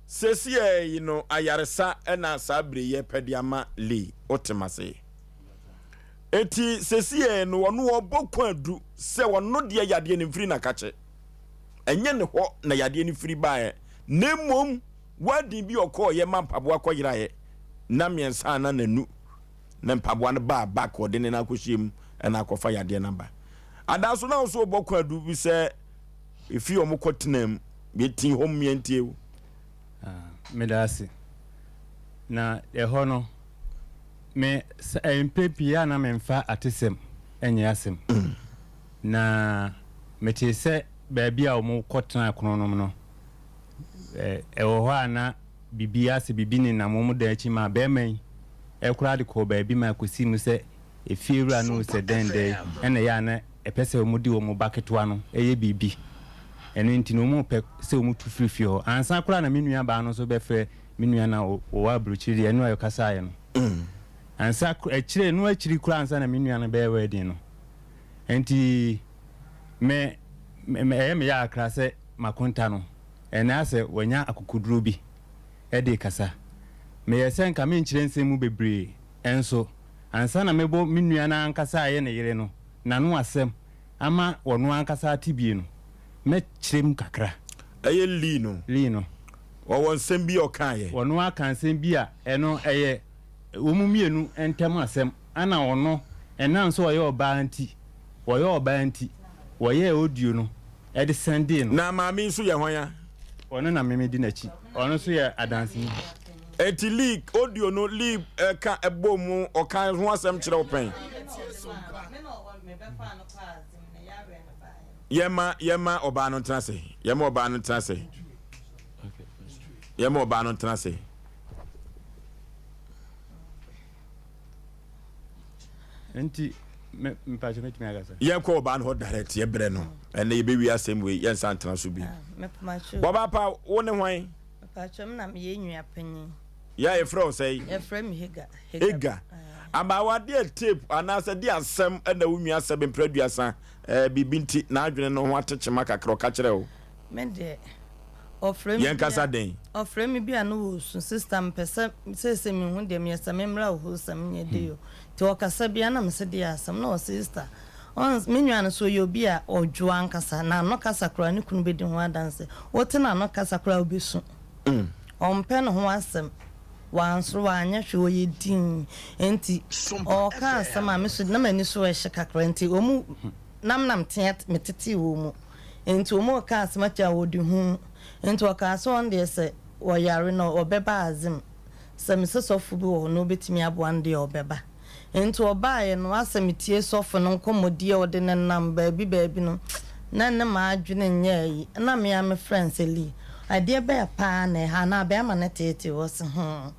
sesiɛ yi no ayaresa na saa bere yɛ pɛ de ama Lee wote mase eti sesiɛ no ɔno ɔbɔ kwadu sɛ ɔno deɛ yadeɛ no mfiri nakakye ɛnyɛ ne hɔ na yadeɛ no firi baeɛ na mmom Wedding bi ɔkɔɔyɛ ma mpaboa kɔyeraeɛ nna mmiɛnsa anaa nanu na mpaboa no baa back ɔde ne nan akɔhyia mu ɛna akɔfa yadeɛ no aba. Adaa so na wo so wobɔ kwaadu bi sɛ efi ɔmo kɔ tena mu yɛti hɔ mmea ntie wo. Ah, meda ase. Na ɛhɔ no, me sɛ mpɛ pii a na memfa atesɛm nyɛ asɛm. Na metee sɛ baabi a wɔkɔ tena kronom no, Ɛwɔ hɔ a na biribi asɛ biribi nenam wɔn dan akyi ma barima yi koraa de kɔɔ baabi ma ɛkɔsii mu sɛ efiewura no sɛ dɛn dɛn ɛna ɛyɛ a na ɛpɛ sɛ wɔde wɔn ba ketewa no yɛ biribi. Ɛno nti no wɔpɛ sɛ wɔtu firi fie hɔ. Ansa koraa na me nua baa no nso bɛfrɛ me nua no a ɔwɔ aburokyiri deɛ ɛno a yɛkasaeɛ no. Ansa akyire no akyiri koraa ansa na me nua no bɛyɛ wedding no. Nti me ɛyɛ me ya akra sɛ M'akonta no, ɛnnɛ asɛ wanya akokoduro bi de rekasa. Meyɛɛ sɛ nka menkyerɛ nsɛm mu bebree, nso ansa na mɛbɔ me nua no ankasa a ɛyɛ ne yere no n'ano asɛm. ama ɔno ankasa ate bie no, mɛkyerɛ mu kakra. Ɛyɛ Lee no. Lee no. Ɔwɔ nsɛm bi a ɔkaeɛ. Ɔno aka nsɛm bi a ɛno ɛyɛ wɔn mmienu ntam asɛm ɛna ɔno ɛnam sɛ ɔyɛ ɔbaa nti, ɔyɛ ɔbaa nti, wɔyɛɛ audio no de sɛndee no. Na maame yi nso yɛ hwan a? Ɔno na me medi n'akyi. Ɔno nso yɛ adanseni. Enti Lee, audio no Lee ka bɔɔ mu, ɔka ho asɛm kyerɛ wo pɛn? Yɛma yɛma ɔbaa no ntena ase. Yɛma ɔbaa no ntena ase. Yɛma ɔbaa no ntena ase. Nti me mpakyɛ mɛtumi akasa. Yɛnkɔ ɔbaa no hɔ direct yɛbrɛ no ɛnɛ yɛbɛwie asɛm wei yɛnsa ntena so bi. Wɔbaa pa wo ne hwan? Mpakyɛ me na meyɛ nua panyin. Yɛ a yɛfrɛ wo sɛn? Yɛfrɛ me Hagar. Hagar. Abaawa deɛ tape anaasɛ deɛ asɛm na wo nua sɛbe mprɛ aduasa ɛɛ biribi nti n'adwene no ho ate kyema kakra ɔka kyerɛ wo? Me deɛ ɔfrɛ me Yɛn kasa den. Ɔfrɛ me bi a na ɔresu sister mepɛ sɛ seesei menhu deɛ meyɛ sɛ memmra wo hɔ sɛ menyɛ dei o nti ɔkasa bi a na mese deɛ asɛm na ɔse sister ɔn me nua no so ɔyɛ obi a ɔdwo ankasa n'ano kasa koraa ne kunu bɛdi ho adanse wote n'ano kasa koraa wobɛsu ɔmpɛ ne ho asɛm wansoro wanyɛ hwee ɔyɛ dinn nti ɔɔka asɛm a me so na m'ani so ɛhye kakra nti ɔmu nam na metea metetee wɔ mu nti ɔmu ɔka asɛm akyɛ a ɔdi ho nti ɔkaa sɛ ɔno deɛ sɛ ɔyare no ɔbɛba azem sɛ mesɛ sɔfo bi wɔ hɔ na ɔbɛtumi aboa no deɛ ɔbɛba nti ɔbaeɛ no asɛ metie sɔfo no nkɔmmɔdie a ɔde nenam baabi baabi no na ne m'adwene nyɛ ayi na me ara me frɛ no sɛ Lee adeɛ bɛɛ paa na ɛha anaa bɛɛma no teetee wo ɔse hmm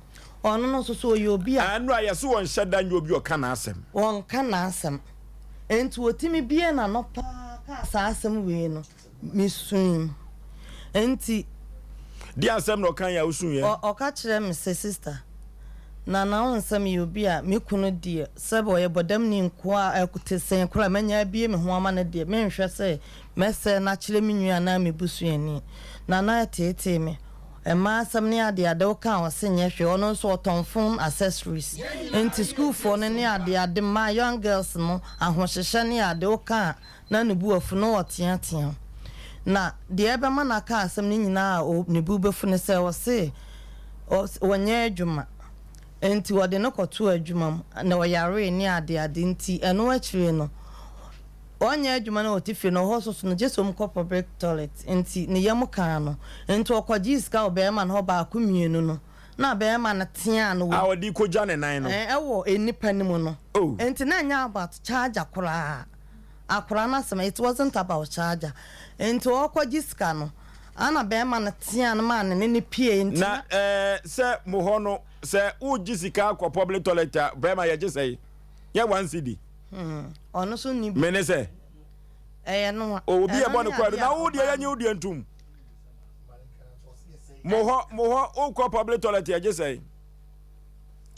ɔno no nso so ɔyɛ obi a. Ɛno a yɛse ɔnhyɛ da nyɛ obi a ɔka n'asɛm. Ɔnka n'asɛm nti ɔtumi bue n'ano paa kaa saa asɛm wei no mesui nti. Deɛ asɛm na ɔkaeɛ a wosuiɛ? Ɔka kyerɛɛ me sɛ sister Nana wohu sɛ meyɛ obi a me kunu deɛ sɛbe ɔyɛ bɔdamni nko a te sɛn koraa a manya abue me ho ama no deɛ menhwɛ sɛ mɛsɛe no akyerɛ me nua anaa me busuani. Nana ɛteetee me. Mmaa asɛm ne adeade woka a ɔse nyɛ hwee ɔno nso ɔtɔn phone accessories nti sukuufoɔ no ne adeade mmaa young girls no ahohyehyɛ ne ade woka a na ne bo afu na ɔteatea. Na deɛ ɛbɛma no aka asɛm no nyinaa a ne bo bɛfu ne sɛ ɔse ɔnyɛ adwuma nti wɔde no kɔtoo adwuma mu na ɔyaree ne adeade nti ɛno akyire no ɔnyɛ adwuma na ɔte fie no ɔhɔ soso no gye sɛ ɔmkɔ public toilet nti ne yam kaa no nti ɔkɔgyee sika wɔ bɛrima no hɔ baako mmienu no na bɛrima no teaa no wɔ A ɔde kɔgya ne nan no. Ɛwɔ nnipa no mu no Oh. nti na ɛnyɛ about charger koraa. Akora no asɛm it wasn't about charger nti ɔkɔ gye sika no ana bɛɛma no tea no maa ne ne no pie nti Na na. ɛɛ sɛ mo hɔ no sɛ wo gye sika akɔ public toilet a bɛɛma yɛ gye sɛn? Nyɛ one cedi? Hmm ɔno so nni bi. Me ne sɛ. Ɛyɛ no a. Obi Ɛno ɛbɔ ne no kwaadu adeɛ na a wo deɛ ɔbaa yɛnye no. wo deɛ ntum. Mo hɔ mo hɔ wo kɔ public toilet yɛ gye sɛn?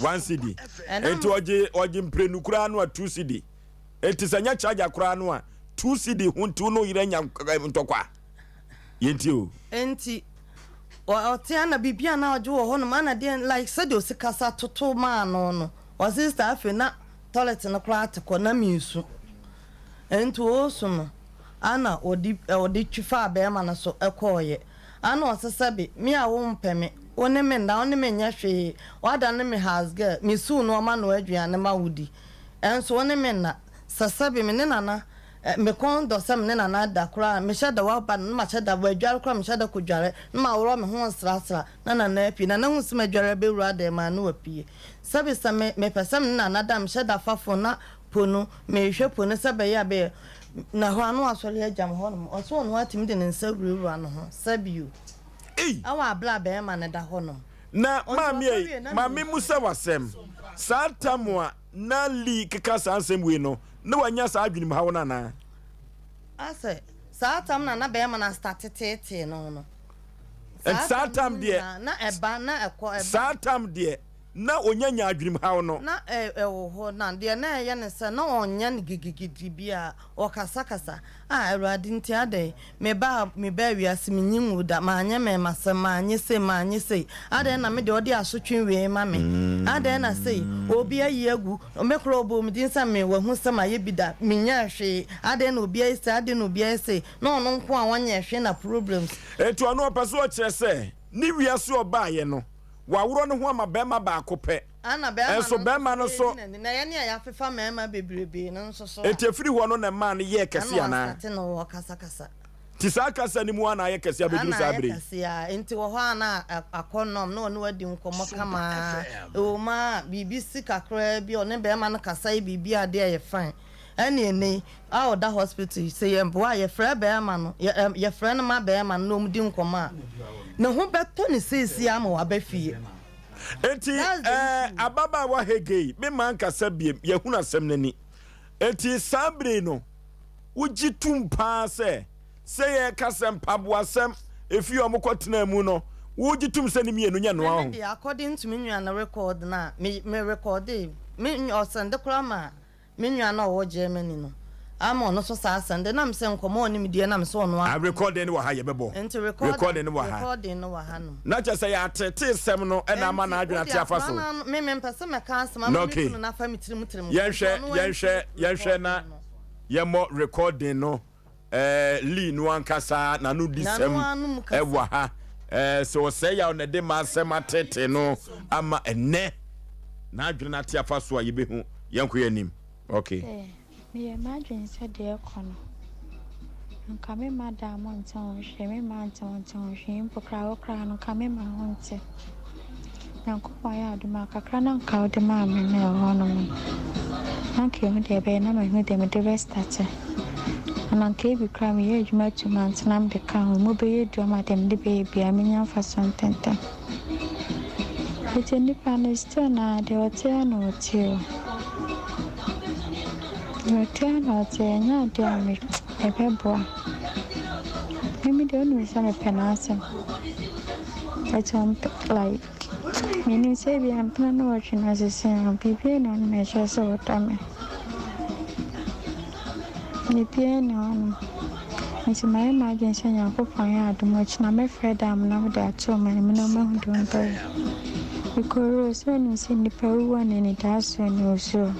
One cedi. Ɛnam. Nti ɔgye ɔgye mprenu koraa no a two cedi. Enti sɛ nyɛ charger koraa no a, 2 cedi ho nti wo ne wo yere anya ntɔkwa? Yɛntie o. Enti ɔte ana biribi a na ɔgye wɔ hɔnom ana deɛ like sɛdeɛ ɔsi kasa toto maa no no ɔse sister afei na toilet no koraa te kɔ na meresu enti ɔresu no ana ɔde ɔde twi faa bɛrima no so kɔɔyɛ ana ɔse sɛbe me a wompɛ me wo ne me nna wo ne me nyɛ hwee woadane me house girl mesiw nnoɔma noa aduane ma wo di Nso wo ne me nna. Sɛ sɛbe me ne Nana eh, me kɔn dɔ sɛ me ne Nana da koraa a, mehyɛ da waba no na mahyɛ da wadware koraa mehyɛ da kɔdware na maworɔ me ho nsrasra na Nana apue. Nana hu sɛ madware abɛwura dan mu a na wapue. Sɛbe sɛ me mepɛ sɛ me ne Nana da a, mehyɛ da fa fon na po no, mehwɛ po no sɛ ɛbɛyɛ a bɛyɛ na hɔ a na wasɔre agya me hɔnom. Ɔse ɔno atumi de ne nsa wurawura ne ho sɛbe o. Ei! Ɛwɔ abere a bɛrima no da hɔnom. Na Ɔnti maame ɔkɔ ei, wie na ma me. memmusa wo asɛm. Saa tam a na Lee keka saa nsɛm wei no, na wanya saa adwenemhaw no anaa? Asɛ saa tam na na bɛrima no astate teetee no no. Nti saa Saa tam tam no deɛ, nyinaa na ɛba na ɛkɔ ɛba. saa tam deɛ. na ɔnya nyaa adwenemhaw no. Na ɛwɔ hɔ, na deɛ na ɛyɛ ne sɛ, na ɔnyɛ no gidigidi biara, ɔkasakasa, Ah, Awurade nti adɛn? Mebaa, mebaa wiase, menyi nwuu da, manyɛ mmɛɛmasɛm, manyɛ sei, manyɛ sei, adɛn na me deɛ ɔde asotwe wei ma me? Adɛn na sei? Obi ayi agu, me koraa ɔbɔɔ me din sɛ me, wahu sɛ mayɛ bi da, menyɛɛ hwee, adɛn na obi ayɛ sei, adɛn na obi ayɛ sei, na ɔno nko a ɔnyɛɛ hwee na problems. Enti ɔno ɔpɛ sɛ ɔkyerɛ sɛ ne wiase a ɔbaeɛ no, waworɔ ne ho ama barima baako pɛ. Ana bɛrima Nso no bɛrima no nso so so. edi n'ani, na yɛne a yɛafefa mmarima bebrebe no nso so a. Enti efiri hɔ no na ɛmaa no yɛɛ kɛse Ɛna anaa? ɔsate no ɔkasakasa. Nti saa kasa no mu ara na ayɛ kɛse abɛduru Ɛna saa ayɛ bere yi. kɛse ara. Enti wɔ hɔ a na akɔ nɔm na ɔne wo adi nkɔmmɔ kama ara. Ɛwɔ mu ara a, biribi si kakraa bi a, ɔne bɛrima no kasa yɛ biribi a adeɛ yɛ fine. Ɛne ɛnnɛ yi a ɔda hospital yi, sɛ yɛboa a, yɛfrɛ bɛrima no, yɛ ɛm yɛfrɛ no ma bɛrima no na wɔdi nkɔmmɔ a, ne ho bɛtɔ no seesei ara ma waba fie. Enti ɛɛ ababaawa Haggai, me mma nkasa biem, yɛahunu asɛm no ani. Enti saa bere yi no, wogye tom paa sɛ, sɛ yɛreka sɛ mpaboasɛm efi a wɔkɔtenaa mu no, wogye tom sɛ ne mmienu nyɛ nnoa Me ho? deɛ according to me nua no record no a me me recordee, me ɔsɛnde koraa maa Me nua no a ɔwɔ Germany no ama ɔno nso saa asɛm de nam sɛ nkɔmmɔ a ɔne me diiɛ nam sɛ ɔno Ah, ara. recording no wɔ ha, yɛbɛbɔ. Nti recorder, Recording no wɔ ha. recording no wɔ ha nom. Na kyerɛ sɛ yɛateetee sɛm no na ama Nti n'adwene wode ate afa akora so. no ano, me mempɛ sɛ mɛka asɛm Na ama me okay. kunu no afa me tirim tirim nti Yɛnhwɛ, ɔno yɛnhwɛ, antie yɛnhwɛ na recording no. yɛmmɔ recording no. Eh, Lee no ankasa n'ano di N'ano sɛm ano mu kasa. wɔ ha. Eh, sɛ ɔsɛe yaw na ɛde m'asɛm ateetee no ama ɛnnɛ n'adwene no ate afa so a yɛbɛhu. Yɛnkɔ yɛn anim. Okay. Sɛ meyɛ m'adwene sɛ deɛ ɛkɔ no, anka memma da mo nte ho hwee, memma nte ho nte ho hwee mpo koraa, wo koraa no, nka memma ho nte. Nyankopɔn ayɛ adom a, kakra no a anka wode maa me no ɛwɔ hɔnom no, na anka ehu deɛ ɛbɛyɛ na mahu deɛ mede bɛstate. Ana anka ebi koraa meyɛ adwuma tu mante na mede ka ho, emu bɛyɛ du ama deɛ mede bɛyɛ biara menya mfasoɔ ntɛntɛm. But nipa no still na deɛ ɔte ara na ɔte o. Deɛ ɔte ara na ɔte, ɛnyɛ adeɛ a me ɛbɛboa. Me me deɛ wonim sɛ mepɛ n'asɛm. But ɔmpɛ like menim sɛ ebia mpena na wɔtwe no asese a biribiara nni hɔnom a ɛkyerɛ sɛ ɔdɔ me. Biribiara nni hɔnom. Nti mayɛ m'adwene sɛ Nyankopɔn yɛ adom a ɔkyena mɛfrɛ dam na mede ato ɔmo anim na ɔmo ahu deɛ ɔmo bɛyɛ. Mekɔwuraa sɛ wonim sɛ nnipa wuwu a na anidasoɔ nni wo so.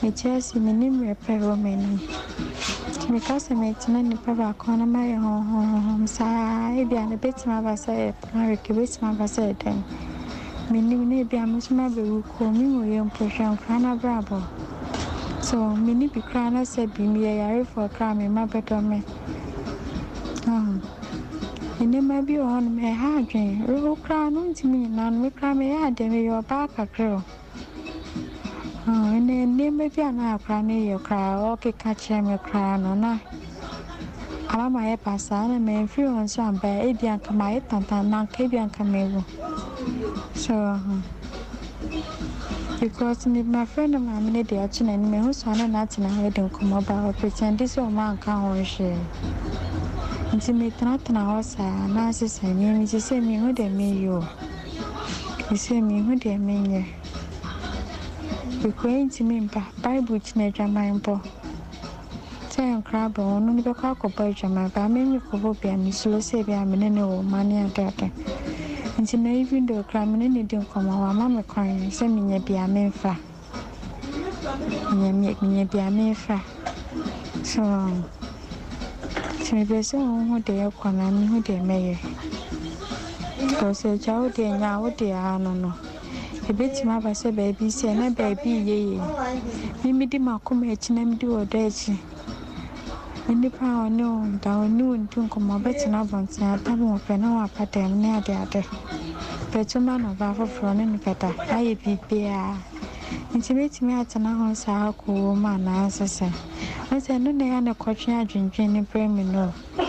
Mete ase, menni mmerɛ pa ɛwɔ m'anim. Nti meka sɛ metena nipa baako ho na mayɛ honhonhonhom saa a, ebia no ebetumi aba sɛ ɛyɛ panic, ebetumi aba sɛ ɛyɛ dɛn, mennim, na ebia me nso mabɛwu koo, menwuiɛ mpo, hwɛ nkwadaa no abrabɔ. So menni bi koraa na sɛ bi meyɛ yarefoɔ koraa a, me mma bɛdɔ me. Wahu? Nneɛma bi wɔ hɔnom ɛha adwene, wo koraa no wontumi nnyina ano, me koraa meyɛ adeɛ, meyɛ ɔbaa kakra o. Ɛnna nneɛma bi a na akwadaa no reyɛ koraa, ɔrekeka kyerɛ me koraa no, na ama mayɛ basaa. Na mamfiri hɔ nso amba a, ebia anka mayɛ tantan, na anka ebia anka mawu. So ho. Because me mafrɛ ne maame no de ato n'anim, mahu sɛ ɔne no atena hɔ adi nkɔmmɔ, but ɔpretɛnde sɛ ɔmo anka ho hwee. Nti metenatena hɔ saa, na asesa me, me sɛ menhu deɛ meyɛ o. Seesei minhu deɛ menyɛ. Kokoa ntumi mpa Bible gyina adwaman bɔ. Sɛ nkora bɔ ɔno no bɛkɔ akɔbɔ adwaman but me mekɔbɔ bi a mesuro sɛ ebi a me ne no wɔ mma ne adeade. Nti no even though koraa me ne no di nkɔmmɔ wama me kwan sɛ menya bi a memfa. Menya menya bi a memfa. So nti mepɛ sɛ wohu deɛ ɛkɔ na mehu deɛ mɛyɛ. Because agya wo deɛ nya wo deɛ ara no no. Ɛbɛtumi aba sɛ baabi sɛ na baabi reyɛ yie. Me medi m'akoma akyi na medi ɔdɔ akyi. Nnipa a ɔne wo nda, ɔne wo ndi nkɔmmɔ, ɔbɛtena abɔnten atam wo pɛ na wapa dɛm ne adeade. Bɛto ma no ɔbaa foforɔ ɔne no bɛda ayɛ biribiara. Nti mɛtumi atena ho saa akɔ wuo mu anaa sɛ sɛn? Wohu sɛ ɛno na ɛyɛ a na ɛkɔtwe adwendwen no brɛ me no o.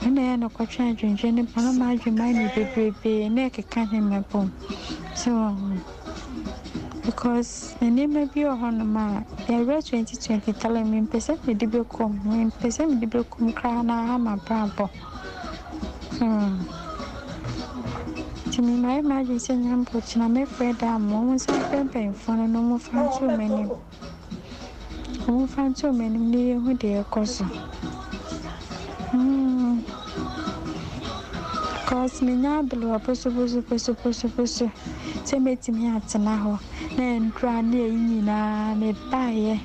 Ɛno na ɛyɛ a na ɛkɔtwe adwendwen no ba na m'adwene mu ayɛ me bebrebee na ɛkeka nneɛma bom. So woahu? Because nneɛma bi wɔ hɔnom a yɛwerɛ 2023 mempɛ sɛ mede bɛkɔ mu, mempɛ sɛ mede bɛkɔ mu koraa na aha m'abrabɔ. Hmm. Nti me mayɛ m'adwene sɛ nya mpo kyena mɛfrɛ da ama ɔmo nsan mfrɛ mpanyinfoɔ no na ɔmo mfa nto ɔmo anim. Ɔmo mfa nto ɔmo anim na yɛnhu deɛ ɛkɔ so. Mm. Cause menya abelewa posoposoposoposoposo sɛ mɛtumi atena hɔ na ndura ne ayi nyinaa mebaeɛ.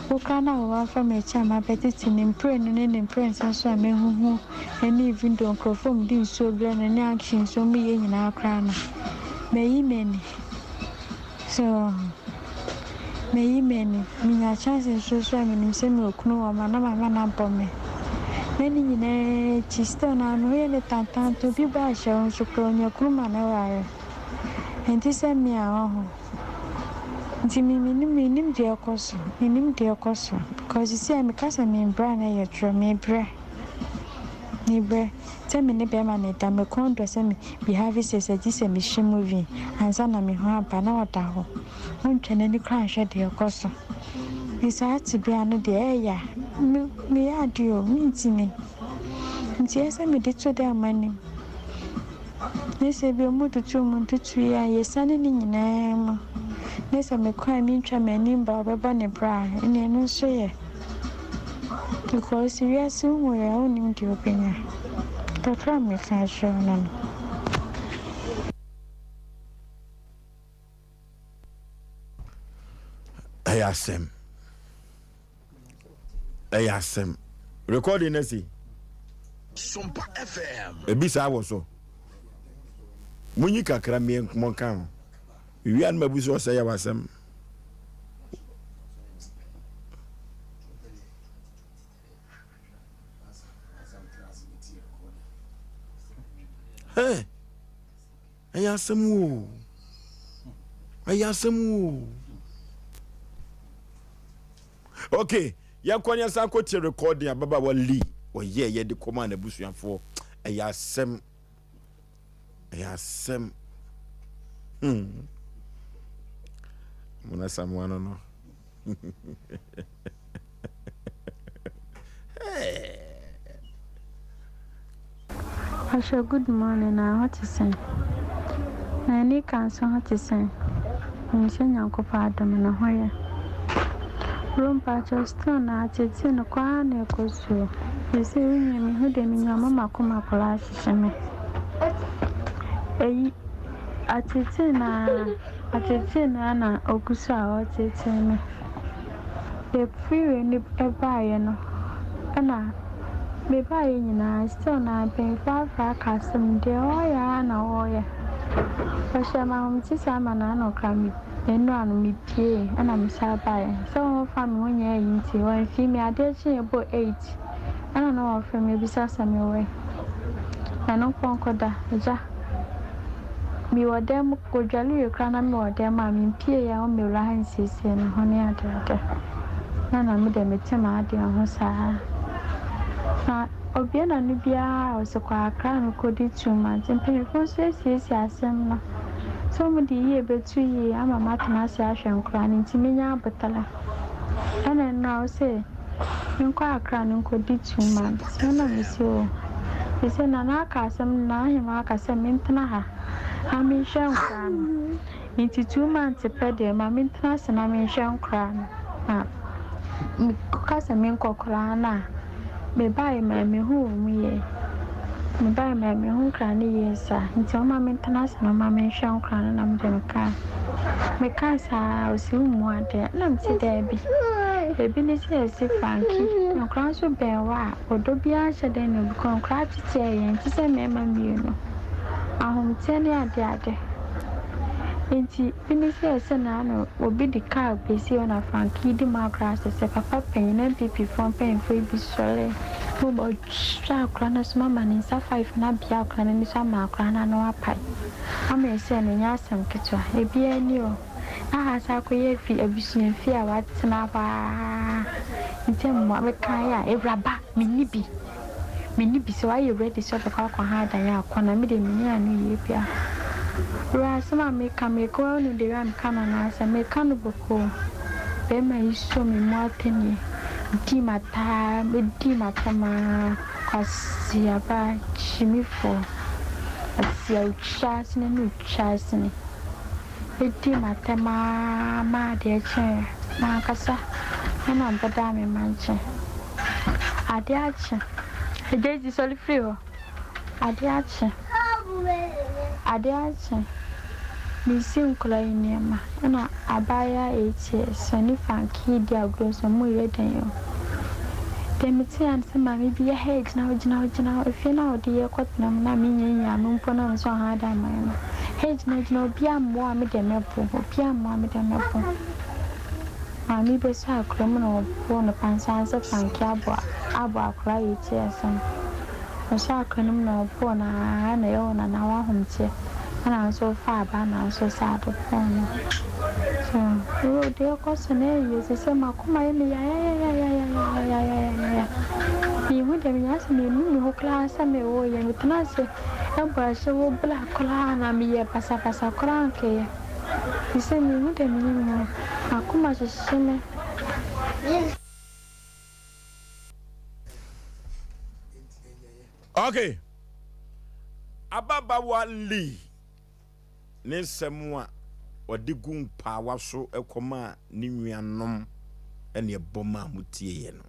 Wo koraa na woafa m'akyi a mabɛtete ne mprenu ne ne mprɛnsa so a mahuhu ne even though nkurɔfoɔ a wɔde nsuo brɛ no ne actions a wɔyɛ nyinaa koraa no, mayi m'ani. So mayi m'ani. Menya chance nso so a menim sɛ mewɔ kunu wɔ ma na mama no abɔ me. Na ne nyinaa akyi still na me ho yɛ me tantantan obi bɔ ahyɛ wo nso koraa onya kunu ma no ware. Ɛnte sɛ me a wahu. Nti me mennim mennim deɛ ɛkɔ so mennim deɛ ɛkɔ so because seesei a meka sɛ mebrɛ a na ɛyɛ torɔ mebrɛ mebrɛ sɛ me ne bɛrima na ɛda me kɔn dɔ sɛ me be having sex a gye sɛ mehwɛ movie ansa na me ho aba na ɔda hɔ ɔntwa n'ani koraa nhwɛ deɛ ɛkɔ so me saa tebea no deɛ ɛyɛ a me meyɛ adeɛ o mentumi nti ɛsɛ mede to dɛ ama nim. Ne sɛ bi ɔmo tutu ɔmo ntutui a yesiane ne nyinaa mu ne sɛ mekɔ a mentwa m'ani mba a ɔbɛbɔ ne bra a ɛne ɛno nso yɛ because wiase wohu yɛ a wonnim deɛ wobɛnya kakra a meka akyerɛ wo no no. Ɛyɛ asɛm. Ɛyɛ asɛm. Recording na si. Sompa FM. Ebi saa wɔ so. Munyi kakra mmie monka ho. Wia no mabu so ɔsɛ yɛ wasɛm. Hey. Ɛyɛ asɛm o. Ɛyɛ asɛm o. Okay, yɛnkɔ ne yɛnsan kɔtie recording ababaawa Lee ɔyɛɛ yɛde kɔmaa n'abusuafoɔ. Ɛyɛ asɛm. Ɛyɛ asɛm. Hmm. Mona Samoa no no. Pastor good morning na ho te sɛn? Na Anika nso ho te sɛn? Menim sɛ Nyankopɔn adom no ho yɛ. Bro mpakyɛw still na ateetee no kɔ ara na ɛkɔ so o. Seesei wo nua mehu deɛ menya ɔma makoma koraa ahyehye me. Eyi ateetee no ara ateetee no ara na ogu so a ɔreteetee me. Yɛfiri wei no baeɛ no ɛna mebaeɛ nyinaa still na mpanyinfoɔ afrɛ aka asɛm deɛ ɔreyɛ ara na ɔreyɛ. Ɔhyɛɛ me ahomete saa ma n'ano koraa me nnura no mepuee ɛna mesan baeɛ. Sɛ wɔmfa me ho nyɛ ayi nti wɔamfii me adeɛ kyeeɛ bɔɔ eight ɛna na wɔfrɛ me bisa sɛ mewɔ he. Ɛno nko nkɔda agya. Mewɔ dan mu, wɔdware wie koraa na mewɔ dan mu a, mempue a wɔmmɛwura ha nsiesie me ho ne adeade. Na na me deɛ mete m'adeɛ ho saa. Na obue n'ano biara a ɔse kɔ Accra mekɔdi 2 months. Mpanyinfoɔ nso asiesie asɛm no sɛ wɔde yie bɛto yie ama matena ase ahwɛ nkwadaa no nti menya aboterɛ. Ɛna nnora ɔse menkɔ Accra no nkɔdi 2 months. Ɛna mese o. Sese Nana aka asɛm no na Ahemaa aka sɛ mentena ha na menhwɛ nkoraa no. Nti 2 months pɛ deɛ ma mentena ase na menhwɛ nkoraa no. Na meka sɛ menkɔ koraa no a, mebaeɛ ma mehu wɔn yie. Mebaeɛ ma mehu nkoraa no yie saa. Nti ɔma mentena ase na ɔma menhwɛ nkoraa no na mede mekaa. Mekaa saa ɔse wommu adeɛ. Ɛna mese daabi. Ebi ne sɛ yɛse Frankie, nkoraa nso bɛn wo a, Ɔdɔ biara nhyɛ da nni obi kɔn koraa teteɛ yɛn te sɛ mmarima mmienu. Ahometeɛ ne adeade nti bi ne sɛ sɛ naano obi de car bɛsi hɔ na Frankie di mu agorɔ ase sɛ papa panyin NPP foɔ mpanyinfoɔ yi bi sɔre na ɔtwa akora no so ma ne nsa five no abea akora no ani so ama akora no ano apae ama ɛsɛ no nyɛ asɛm ketewa ebiara ni o. Na ha san akɔyɛ fi abusua fie a watena hɔ ara nti mmoa mekaeɛ a awuraba menni bi menni bi sɛ wayɛ ready sɛ ɔbɛkɔ akɔ ha adan akɔ na me deɛ menni ano yie bia wura asɛm a meka meka wonim deɛ wura meka no anaasɛ meka no bɔkɔɔ bɛrima yi sɔ me mu atɛnie di mataa di matam aa kwasiaba gyimifoɔ. Sisi a otwa asene na otwa asene. Edi m'atɛm ara ma adeɛ kyeeɛ. Mankasa na ɔbɛdaa me mma nkyɛn. Adeɛ akye. Agya Edzi sɔre firi hɔ. Adeɛ akye. Adeɛ akye. Meresi nkwadaa yi nneɛma ɛna abaayewa 8 years ɔne Frankie redi agorɔ sɛ wɔreyɛ dɛn o. Deɛ metee ara ne sɛ maame bi hey gyina hɔ gyina hɔ gyina hɔ efie no a ɔde yɛ kɔtena mu no a menyianyia ano mpo na mesɛ ɔha da man no hey gyina hɔ gyina hɔ obiara mmoa me deɛ mɛbo obiara mmoa me deɛ mɛbo. Maame bi bɛsɔ akora mu na ɔbɔɔ no pansaa sɛ Frankie abɔ abɔ akora a yɛtie asɛm. Ɔsɔɔ akora no mu na ɔbɔɔ no aa na ɛyɛ wo nana w'ahomteɛ ɛna nso wofaa abaa na nso saa de bɔɔ no. So oo deɛ ɛkɔ so no ɛyɛ sese m'akoma yɛ me yayayayayayayayayaya menhu deɛ menyɛ asɛ mennu me ho koraa sɛ mewoo yɛ metena ase ɛbɔ ahyɛwo bla koraa na meyɛ basabasa koraa nkɛyɛ. Efisɛ minhu dɛ minyim no, m'akoma hyehye me. Okay. Ababaawa Lee ne nsɛm a ɔde gu mpaawa so kɔmaa ne nuanom ne ɛbɔ maa motieeɛ no.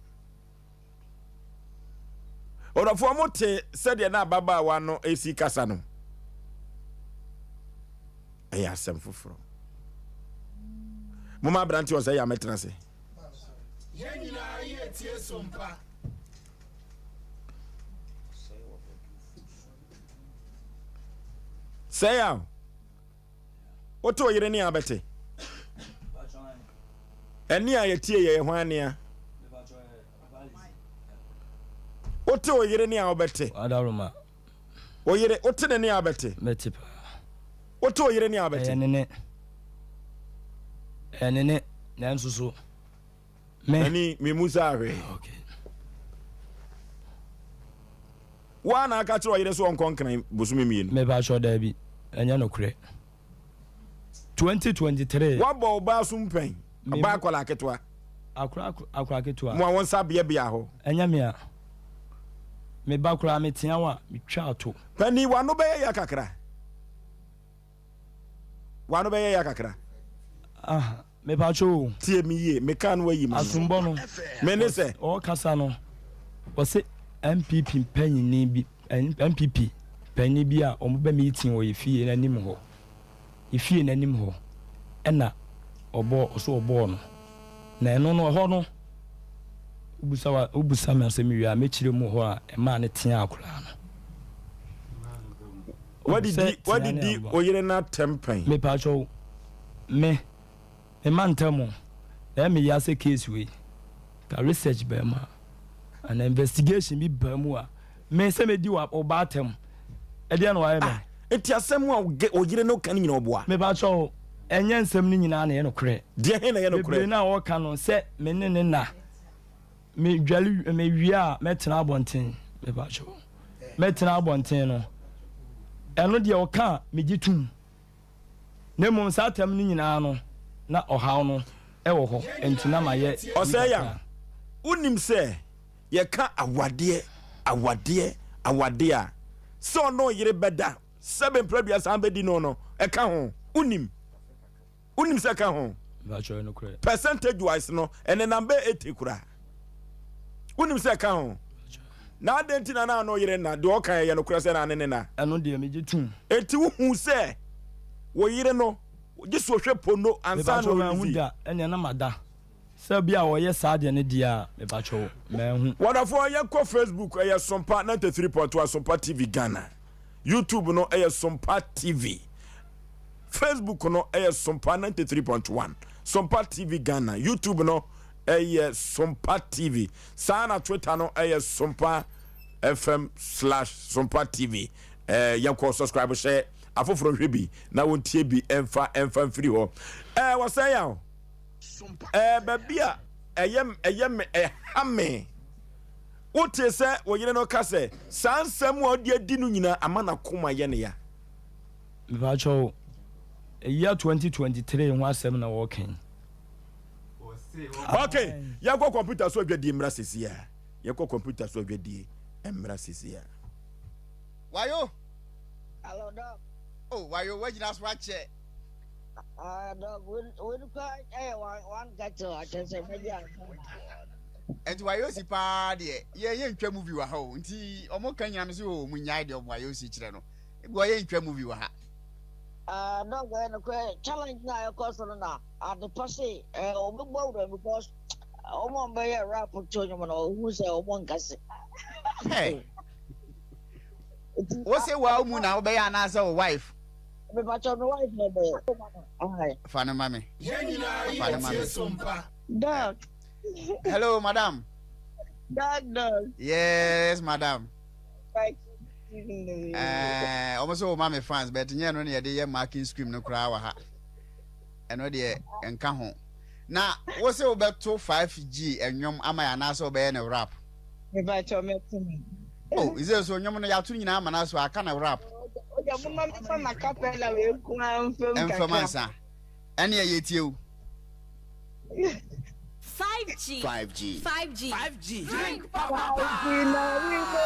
Ɔdɔfoɔ mo te sɛdeɛ na ababaawa no resi kasa no? Ɛyɛ asɛm foforɔ. Moma aberanteɛ ɔsɛ yɛ amɛtena ase. Yɛn nyinaa yɛ tie so mpa. Sɛ ya Wote wo yere nne a bɛte? Ɛnne a yɛtie yɛ yɛ hwan nea? Wote wo yere nne a wobɛte? Wo yere, wote ne nne a bɛte? Mɛte paa. Wote wo yere nne a bɛte? Ɛyɛ ne ne. Ɛyɛ ne ne, nanso so. Me. Nani, me mu saa hwee. Okay. Woa na aka kyerɛ ɔyere sɛ ɔnkɔ nkran bosome mmienu. Mepakyɛw daabi, ɛnyɛ nokorɛ. 2023. Woabɔ wo ba asom pɛn? Ɔbaa akwadaa ketewa. Akora akora ketewa. Mo a wo nsa beabea hɔ. Ɛnyɛ me a. Me ba koraa metea wo a, metwa ato. Panin, w'ano bɛyɛ ya kakra. W'ano bɛyɛ ya kakra. Ah, mepakyɛw o. Tie me yie, me kaa no wayi m'ano. Asombɔ no. Me ne sɛ. Ɔɔkasa no, ɔse NPP panyini bi, NPP panyin bi a ɔmo bɛ meeting wɔ yɛ fie no anim hɔ, yɛ fie no anim hɔ, ɛna ɔbɔɔ, ɔse ɔbɔɔ no. Na ɛno no, ɛhɔ no, wobusa wa, wobusa me asɛm wie a, mɛkyerɛ mu hɔ a ɛmaa no teaa koraa no. Wadidi, wadidi oyere no atɛm pɛn. Mepakyɛw, me, me mantam o, ɛyɛ me ya sɛ case wei, ka research baa mu a, anaa investigation bi baa mu a, me sɛ medi wo ba atɛm, ɛdeɛn na wayɛ me? Ah, nti asɛm a oyere no ka no nyina ɔboa? Mepakyɛw, ɛnyɛ nsɛm no nyinaa na ɛyɛ nokorɛ. Deɛ he na ɛyɛ nokorɛ? Bebree no a ɔka no, sɛ me ne ne nna. Me dwale me wie a mɛtena abɔnten mepakyɛw mɛtena abɔnten no ɛno deɛ ɔka a megye tum na mmom saa tam no nyinaa no na ɔhaw no ɛwɔ hɔ nti na mayɛ Ɔsɛe yam wonim sɛ yɛka awadeɛ awadeɛ awadeɛ a sɛ ɔne ɔyere bɛda sɛbe mprɛdua san bɛdi no no ɛka ho wonim Wonim sɛ ka ho? Percentage wise no, ɛnenam bɛyɛ 80 koraa. Wonim sɛ ka ho? Na adɛn nti na na ano yere nna? Deɛ ɔka ɛyɛ nokorɛ sɛ na ne ne na. Ɛno deɛ megye tom. Enti wohu sɛ wo yere no, gye sɛ ɔhwɛ pono ansa na Mepakyɛw manhu ɔrelease. da, ɛnneɛ na mada. Sɛ bi a ɔyɛ saa deɛ no deɛ a, mepakyɛw manhu. Wɔdɔfoɔ yɛnkɔ Facebook ɛyɛ Sompa 93.1 Sompa TV Ghana. YouTube no ɛyɛ Sompa TV. Facebook no ɛyɛ Sompa 93.1 Sompa TV Ghana. YouTube no ɛyɛ Sompa TV. Saa na Twitter no ɛyɛ Sompa FM slash Sompa TV. Ɛɛ yɛnkɔ subscribe hyɛ afoforɔ nhwɛ bi na wɔntie bi ɛmfa ɛmfa mfiri hɔ. Ɛɛ wɔsɛn yɛn o. Ɛɛ baabi a ɛyɛ ɛyɛ me ɛha me. Wote sɛ wo yere no ka sɛ saa nsɛm a ɔde adi no nyinaa ama n'akoma yɛ ne ya. Mepakyɛw, year 2023 ho asɛm na wɔreka yi. Ok, yɛnkɔ kɔmputa so adwadie mmra sesie a. Yɛnkɔ kɔmputa so adwadie mmra sesie a. Wayo. Hello, Doc. Oh, wayo wagyina so akyɛ. Ah, Doc, wei no kora ɛyɛ one one kettle akyɛ sɛ mɛgye ansa. Nti wayo si paa deɛ yɛ yɛ ntwa movie wɔ ha o nti ɔmo ka nyina me sɛ o mo nyae deɛ ɔmo wayo si kyerɛ no ebi wɔ yɛ ntwa movie wɔ ha. Ah, Doc, ɛyɛ nokorɛ challenge na ɛkɔ so no na adepa se ɛɛ ɔbɛbɔ awura because wɔn a wɔbɛyɛ rap to nnwom no ɔhu sɛ wɔn nkase. Hey. Wo se wa mu na wobɛyɛ anaasɛ wo wife? Mepakyɛ me wife na ɛbɛyɛ. Fa no ma me. Fa no ma me. Doc. Hello, madam. Doc, doc. Yes, madam. Eh, wɔn sɛ wɔma me fans, but nyɛ no na yɛde yɛ marking scheme no koraa wɔ ha. Ɛno deɛ nka ho. Na wo sɛ wobɛto 5G nnwom ama yɛ anaasɛ wobɛyɛ no rap? Mepakyɛ mɛto no. Oh, is so nnwom no yɛato nyinaa ama no so aka no rap. Oja moma mefa ma capella wei nko ara mfam kakra. Mfam ansa. Ɛne ɛyɛ tie o. 5G. 5G. 5G. 5G. Drink papa. 5G na we go.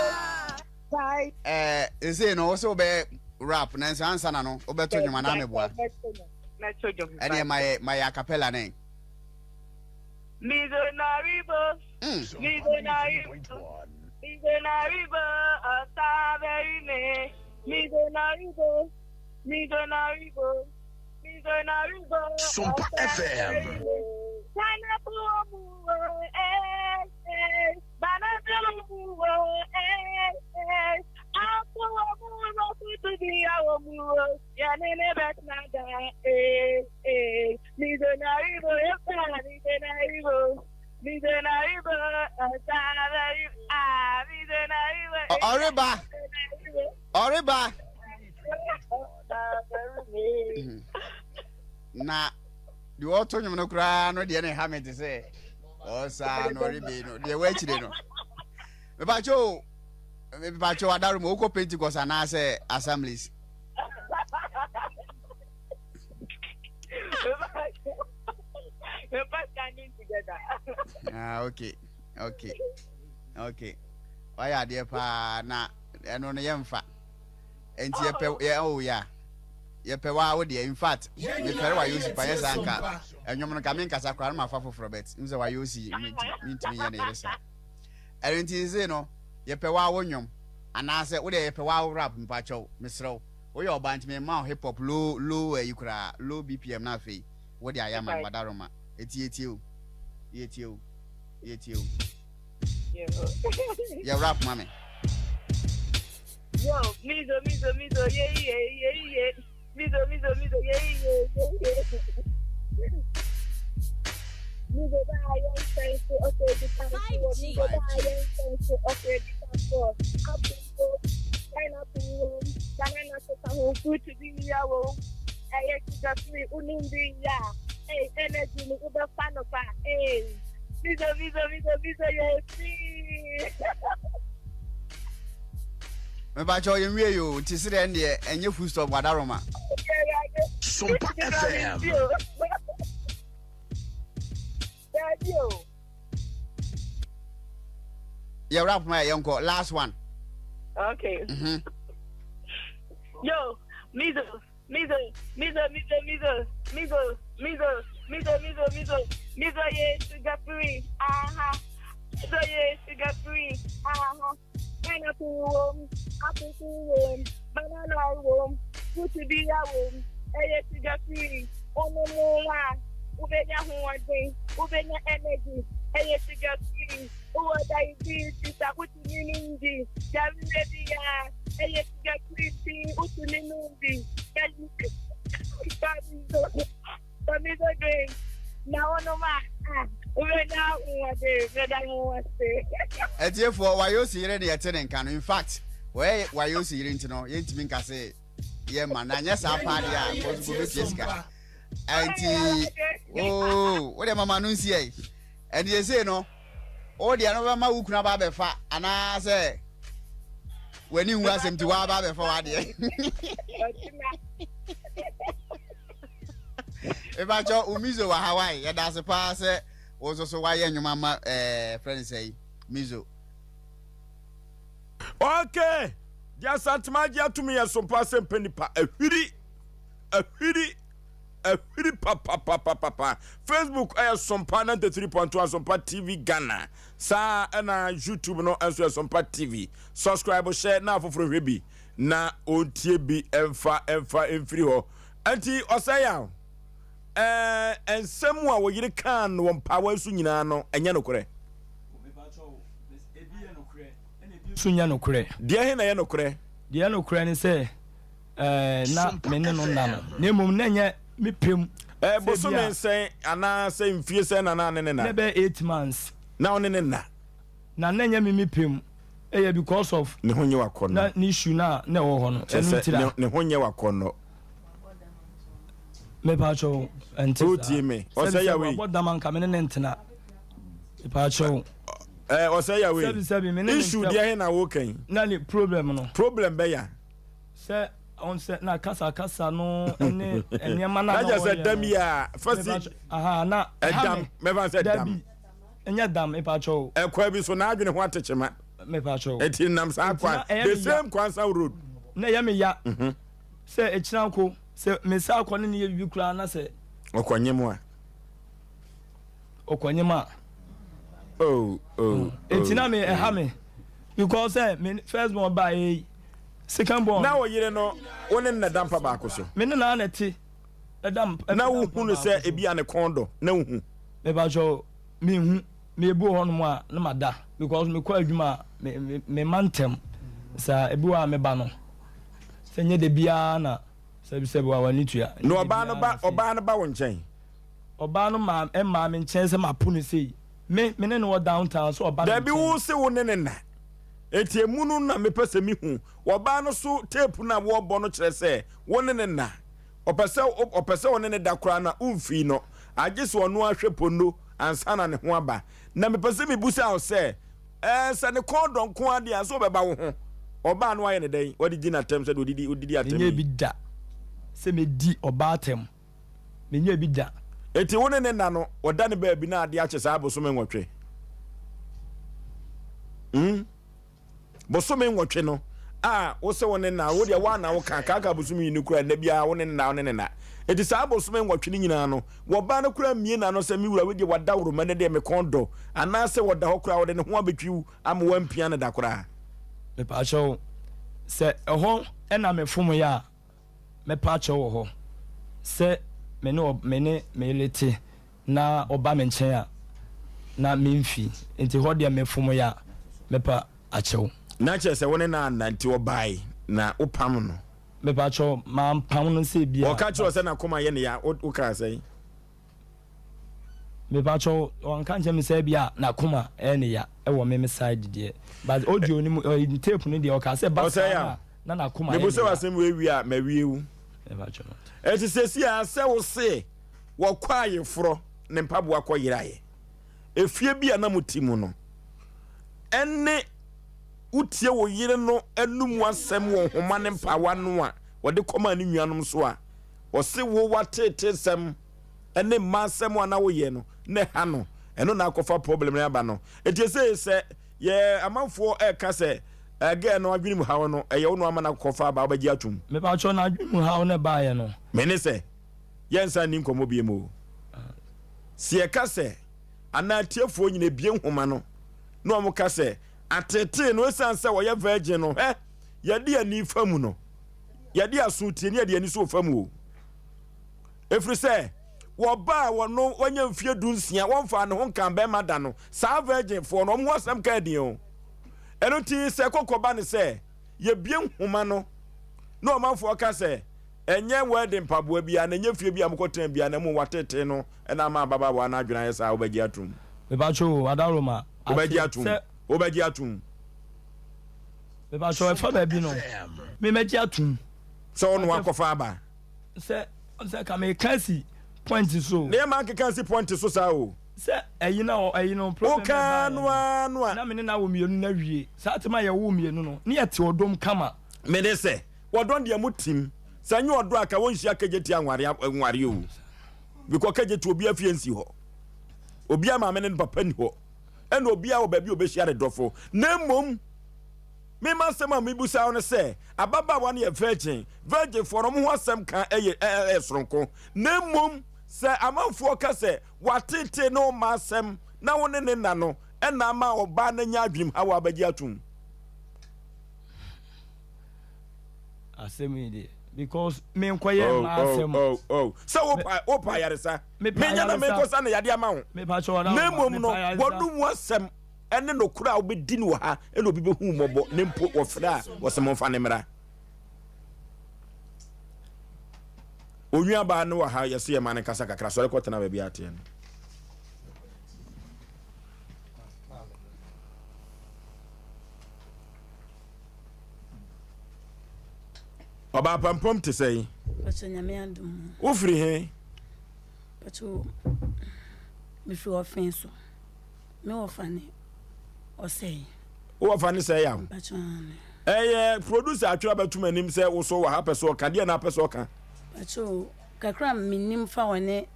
5. Eh, ɛsei no wo sɛ wobɛyɛ rap nanso ansa na no wobɛto nnwom anaa meboa? Mɛto dwom. Ɛneɛ ma yɛ ma yɛ acapella ne. Mizonaribo, mizonaribo, mizonaribo, ọ̀sábẹ́rìmẹ́. Mizonaribo, mizonaribo, mizonaribo, Sompa FM. Pineapple omuwo, eh, eh. Banana omuwo, eh, eh. Apple omuwo, kutu biya omuwo. Yanene betnada, eh, eh. Mizonaribo, eh, mizonaribo. Mizonaribo, ọ̀sábẹ́rìmẹ́. Ah, mizonaribo, eh, Ɔreba. Ɔreba. Na deɛ ɔto nnwom no koraa no deɛ ne ha me te sɛ ɔsaa no ɔrebe no deɛ wɔakyire no. Mepakyɛ o, mepakyɛ o Adaroma wokɔ Pentecost anaasɛ Assemblies? We're standing together. Ah, okay, okay, okay. Wayɛ adeɛ paa na ɛno no yɛmfa. Nti yɛpɛ yɛ oh ya. Yɛpɛ waa wo deɛ in fact mefɛre wayɛ osi pa yɛ saa nka ɛnwom no nka menkasa koraa no mafa foforɔ bet n sɛ wayɛ osi mentumi nyɛ ne yere saa. Ɛno nti sese no yɛpɛ waa wo nwom anaasɛ wo deɛ yɛpɛ waa wo rap mpakyɛw mesrɛ wo woyɛ ɔbaa nti mema wo hip hop low low ayi koraa low BPM na afei wo de ayɛ ama me wadaroma eti yɛtie o yɛtie o yɛtie o yɛ rap ma me. Yo, mizo, mizo, mizo, yeah, yeah, yeah, yeah. Mizo, mizo, mizo, yeah, yeah, yeah, yeah. Mizo, ba, young friends, okay, the time for. Mizo, ba, young friends, okay, the time for. Apple, pineapple, banana, so fruit to be yawo. Hey, sugar free, unumbi, ya. Hey, energy, ni uber fanofa. Hey, mizo, mizo, mizo, mizo, yeah, free. mepakyɛ ɔyɛ nwie yi o nti serɛ ɛndeɛ ɛnyɛ full stop wadaroma. Sompa FM. Yɛ rap ma yɛ yɛnkɔ last one. Okay. Mm -hmm. Yo, mizo, mizo, mizo, mizo, mizo, mizo, mizo, mizo, mizo, mizo, mizo, yeah, sugar free, aha. Mizo, yeah, sugar free, aha. Pineapple wom, apple wom, banana wom, fruit bi wom, ɛyɛ sugar free, ɔno a, wobɛnya ahoɔden, wobɛnya energy, ɛyɛ sugar free, wowɔ diabetes a wotumi nom bi, yareɛ bi a, ɛyɛ sugar free nti wotumi nom bi, Tomato drink, na wɔnom a, ah, wobɛnya ahoɔden, bɛda ho ase. Atiefoɔ, Wayosi yere ne yɛte ne nka no. In fact, wɔyɛ Wayosi yere nti no, yɛntumi nka se yɛma no. Anyɛ saa paa deɛ a, kɔ so kɔbɛtua sika. Ɛnti, oo, wo deɛ mama no nsi ɛ. Ɛnti seesei no, wo deɛ no bɛma wo kunu aba abɛfa anaasɛ w'ani nwu asɛm nti woaba abɛfa w'adeɛ. Mepakyɛ wo Mizo wɔ Hawaii. Yɛda ase paa sɛ wo nso so woayɛ nnwom ama ɛɛ frɛ no sɛ yi Mizo. Okay. Deɛ Asantema agye atom yɛ so mpa sɛ mpɛ nipa ahwiri ahwiri ahwiri papapapapa. Facebook ɛyɛ Sompa 93.1 Sompa TV Ghana. Saa ɛna YouTube no nso yɛ Sompa TV. Subscribe hyɛ na afoforo hwɛ bi na ɔntie bi ɛmfa ɛmfa mfiri hɔ. Ɛnti ɔsɛ yaw ɛɛ nsɛm a wɔyere kaa no wɔ mpaawa so nyinaa no ɛnyɛ nokorɛ. Nso nyɛ nokorɛ. Deɛ he na ɛyɛ nokorɛ? Deɛ ɛyɛ nokorɛ ne sɛ, ɛɛ, na me ne no nna no, na mmom na ɛnyɛ me pɛ mu. Ɛɛ, bosome sɛn anaa sɛ mfie sɛn na na ne ne nna? Na ɛbɛyɛ 8 months. Na wo ne ne nna? Na ɛnyɛ me me pɛ mu, ɛyɛ because of. Ne ho nyɛ w'akɔnnɔ. Na ne issue no a na ɛwɔ hɔ no, ɛno ntira. Kyerɛ sɛ ne ho nyɛ w'akɔnnɔ. Mepaakyɛw, ɛnte saa. Wotie me, ɔsɛ Yahweh. Sɛbi sɛ wabɔ dam anka me ne ne ntena. Mepaakyɛw. Ɛɛ ɔsɛ Yahweh. Sɛbi sɛbi me ne ne Issue deɛ he na woka yi? Na ne problem no. Problem bɛya. Sɛ ɔn sɛ na kasa kasa no ne nneɛma na na na kyerɛ sɛ ɔyɛ dam no. yi a fasi. Mepaakyɛw, aha na ɛha Ɛdam, me. mɛfa sɛ dam. Dabi, ɛnyɛ dam mepaakyɛw. Ɛkwan bi so n'adwene ho atekyema. Mepaakyɛw. Eti nam saa Nti kwan, na ɛyɛ the me ya. same Kwansa road. Na ɛyɛ me ya. Sɛ ekyina nko sɛ me sa akɔ ne ne yɛ biribi koraa na sɛ. Ɔkɔnyem a. Ɔkɔnyem a. Oh. Eti na oh, me ɛha oh. me because sɛ me first born ba yi second born. Na wo yere no wo ne no na da mpa baako so. Me ne na na ɛte ɛda mpa. Na wo hu no sɛ ebi a ne kɔn dɔ na wo hu. Mepakyɛw me hu me ebi wɔ hɔ nom a na ma da because me kɔ adwuma a me me me ma ntɛm saa ebi wɔ a me ba no sɛ nyɛ de biara na sɛbi sɛbi wa wani tua. Na ɔbaa no ba ɔbaa no ba wo nkyɛn. Ɔbaa no maa ɛmaa me nkyɛn sɛ ma po no sei me me ne no wɔ downtown sɛ ɔba me Dabi nkyɛn. wo se wo ne ne na eti emu no na mepɛ sɛ mehu ɔbaa no so tape no a wɔrebɔ no kyerɛ sɛ wo ne ne na ɔpɛ sɛ ɔpɛ sɛ ɔne ne da koraa na womfii no agye sɛ ɔno ahwɛ pono ansa na ne ho aba na mepɛ sɛ mebusa wo sɛ ɛɛ sɛ ne kɔn dɔ nko ara deɛ a sɛ ɔbɛba wo ho ɔbaa no ayɛ ne dɛn wɔde di n'atɛm sɛ deɛ ɔdidi ɔdidi atɛm Menyɛ yi. bi da sɛ medi ɔbaa atɛm menyɛ bi da. Eti wo ne ne nna no ɔda ne baabi na ade akye saa bosome 8? Hmm? Bosome 8 no a wo sɛ wo ne nna wo deɛ woa na wo ka kaaka bosome yi no kura nna biara wo ne nna wo ne ne nna. Eti saa bosome 8 no nyinaa no wɔbaa no kura mmie n'ano sɛ me wura wo deɛ wada woroma ne deɛ me kɔn dɔ anaasɛ wɔda hɔ koraa wɔde ne ho abɛtwi wo ama wampia no da koraa. Mepaakyɛw sɛ ɛhɔ na mefom yɛ a mɛpa akyɛw wɔ hɔ sɛ me ne me ne me yere te na ɔba me nkyɛn a na memfi nti hɔ deɛ mefom yɛ a mɛpa akyɛw. Na kyerɛ sɛ wo ne no anna nti ɔbae na wopam no. Mepakyɛw mampam no sɛ ebia. Ɔka kyerɛ wo sɛ n'akoma yɛ ne ya wokaa sɛn? Mepakyɛw ɔnka nkyerɛ me sɛ ebia n'akoma ɛyɛ ne ya ɛwɔ me me side deɛ but audio no mu ɛɛ tape no deɛ ɔkaa sɛ ba saa na na n'akoma yɛ ne ya. Mebisa wo asɛm wei wie a mawie wo. Mepakyɛw. Eti sɛsi a sɛ wo se wɔkɔ ayeforɔ ne mpaboa kɔ yeraeɛ efie bi a na mo te mu no ɛne wotie wo yere no anum asɛm wɔ nhoma ne mpawa no a wɔde kɔmaa ne nuanom so a ɔse wo wateetesɛm ne mma asɛm a na woyɛ no na ɛha no ɛno na akɔfa problem no aba no enti ɛsɛ sɛ yɛ amanfoɔ ɛka sɛ girl no adwene mu haw no ɛyɛ wo no ama no akɔfa aba wobɛgye atom. Mepakyɛw na adwene mu haw no ɛbaeɛ no. Mene sɛ yɛnsan nni nkɔmmɔ biom o. Sɛ yɛka sɛ anaa atiefoɔ nyina ebie nhoma no na wɔn ka sɛ ateetee no esiane sɛ wɔyɛ virgin no hɛ yɛde ani fa mu no yɛde aso tie ne yɛde ani so fa mu o. Ɛfiri sɛ wɔba a wɔno wɔanya mfie 16 wɔmfaa ne ho nkaa bɛrima da no saa virgin foɔ no wɔn ho asɛm ka adin o. Ɛno nti sɛ kɔkɔba ne sɛ yɛbie nhoma no na ɔmanfoɔ ka sɛ ɛnyɛ wedding mpaboa biara na ɛnyɛ fie bi a mokɔtena biara na mmom watetee no na ama ababaawa no adwene ayɛ saa a wobɛgye atom. Mepakyɛw o, Adaworoma, ate Wobɛgye atom. sɛ. Wobɛgye atom. Mepakyɛw, ɛfa baabi no, me mɛgye atom. Sɛ ɔno akɔfa aba. Sɛ, sɛ ka meka asi point so o. Na yɛma nkeka nsi point so saa o. Sɛ ɛyi na ɛyi no problem Woka ɛbaeɛ no no, ara no a. na me ne no awo mmienu no awie. Saa tem a yɛwoo mmienu no, ne yɛte ɔdɔ mu kama. Mene sɛ, wɔdɔ deɛ mo tim. Sɛ nyɛ ɔdɔ a ka wɔnhyia kegyeti anware nware o. Because kegyeti obiara fie nsi hɔ. Obiara maame ne ne papa nni hɔ. Ɛna obiara wɔ baabi a obehyia ne dɔfo. Na mmom. Me m'asɛm a mebisa wo ne sɛ, ababaawa no yɛ virgin, virginfoɔ no wɔn ho asɛm ka yɛ yɛ soronko. Na mmom sɛ amanfoɔ ka sɛ wateetee ne wo mma asɛm na wo ne ne nna no na ama ɔbaa no anya adwenemhaw a wobɛgye atom? Asɛm yi deɛ because menkɔyɛ Oh, mmaa oh, asɛm. oh, oh. Sɛ wopa wopa ayaresa. Mepɛ Menya na ayaresa. menkɔsa na yade ama wo. Mepa kyɛw ɔda Na wo mmom no, mepɛ ayaresa. wɔnom asɛm ne nokorɛ a wobɛdi no wɔ ha na obi bɛhu wo mmɔbɔ ne mpo wɔfrɛ a wɔsɛ momfa no mmra. Onuabaa no wɔ ha yɛsɛ yɛma no nkasa kakra sɔre kɔtena baabi a ateɛ no. Ɔbaa pampam te sɛ yi. Wofiri he? Mefiri ɔfe so. Me wɔfa ne ɔsɛe. Wo wɔfa ne sɛe yaw? Ɛyɛ producer atwerɛ abɛto m'anim sɛ wo so wɔ ha pɛ sɛ ɔka deɛ na apɛ sɛ ɔka. Pacho kakra a menim fa ɔne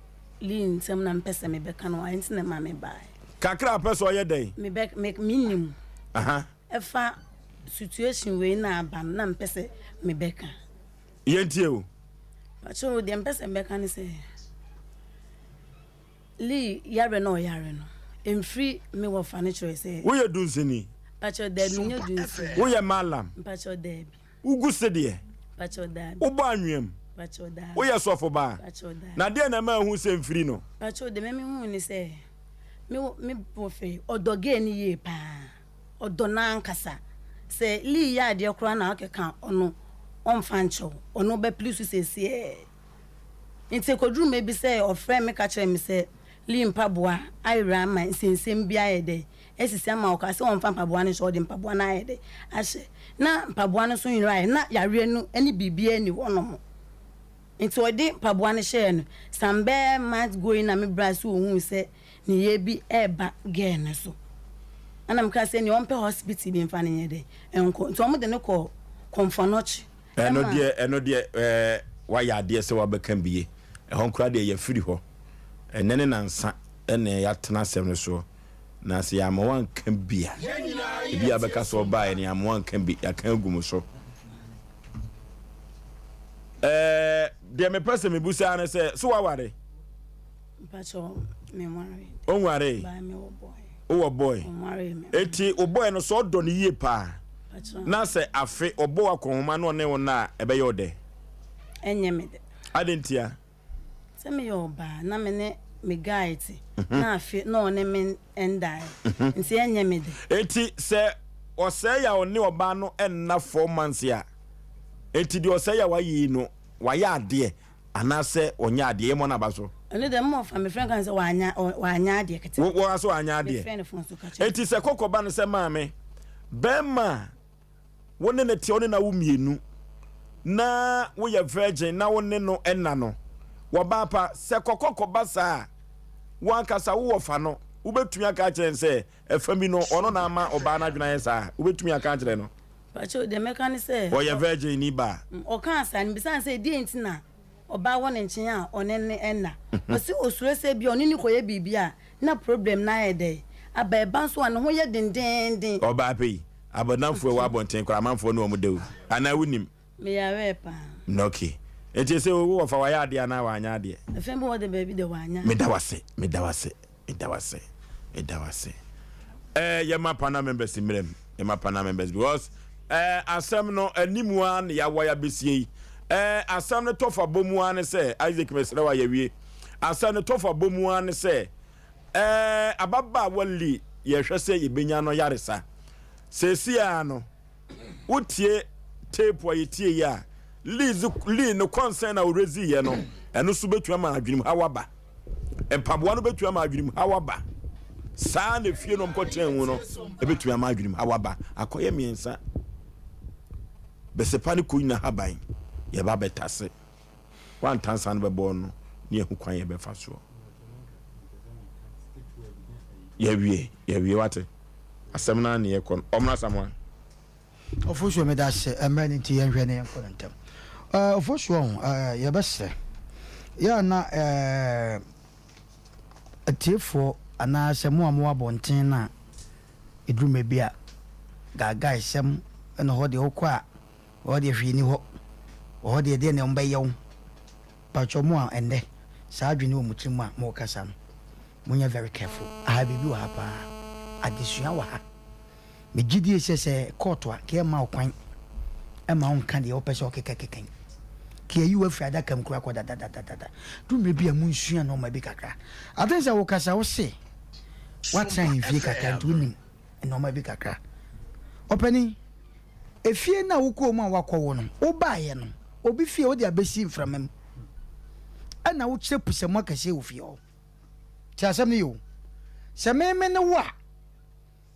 Lee nsɛm na mepɛ sɛ mebɛka no ɛnti na ɛma mebaeɛ. Kakra a pɛ sɛ ɔyɛ dɛn? Mebɛ me menim. Aha. Ɛfa situation wei na aba no na mepɛ sɛ mebɛka. Yɛntie o. Pacho deɛ mepɛ sɛ mebɛka ne sɛ. Lee yare na ɔyare no mfiri me wɔfa no kyerɛ sɛ. Woyɛ dunsini? Mpakyɛw daabi menyɛ dunsini. Woyɛ mallam? Mpakyɛw daabi. Wogu sedeɛ? Mpakyɛw daabi. Wobɔ anwea mu? Mpakyɛw daabi. Woyɛ sɔfo baa? Mpakyɛw daabi. Na deɛn na ɛma ehu sɛ mfiri no? Mpakyɛw deɛ mɛmi hu ne sɛ me me wɔfɛ ɔdɔ gay no yie paa ɔdɔ no ankasa sɛ Lee yɛ adeɛ koraa na ɔkeka ɔno ɔnfa nkyɛw ɔno ɔbɛpili so sɛsiɛɛ. Ntsi okodur mber bi sɛ ɔfrɛɛ me ka kyerɛɛ me sɛ Lee mpaboa ayera ama nsɛnsɛm bi ayɛ dɛ esisi ama ɔkaa sɛ ɔmfa mpaboa no nhyɛ ɔde mpaboa no ayɛ dɛ ahyɛ na mpaboa no so nyerae na yareɛ no ne biribiara nni hɔnom ntsi ɔde mpaboa no hyɛɛ no some bɛyɛ months going na me bra so ohuu sɛ ne yɛ bi ɛɛba girl no so ɛna mekaa sɛ nea ɔmpɛ hospital bi mfa no nyɛ dɛ nkɔ nti ɔmo de no kɔɔ Komfo Anokye Ɛno deɛ ɛno deɛ ɛɛ wayɛ adeɛ sɛ wabɛka bie. Ɛhɔ koraa deɛ yɛafiri hɔ. Ɛnnɛ ne nansa ɛna yɛatena asɛm no soɔ. Na sɛ yɛamma wanka bi a, ebi a bɛka sɛ ɔbaeɛ no yɛamma wanka bi, yɛaka agu mo so. Ɛɛ deɛ mepɛ sɛ mebusa ne sɛ, so waware? Onwaree? Wowɔ boy? Eti wo boy no sɛ ɔdɔ no yie paa na sɛ afe ɔbɔ wo akɔnhoma na ɔne wo nna a ɛbɛyɛ wo dɛ? Ɛnyɛ me dɛ. Adɛn ntia? Sɛ meyɛ ɔbaa na me ne me guy te na afe na ɔne me ndae nti ɛnyɛ me dɛ. Eti sɛ ɔsɛe a ɔne ɔbaa no nna 4 months a, eti deɛ ɔsɛe a wayɛ yi no wayɛ adeɛ? Anaasɛ ɔnyɛ adeɛ, yɛmmɔ no aba so. Ɛno deɛ mma ɔfa me frɛ no ka no sɛ wanyɛ wanyɛ adeɛ ketewa. Wo wo so wanyɛ adeɛ. Me frɛ no phone so ka kyerɛ. Enti sɛ kɔkɔ ba no sɛ maame, bɛrima a wo ne no te, wo ne no awo mmienu, na woyɛ virgin na wo ne no nna no, wɔbaa pa, sɛ kɔkɔ kɔba saa a, wo ankasa wo wɔfa no, wobɛtumi aka akyerɛ no sɛ ɛfa bi no ɔno na ama ɔbaa no adwene ayɛ saa? Wobɛtumi aka akyerɛ no? Pakyɛw deɛ mɛka ne sɛ. Ɔyɛ virgin ni ba. Ɔkaa saa no mebisa no sɛ deɛn nti na ɔbaa wɔ ne nkyɛn a ɔne no nna. Ɔse osuro sɛ ebia ɔne no kɔyɛ biribi a na problem no ayɛ dɛn aba ɛba nso a ne ho yɛ dendeenden. Ɔbaa pɛ yi, abɔdamfoɔ ɛwɔ abɔnten koraa amanfoɔ ne wɔn da o, anaa wonim? Meyarɛɛ paa. Ok, nti sɛ wo wɔfa wayɛ adeɛ anaa wanyɛ adeɛ? Afei bi wɔ de baabi de wanyɛ adeɛ. Meda wo ase, meda wo ase. Meda wo ase, meda wo ase. Eh, yɛma panel members mmerɛ mu, yɛma panel members because eh, asɛm no anim ara na yɛawa yɛabɛsie yi. Eh, asɛm no tɔfa bɔ mu ara ne sɛ, Isaac mesrɛ wo a yɛwie. Asɛm no tɔfa bɔ mu ara ne sɛ, eh, ababaawa Lee yɛhwɛ sɛ yɛbɛnya no yaresa. Seesei ara no, Wotie tape a yɛtie yi a, Lee dze Lee no concern a oredzi yɛ no, ɛno nso betumi ama adwenemhaw aba. Mpaboa no betumi ama adwenemhaw aba. Saa na efie no ɔmkɔtena mu no ebetumi ama adwenemhaw aba. Akɔyɛ mmiɛnsa. Besepa ne konyina haban yɛba bɛtase. Wantansa no bɛbɔ no ne yɛhu kwan yɛbɛfa soɔ. Yɛwie, yɛwie wate. Asɛm no ara ne yɛkɔ no. Ɔmmra Samoa. Ofosuo meda ase mmerɛ no nti yɛnhwɛ na yɛnkɔ no ntɛm. Eh, Ofosuo ho eh, yɛbɛsrɛ yɛ a na eh, atiefoɔ anaasɛ mo a mowɔ abɔnten no a ɛduru mmerɛ bi a gaagaesɛm Ɛna hɔ deɛ wokɔ a, hɔ deɛ hwee nni hɔ. Wɔ hɔ deɛ deɛ na wɔbɛyɛ wo. Pakyɛ mo a ɛnnɛ saa adwene wɔ mo tirim a morekasa no, monyɛ very careful. Aha biribi wɔ ha paa. Adesua wɔ ha. Me gyidie sɛ sɛ kɔɔto a, nka yɛmma wo kwan mma wo nka deɛ wopɛ sɛ wokekakeka yi. Nka yɛyi wo afiri adaka mu koraa kɔ dadadadada. Du mmerɛ bi a monsua nnoɔma bi kakra. I think sɛ wokasa wo se woatena ahemfie kakra nti wonim nnoɔma bi kakra. Ɔpanin, efie no a wokɔɔ mu a woakɔwo no, wobaeɛ no, obi fie wode abɛsi mframa mu ɛna wokyerɛ pusamu akɛseɛ wɔ fie hɔ. Te asɛm no yie o. Sɛ me me ne wo a,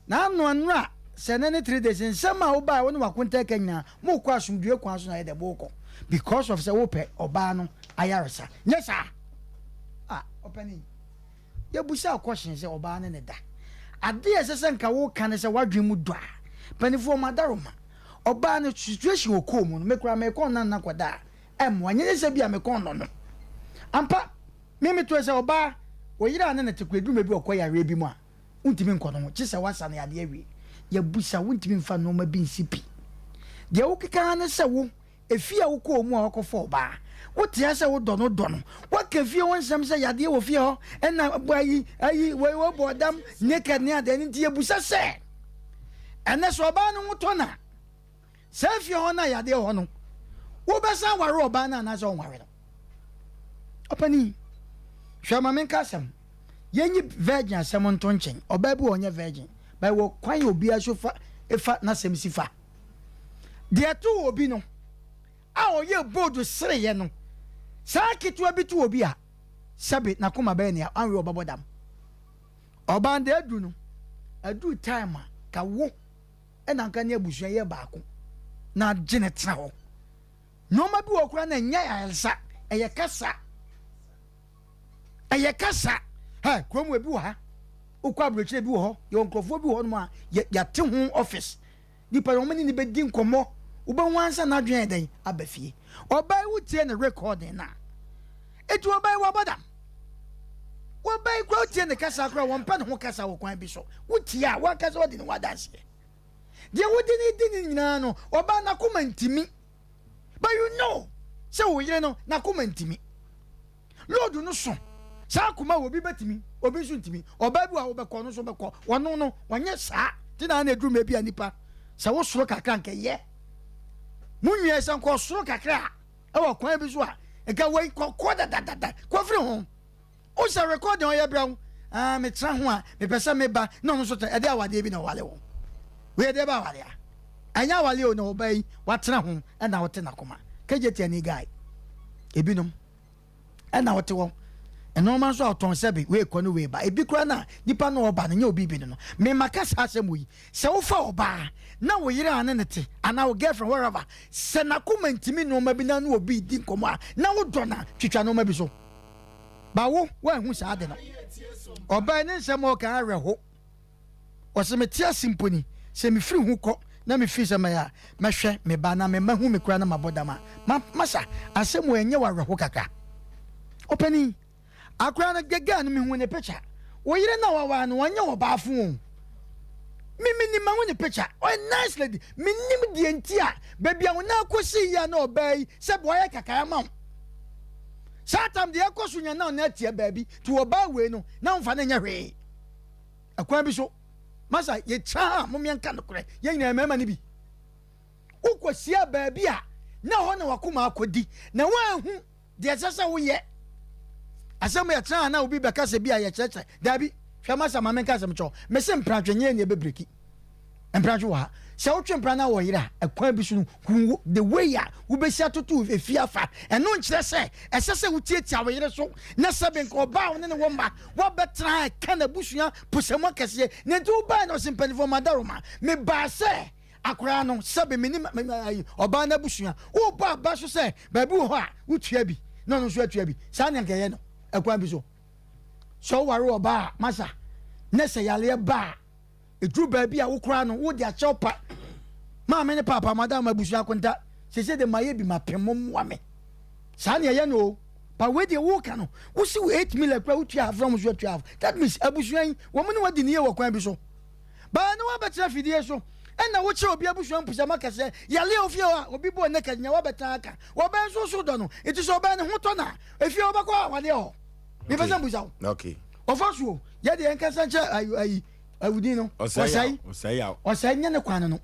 Na ano anora sɛ ɛnɛ ne 3 days nsɛm a wobae wo ne wakontaa ka nyinaa mokɔ asomdwoe kwan so na ayɛ dɛ mokɔ because of sɛ wopɛ ɔbaa no ayaresa nyɛ saa ah ɔpanin yɛbusa question sɛ ɔbaa ne ne da ade a ɛsɛ sɛ nka woka ne sɛ wadwen mu dɔ a panifoɔ madaroma ɔbaa no situation ɔkɔɔ mu no me koraa mekɔn na nna kɔda a ɛmmoa nyɛ sɛ bi a mekɔn nɔ no ampa me metoɛ sɛ ɔbaa ɔyere a ne ne te kɔ adwuma bi ɔkɔ yareɛ bi mu a Wontumi nkɔ no ho, gye sɛ woasa no yadeɛ awie. Yɛabusa, wontumi mfa nnoɔma bi nsi pi. Deɛ wokeka ara ne sɛ wo, efie a wokɔɔ mu a woakɔfa ɔbaa, wote ha sɛ wodɔ no, wodɔ no. Woaka fie hɔ nsɛm sɛ yadeɛ wɔ fie hɔ, ɛna ayi, ayi, wei, wobɔ dam, naked ne adeɛ. Ɛno nti yɛbusa sɛ, ɛnɛ sɛ ɔbaa no ho tɔ no a, saa fie hɔ no a yadeɛ wɔ hɔ no, wobɛsan aware ɔbaa no anaasɛ wonware no? Ɔpanin, hwɛ ma menka asɛm. Yɛnyi virgin asɛm nto nkyɛn. Ɔbaa bi wɔ ɔnyɛ virgin, but wɔ kwan a obiara so fa fa n'asɛm si fa. Deɛ ɛto obi no a ɔyɛ bold sereɛ no, saa ketewa bi to obi a, sɛbe n'akoma bɛyɛ nea anwe ɔbɛbɔ dam. Ɔbaa no deɛ adu no, aduru time a ka wo ɛna nka ne abusua yɛ baako na agye ne tena hɔ. Nneɛma bi wɔ koraa na ɛnyɛ ayaresa, ɛyɛ kasa. Ɛyɛ kasa. Hɛ, kurom ebi wɔ ha. Wokɔ aburokyire ebi wɔ hɔ. Yɛwɔ nkurɔfoɔ bi wɔ hɔnom a yɛate ho office. Nipa no wɔn ne ne bɛdi nkɔmmɔ. Wobɛhu ansa n'adwene ayɛ dɛn aba fie. Ɔbaa yi wotie ne recording no a, eti ɔbaa yi wabɔ dam. Ɔbaa yi koraa wotie ne kasa koraa wɔmpɛ ne ho kasa wɔ kwan bi so. Wotie a wankasa wadi ne ho adanseɛ. Deɛ wode ne di ne nyinaa no, ɔbaa n'akoma ntimi. But you know sɛ wo yere no n'akoma ntimi. Load no so. Saa akoma wɔ obi bɛtumi, obi nso ntumi. Ɔbaa bi wɔ a wobɛkɔ, ɔno nso bɛkɔ. Ɔno no, ɔnyɛ saa. Nti na na ɛduru mmerɛ bi a nipa, sɛ wo soro kakra nka ɛyɛ. Mo nua sɛ nka ɔsoro kakra a, ɛwɔ kwan bi so a, nka wei kɔkɔ dadadada, kɔfiri ho. Wo sɛ recording ɔyɛ brɛ wo, ah, metra ho a, mepɛ sɛ meba, na ɔno nso tra, ɛde awadeɛ bi na ɔwale wo. Wei ɛdeɛ bɛ awadeɛ a? Ɛnyɛ awadeɛ o, na ɔbaa yi, watena ho, ɛna wote n'akoma. Kejeti ani guy. Ebinom. Ɛna wote hɔ. Nnoɔma nso a ɔtɔn sɛbe wei kɔ ne wei ba. Ebi koraa na nipa no ɔba no nyɛ obi bi no no. Me maka saa asɛm wei. Sɛ wofa ɔbaa na wo yere a ne ne te anaa wo girlfriend wherever sɛ n'akoma ntumi nnoɔma bi na ne obi redi nkɔmmɔ a na wodɔ no a twitwa nnoɔma bi so. Ba wo woanhu saa ade no. Ɔbaa yi ne nsɛm a ɔka awerɛho. Ɔse mete ase mpo ni, sɛ mefiri ho kɔ na mefiri sɛ mɛyɛ a, mɛhwɛ me ba na me mma hu me koraa na mabɔ dam a, ma, masa, asɛm wei ɛnyɛ wo awerɛho kakra? Ɔpanin, akora no, girl no mehu ne picture, wo yere no a waware no ɔnyɛ ɔbaafo o, me menim mahu ne picture, ɔyɛ nice lady, menim deɛ nti a baabi a wo nan kɔsii yi a na ɔbaa yi sɛ boa yɛ kakra ma wo. Saa tam deɛ ɛkɔ so nya na ɔno atia baabi, nti ɔbaa wei no na womfa no nyɛ hwee. Ɛkwan bi so, masa yɛkyia ha a momeɛnka nokorɛ, yɛn nyinaa mmarima no bi. Wokɔhyia baabi a na hɔ na wakoma akɔdi na woanhu deɛ ɛsɛ sɛ woyɛ. Asɛm yɛtena ha na obi bɛka sɛ bi a yɛkyerɛkyerɛ. Daabi, hwɛ masa ma menka asɛm kyɛw. Mese mpratwe nyɛ nea ɛbɛbreki. Mpratwe wɔ ha. Sɛ wotwe mpra na wɔ yere a, ɛkwan bi so no, hu the way a wobɛsi atoto efie afa. Ɛno nkyerɛ sɛ ɛsɛ sɛ wotiatia wo yere so na sɛbe nka ɔbaa a wo ne no wɔ mma woabɛtena ha ɛka n'abusua posamu akɛseɛ. Nea nti wobaeɛ no, ɔse mpanimfoɔ madaroma. Mebaa sɛ akoraa no sɛbe me ne ɔbaa no abusua. Wobɔ aba so sɛ baabi wɔ hɔ a wotua bi na ɔno nso atua bi. Saa ne anka ɛyɛ no ɛkwan bi so. Sɛ woware ɔbaa a, masa, na sɛ yareɛ ba a, Ɛduru baabi a wo koraa no wode akyɛ wo pa. Maame ne paapa madam abusua akonta sese de mayɛ bi mapem mo mmoa me. Saa ne ɛyɛ no o. But wei deɛ woka no wosi wo 8 million koraa wotua half na wɔn nso atua half. That means abusua yi wɔn ne wadi ne yie wɔ kwan bi so. But ɛne wabɛtena fidie so. Ɛna wo kyerɛ obi abusua mpusam akɛseɛ yale a ofie hɔ a obi bɔ naked nya wabɛtena aka wɔbɛn nso so dɔ no nti sɛ ɔbɛn ne ho tɔ na efie hɔ bɛkɔ awadeɛ hɔ mepɛ sɛ mbusa wo okay ɔfa suo yɛ deɛ nkasa nkyɛ ayi ayi awudin no ɔsɛe ɔsɛe nyɛ ne kwan no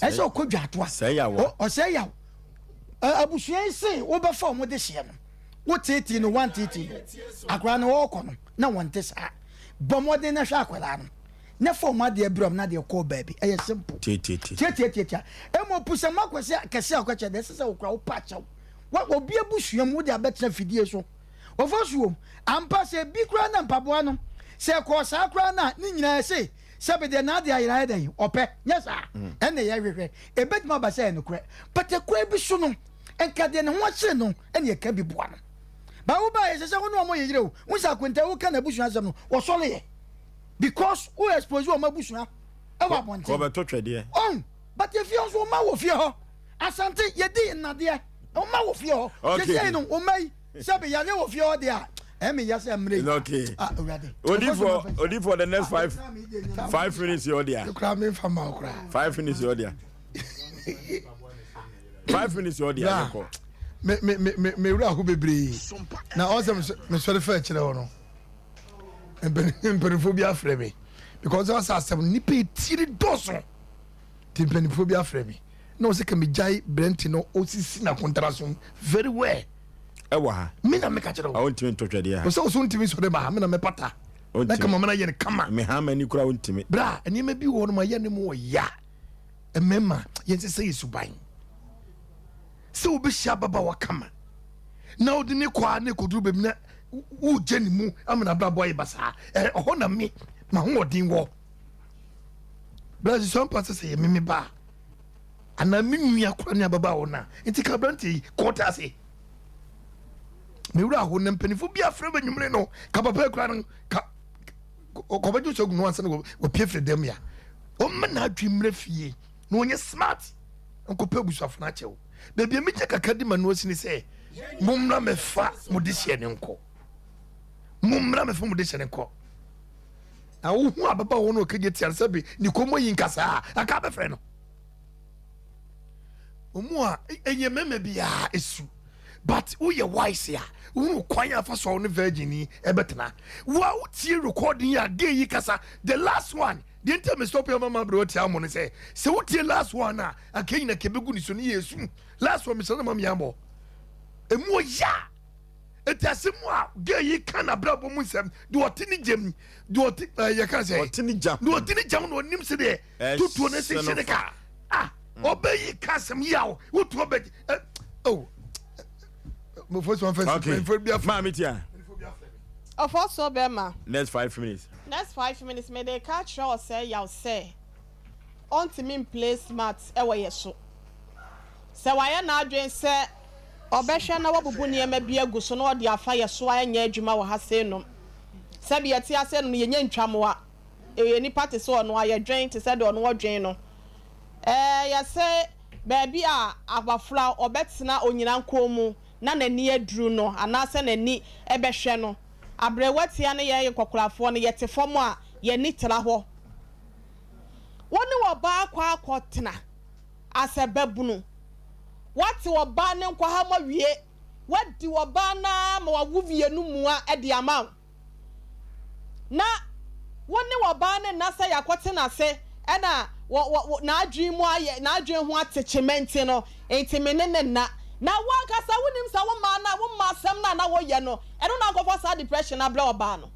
ɛsɛ ɔkɔ dwa atoa ɔsɛe yaw abusua yi se wobɛfa wɔn de hyeɛ no woteetee no wanteetee no akwadaa no ɔrekɔ no na wɔnte saa bɔ mmɔden na hwɛ akwadaa no na fa wɔn adeɛ brɛ wɔn na adeɛ kɔɔ baabi ɛyɛ simple tiatiatiatia emu pusama kɛse kɛse a ɔkɛkyɛ deɛ ɛsɛ sɛ okura wo pa kyɛw wa obi abusua mu wode abɛtena fidie so wɔfa suo ampa sɛ ebi koraa na mpaboa no sɛ ɛkɔɔ saa koraa na ne nyinaa ɛse sɛ bi deɛ n'adeɛ ayera ayɛ dɛn ɔpɛ nyɛ saa ɛnna yɛ hwehwɛ ebetumi aba sɛ ɛnokorɛ pɛtɛkwan bi so no nka deɛ ne ho akyere no ɛna ɛka bi boa no baawo baa yɛ sɛ sɛ wo ne wɔn yɛ yere o wo sɛ akonta wo ka n'abusua asɛm no wɔsɔre yɛ because wo expose wɔn abusua ɛwɔ abɔnten. Kɔbɛtɔ twɛdeɛ. Ɔn but efie nso wɔn ma wɔ fie hɔ asante yɛdi nnadeɛ wɔn ma wɔ fie hɔ. Okay. Sisi no wɔn ma yi sɛbi yare wɔ fie hɔ deɛ a ɛmi ya sɛ mmerɛ yi. Okay. Ah owurade. Odifo odifo the next five minutes yɛ ɔdia. Ekura mi nfa ma okura. 5 minutes yɛ ɔdia. 5 minutes yɛ ɔdia yɛ kɔ. Me me me me me wura ho bebree na ɔsɛ me sɔre fɛ kyerɛ hɔ no. Mpanimfoɔ bi afrɛ me because ɔsɛ asɛm nipa etiri dɔɔso ti mpanimfoɔ bi afrɛ me na ɔsɛ kɛmɛ gyae brɛnti no osisi na kontara so very well. Ɛwɔ ha. Mi na mi ka kyerɛ o. Awo ntumi ntɔ twɛdeɛ ha. Ɔsɛ ɔsɛ ntumi sɔ de ma ha mi na mi pata. Na kama mana yɛ no kama. Mi ha ma ni kura ntumi. Bra nneɛma bi wɔ hɔ no ma yɛ ne mu wɔ ya mmarima yɛn sɛ sɛ yɛ suban sɛ wobɛhyia ababaawa kama na wode ne kɔ a ne kɔduru baabi na wogye ne mu ama n'abrabɔ ayɛ basaa. Ɛhɔ na me mahoɔden wɔ bra sɛ mpa sɛ sɛ yɛ me me ba anaa me nua kora ne ababaawa no a nti ka aberanteɛ yi kɔɔte ase mewura ho na mpanimfoɔ bi afrɛ bɛ nwumere no ka papa kura no ka kɔbɛgye sɛ gu no ansa na wɔpie firi dɛm ya ɔmma n'adwe mmerɛ fie na ɔnyɛ smart nkɔpɛ abusuafo no akyɛw baabi a megye kakra di ma no asi ne sɛ mommra mɛfa mo de hyɛ ne nkɔ mommra mɛfa mo de hyɛ ne nkɔ na wohu ababa wɔ no ɔkagye tia no sɛ bi ne kɔmmɔ yi nkasaa aka bɛfrɛ no ɔmu a ɛnyɛ mɛmɛ biara ɛsu but woyɛ wise a wohunu kwan a fa so a wo ne virgin yi ɛbɛtena wo a wotie recording yi a gay yi kasa the last one deɛ nti a me stop yɛ mama berɛ ɔtia mo no sɛ sɛ wotie last one a anka nyina kɛbɛgu ne so ne yɛ esu last one mesɛ no ma meambɔ ɛmu ɔya ɛti ase mu a gay yi ka n'abrabɔ mu nsɛm deɛ ɔte ne gyam deɛ ɔte ɛɛ yɛka sɛ ɔte ne gyam deɛ ɔte ne gyam na ɔnim sɛ deɛ tutuo ne se hyɛ ne ka ah ɔbɛyi ka asɛm yi a wotu ɔbɛ ɛ oh mo fɔ sɔn fɛn okay maame tia Ɔfɔ so bɛma. Next 5 minutes. Next 5 minutes mede ka kyerɛ ɔsɛ yaw sɛ ɔntumi mplay smart ɛwɔ yɛ so. Sɛ wayɛ n'adwene sɛ ɔbɛhwɛ na wabubu nneɛma bi agu so na ɔde afa yɛ so a ɛnyɛ adwuma wɔ ha sei nom. Sɛbi yɛte ase no yɛnyɛ ntwamoa. Ɛyɛ nipa te sɛ ɔno a yɛdwen te sɛ deɛ ɔno ɔdwen no. Yɛsɛ baabi a abɔfra ɔbɛtena onyina nkɔn mu na n'ani aduru no anaasɛ n'ani ɛbɛhwɛ no. Aberewa tia ne yɛn nkɔkorafoɔ no yɛte fam a yɛni tra hɔ. Wo ne ɔbaa kɔ akɔtena asɛ babunu. Wate ɔbaa ne nkɔha ma wie. Wadi ɔbaa naa ma wawo mmienu mua de ama wo. Na wo ne ɔbaa ne nna sɛ yɛakɔtena ase ɛna wɔ wɔ n'adwene mu ayɛ n'adwene ho ate kyemɛnti no nti me ne ne nna. Na wo ankasa wonim sɛ wo mmaa na wo mma asɛm no a na woyɛ no ɛno na akɔfa saa depression abrɛ ɔbaa no.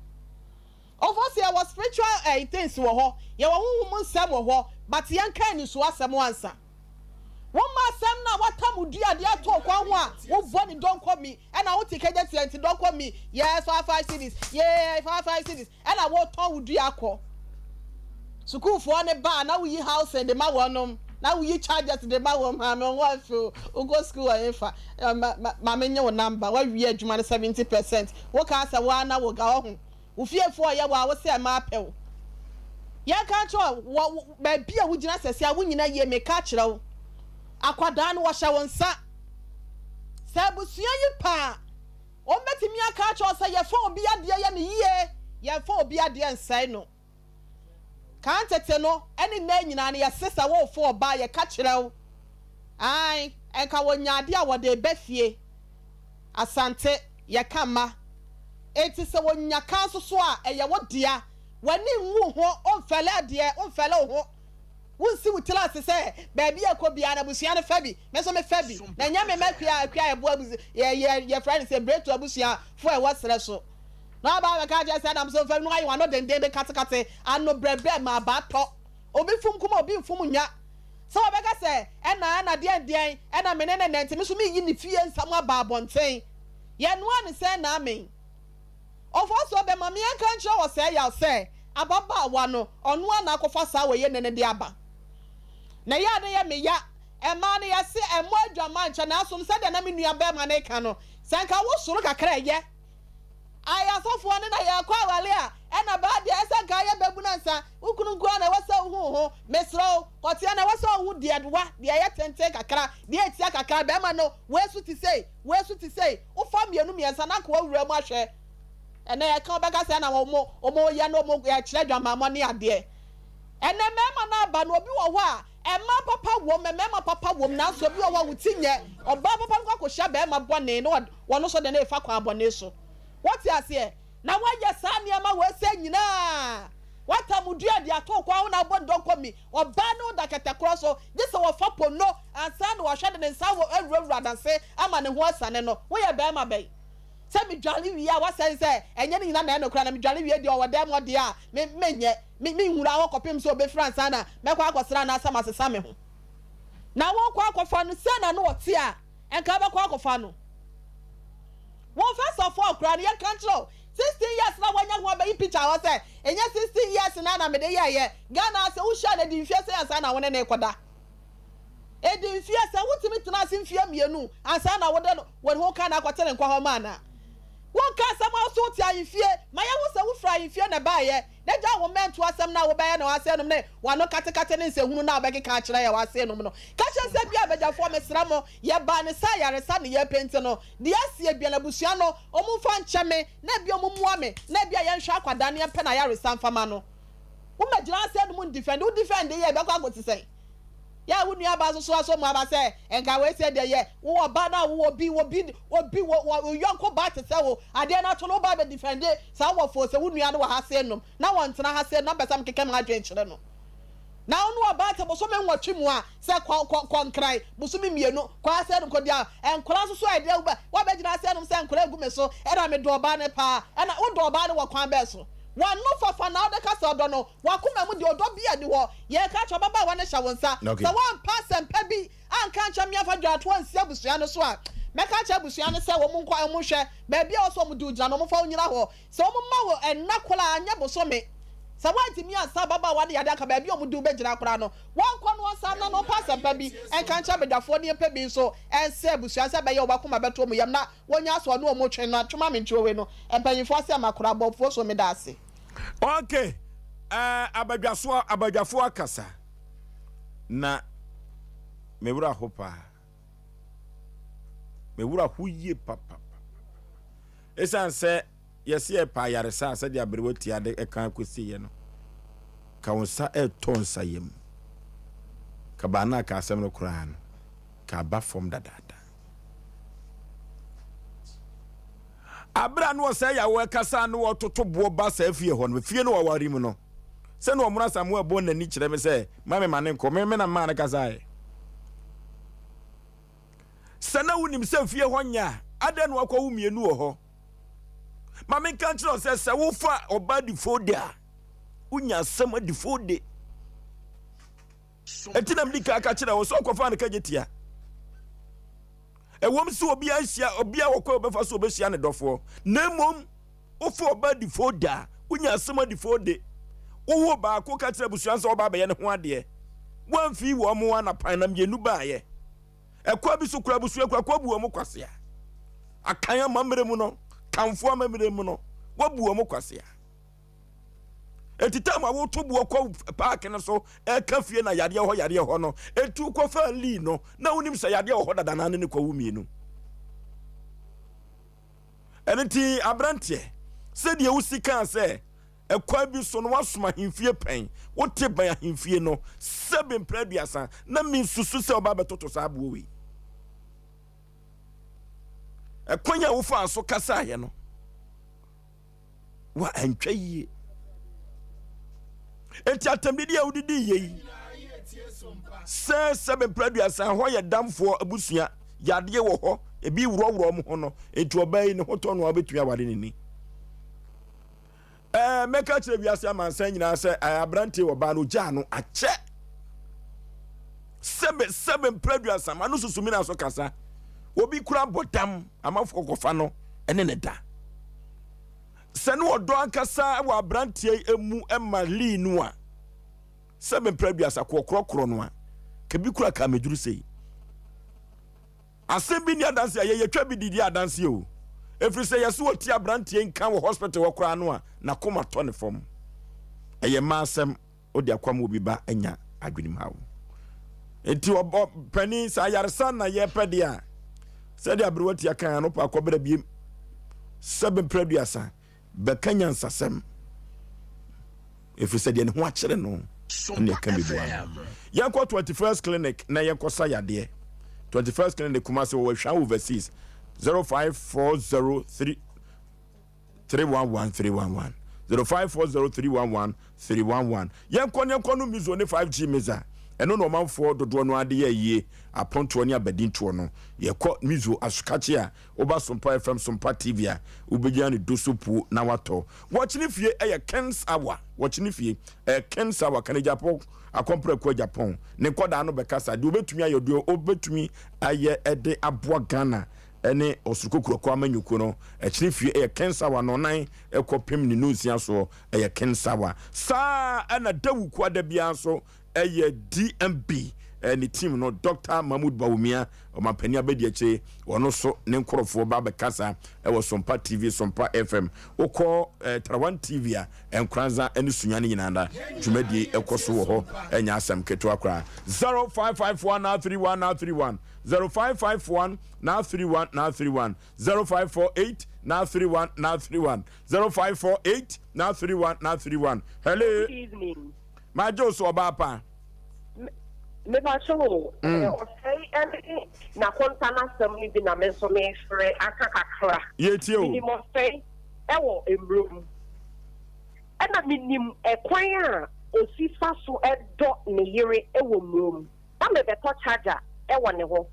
Of course yɛwɔ spiritual eh, things wɔ hɔ, yɛwɔ honhom nsɛm wɔ hɔ, but yɛnka anisoɔ asɛm ansa. Wo mma asɛm no a watam dua de ato kwan ho a wobɔ ne dɔnkɔ mi ɛna wote kagya tia nti dɔnkɔ mi yes 5 5 cedis yee 5 5 cedis ɛna wotɔn wo dua akɔ. Sukuufoɔ ne ba na woyi housing de ma wɔnom na woyi charges de ma wɔn maame wɔn afei wokɔ sukuu wɔ hefa maame nye wo number wawie adwuma no 70% woka sɛ woa na wo ga ɔho wo fiefoɔ yɛ wɔ a wo sɛ ɛma apɛ wo yɛnka kyerɛ wɔ baabi a wogyina sɛsɛ a wonyina yie meka kyerɛ wo akwadaa no wɔhyɛ wo nsa sɛ abusua yi paa wɔn bɛtumi aka akyerɛ wo sɛ yɛfa obi adeɛ yɛ no yie yɛmfa obi adeɛ nsɛe no. Kan tete no ne nnɛ nyinaa no yɛse sɛ worefo ɔbaa yɛka kyerɛ wo ae nka wɔnya adeɛ a wɔde reba fie. Asante, yɛka mma. Enti sɛ wɔnya ka nso so a ɛyɛ wo dea. W'ani nwu ho, womfɛle adeɛ, womfɛle wo ho. Wonsi wo tiri ase sɛ baabi a ɛkɔ biara no abusua no fa bi, me nso mefa bi. Na ɛnyɛ me mma akua akua a ɛboa abusua, yɛ yɛ yɛfrɛ no sɛ Bretu abusuafoɔ a ɛwɔ serɛ so. Na ɔba abɛka akyerɛ sɛ nam so mfa bi na wayɛ wɔn ano dendenden katekate, ano brɛbrɛ ma aba atɔ. Obi fom kum a obi mfom nnya. Sɛ wɔbɛka sɛ ɛna ɛna deɛn deɛn ɛna me ne no nnɛ nti me nso meyi ne fie nsɛm aba abɔnten. Yɛnoa no sɛn na amen. Ɔfɔnsoɔ bɛma me ɛnka nkyerɛ wɔ sɛɛ yaw sɛ ababaawa no ɔno ara na akɔfa saa wɔ yɛ nɛ no de aba. Na ɛyɛ a na ɛyɛ me ya. Ɛmaa no yɛse ɛmmɔ adwaman nkyɛ nanso no sɛdeɛ na me nua bɛɛma no reka no sɛ nka wo soro kakra ɛyɛ. Ae asɔfoɔ no na yɛrekɔ aware a ɛna baa deɛ ɛsɛ nka ayɛ babunu ansa wo kunu nko ara na ɛwɔ sɛ wohu wo ho. Mesrɛ wo kɔteɛ no ɛwɔ sɛ wohu deɛ wa deɛ ɛyɛ tenten kakra deɛ ɛtia kakra bɛɛma no wei so te sei wei so te sei Wofa mmienu mmiɛnsa na anka wawura mu ahwɛ. Ɛnɛ yɛka wobɛka sɛ ɛna wɔn wɔn yɛ no wɔn yɛkyerɛ adwamammɔ ne adeɛ. Ɛnɛ mmarima no aba no obi wɔ hɔ a mmaa papa wom mmarima papa wom nanso obi wɔ hɔ a wo ti nyɛ ɔbaa papa no kɔ akɔhyia barima bɔne na wɔn nso de no refa kwan bɔne so. Wote aseɛ? Na woayɛ saa nneɛma wei sɛ nyinaa. Woatam dua de ato kwan ho na wobɔ ndɔnkɔmi. Ɔbaa ne wo da kɛtɛkorɔ so, gye sɛ wɔfa ponno ansa na wahwɛ de ne nsa awurawura n'ase ama ne ho asiane no. Woyɛ barima bɛn? Sɛ medware wie a, woasɛe sɛ ɛnyɛ ne nyina na ɛyɛ nokorɛ anaa? Medware wie deɛ ɔwɔ dan mu hɔ deɛ a, me menyɛ. Me menwura hɔ kɔpem sɛ ɔbɛfiri ansa na mɛkɔ akɔsra anaasɛ masesa me ho. Na wokɔ akɔfa no, sei na na ɔte a, Nka wobɛkɔ akɔfa no. Wo first of all koraa no yɛnka nkyerɛ wo 16 years na wanya ho abɛyi picture hɔ sɛ ɛnyɛ 16 years na na mede yɛɛyɛ. Ghana ha sɛ wohyia no ɛdi mfeɛ sɛn ansa na wo ne no rekɔda? Ɛdi mfeɛ sɛn? Wotumi tena ase mfeɛ mmienu ansa na wode no wo ho ka no akɔte ne nkwa hɔ ma anaa? Wonka asɛm a wo so wote ahemfie ma yɛhu sɛ wofiri ahemfie na ɛbaeɛ. Na gyaa wo mmɛnto asɛm no a wobɛyɛ no ase nom ne w'ano katekate ne nsɛhunu no a wobɛkeka akyerɛ yɛn wɔ ase nom no. Ka kyerɛ sɛ, Ebia abadwafoɔ, mesrɛ mo, yɛbaa ne sɛ ayaresa ne yɛrepɛ nti no, deɛ asi ebia no abusua no, wɔn mfa nkyɛ me, na ebia wɔn mmoa me, na ebia yɛnhwɛ akwadaa no yɛmpɛ no ayaresa mfa ma no. Wommɛgyina ase nom ndifɛnde, wo difɛnde yɛ ɛbɛkɔ akɔsi sɛn? Yɛ a wo nua baa nso so asɔ mu aba sɛ, nka wei sɛ deɛ yɛ, wo ɔbaa no a wowɔ bi, wɔ bi, obi, wɔ, wɔ, wo yɔnko baa te sɛ wo, adeɛ no ato no, wo baa bɛ difɛnde saa wɔ foo sɛ wo nua no wɔ ha sei nom, na wɔntena ha sei nom, na mpɛ sɛ mekeka m'adwene kyerɛ no. Na wo ne ɔbaa te bosome nwɔtwe mu a, sɛ kɔ, kɔ, kɔ Nkran, bosome mmienu, kɔ ha sei nom, kɔ di a, nkwadaa nso so a ɛdeɛ wo bɛ, woabɛgyina ha sei nom sɛ nkwadaa gu me so, ɛna medɔ ɔbaa no paa, ɛna wodɔ ɔbaa no wɔ kwan bɛn so? W'ano fafa na wode ka sɛ ɔdɔ no, w'akoma mu deɛ ɔdɔ biara nni hɔ. Yɛreka akyerɛ wo, ababaawa no hyɛ wo nsa. Sɛ woampa asɛmpa bi anka ankyerɛ me amfa dwatoɔ ansi abusua no so a, mɛka akyerɛ abusua no sɛ wɔn nkɔ wɔn nhwɛ baabi a ɛwɔ sɛ wɔde wo gyina no, wɔmfa wo nnyina hɔ. Sɛ wɔma wo nna koraa a, nyɛ bosome. Sɛ woantumi ansa ababaawa no yadeɛ anka baabi a wɔde wo bɛgyina koraa no, wɔnkɔ no wɔnsan mmra na wɔmpa asɛmpa bi nka nkyerɛ abadwafoɔ ne yɛmpɛ bi nso nsɛ abusua no sɛ ɛbɛyɛ wɔn akoma bɛto wɔn yam na wɔnya asɔ ne wɔn twe no atwom amenkyerewe no. Mpanyimfoɔ ase ama koraa, abɔfoɔ so meda ase. Ok, eh, abadwasoɔ, abadwafoɔ akasa. Na me werɛ aho paa. Me werɛ aho yie papapapa. Ɛsiane sɛ yɛse yɛpɛ ayaresa a sɛdeɛ aberewa tia de ɛka kɔsieɛ no, ka wo nsa ɛretɔ nsa yam. Ka baa no a ka asɛm no koraa no, ka aba fam dadaada. Abere a na ɔsɛe yawo ɛkasa na ɔtoto boɔ ba saa fie hɔ no, fie no ɔware mu no, sɛ na ɔmono Asamoah bɔ n'ani kyerɛ me sɛ ma me ma ne nkɔ, me me na maa no kasaeɛ. Sɛ na wonim sɛ fie hɔ nyɛ a, adɛn na wakɔ wo mmienu wɔ hɔ? Ma menka nkyerɛ wo sɛ sɛ wofa ɔba adifo de a, wonya asɛm adifo de. Enti na medi kan ka kyerɛ wo sɛ ɔkɔfaa no kagye tia. Ɛwom sɛ obiara nhyia obiara wɔ kwan a ɔbɛfa so ɔbɛhyia ne dɔfoɔ, na mmom wofa ɔba adifo da a, wonya asɛm adifo de. Wowo baako ka kyerɛ abusua sɛ ɔba abɛyɛ ne ho adeɛ. Woamfii wɔn mo anapan na mmienu baeɛ. Ɛkwa bi so kora abusua kora kɔ bu wɔn kwasea. Akan amammerɛ mu no, kamfo amammerɛ mu no, woabu wɔn kwasea. Eti tam a woto boɔ kɔ paaki no so ɛka fie na yadeɛ hɔ yadeɛ hɔ no, eti wokɔfa lii no na wonim sɛ yadeɛ wɔ hɔ dada na ne ne kɔwo mmienu. Ɛno nti aberanteɛ, sɛdeɛ wosi kaa sɛ. Ɛkwan bi so no, woasom ahemfie pɛn, wote bɛn ahemfie no sɛbe mprɛ aduasa, na mensusu sɛ woba abɛtoto saa aboɔ wei. Ɛkwan a wofaa so kasaeɛ no, wa antwa yie. Enti atɛmdidi a wodidi yɛ yi, sɛ sɛbe mprɛ aduasa hɔ yɛ damfoɔ abusua, yadeɛ wɔ hɔ, ebi worɔworɔ wɔn ho no, enti ɔbaa yi ne ho tɔ no a wobɛtumi aware ne ni. Ɛɛ, mɛka kyerɛ wiase amansan nyinaa sɛ ɛɛ aberanteɛ wɔ baa no ogyaa no akyɛ. Sɛbe sɛbe mpere aduasa ma no susu mina so kasa. Obi kura bɔ dam amanfoɔ kɔfa no ɛne ne da. Sɛ ne ɔdɔ ankasa wɔ aberanteɛ yi mu ma Lee no a, sɛbe mpere aduasa kɔɔkorɔkorɔ no a, kabi kura kaa mɛduru sei. Asɛm bi nni adanse a yɛyɛ twa bi de di adanseɛ o. Ɛfiri sɛ yɛse ɔti abranteɛ nka wɔ hospital hɔ koraa no a nakoma tɔ ne fam. Ɛyɛ mmaa asɛm wode akɔ ama obi ba anya adwenem haw. Nti ɔbɔ panin sɛ ayaresa na yɛpɛ deɛ a sɛdeɛ aberewa tia kan ano pa akɔbrɛ biem sɛbe mprɛ aduasa bɛka nyansasɛm, ɛfiri sɛ deɛ ne ho akyere no ɛne ɛka bɛbua no. Yɛnkɔ 21st Clinic na yɛnkɔsa yadeɛ. 21st Clinic Kumasi wɔwɔ Ahwea Overseas 05403 311 311 0540311311 Yɛnkɔ ne yɛnkɔ no Mizo ne 5G Miza ɛno na ɔmanfoɔ dodoɔ no ade yɛ ayie apontoɔ ne abadintoɔ no. Yɛkɔ Mizo asukakye a Woba Sompa FM, Sompa TV a, wobɛgyina ne do so puo na watɔ. Wɔkyene fie ɛyɛ King's Hour. Wɔkyene fie ɛyɛ King's Hour. Kanegyapɔ Akɔmprɛko Agyapong ne nkɔdaa no bɛkasa. Deɛ obɛtumi ayɛ, deɛ obɛtumi ayɛ ɛde aboa Ghana ɛne Ɔsoro Kokuroko amanyɔkuo no. Ɛkyene fie ɛyɛ King's Hour nɔnan ɛkɔ pem ne nonsia soɔ ɛyɛ King's Hour. Saa ɛna Dawukuada biara nso ɛyɛ DMB ne team no, Dɔkta Mahmood Bawumia, ɔmanpanin abadiakyire, ɔno nso ne nkorɔfoɔ ba abɛkasa wɔ Sompa TV, Sompa FM. Wokɔ eh, Tarawan TV a, Nkoranza ne Sunya no nyinaa na dwumadie ɛkɔ so wɔ hɔ, ɛnyɛ asɛm ketewa koraa. 0551 931 931 0551 931 931 0548 931 931 0548 931 931 Hello. Good evening. Magye wo so ɔbaa pa. Mepakyɛ o, ɔsɛe ɛne n'akonta n'asɛm no bi na me nso mefrɛ aka kakra. Yɛtie o. Menim ɔsɛe ɛwɔ mmerɛ mu. Ɛna menim ɛkwan a ɔsi fa so dɔ ne yere ɛwɔ mmerɛ mu. Na mebɛtɔ charger ɛwɔ ne hɔ.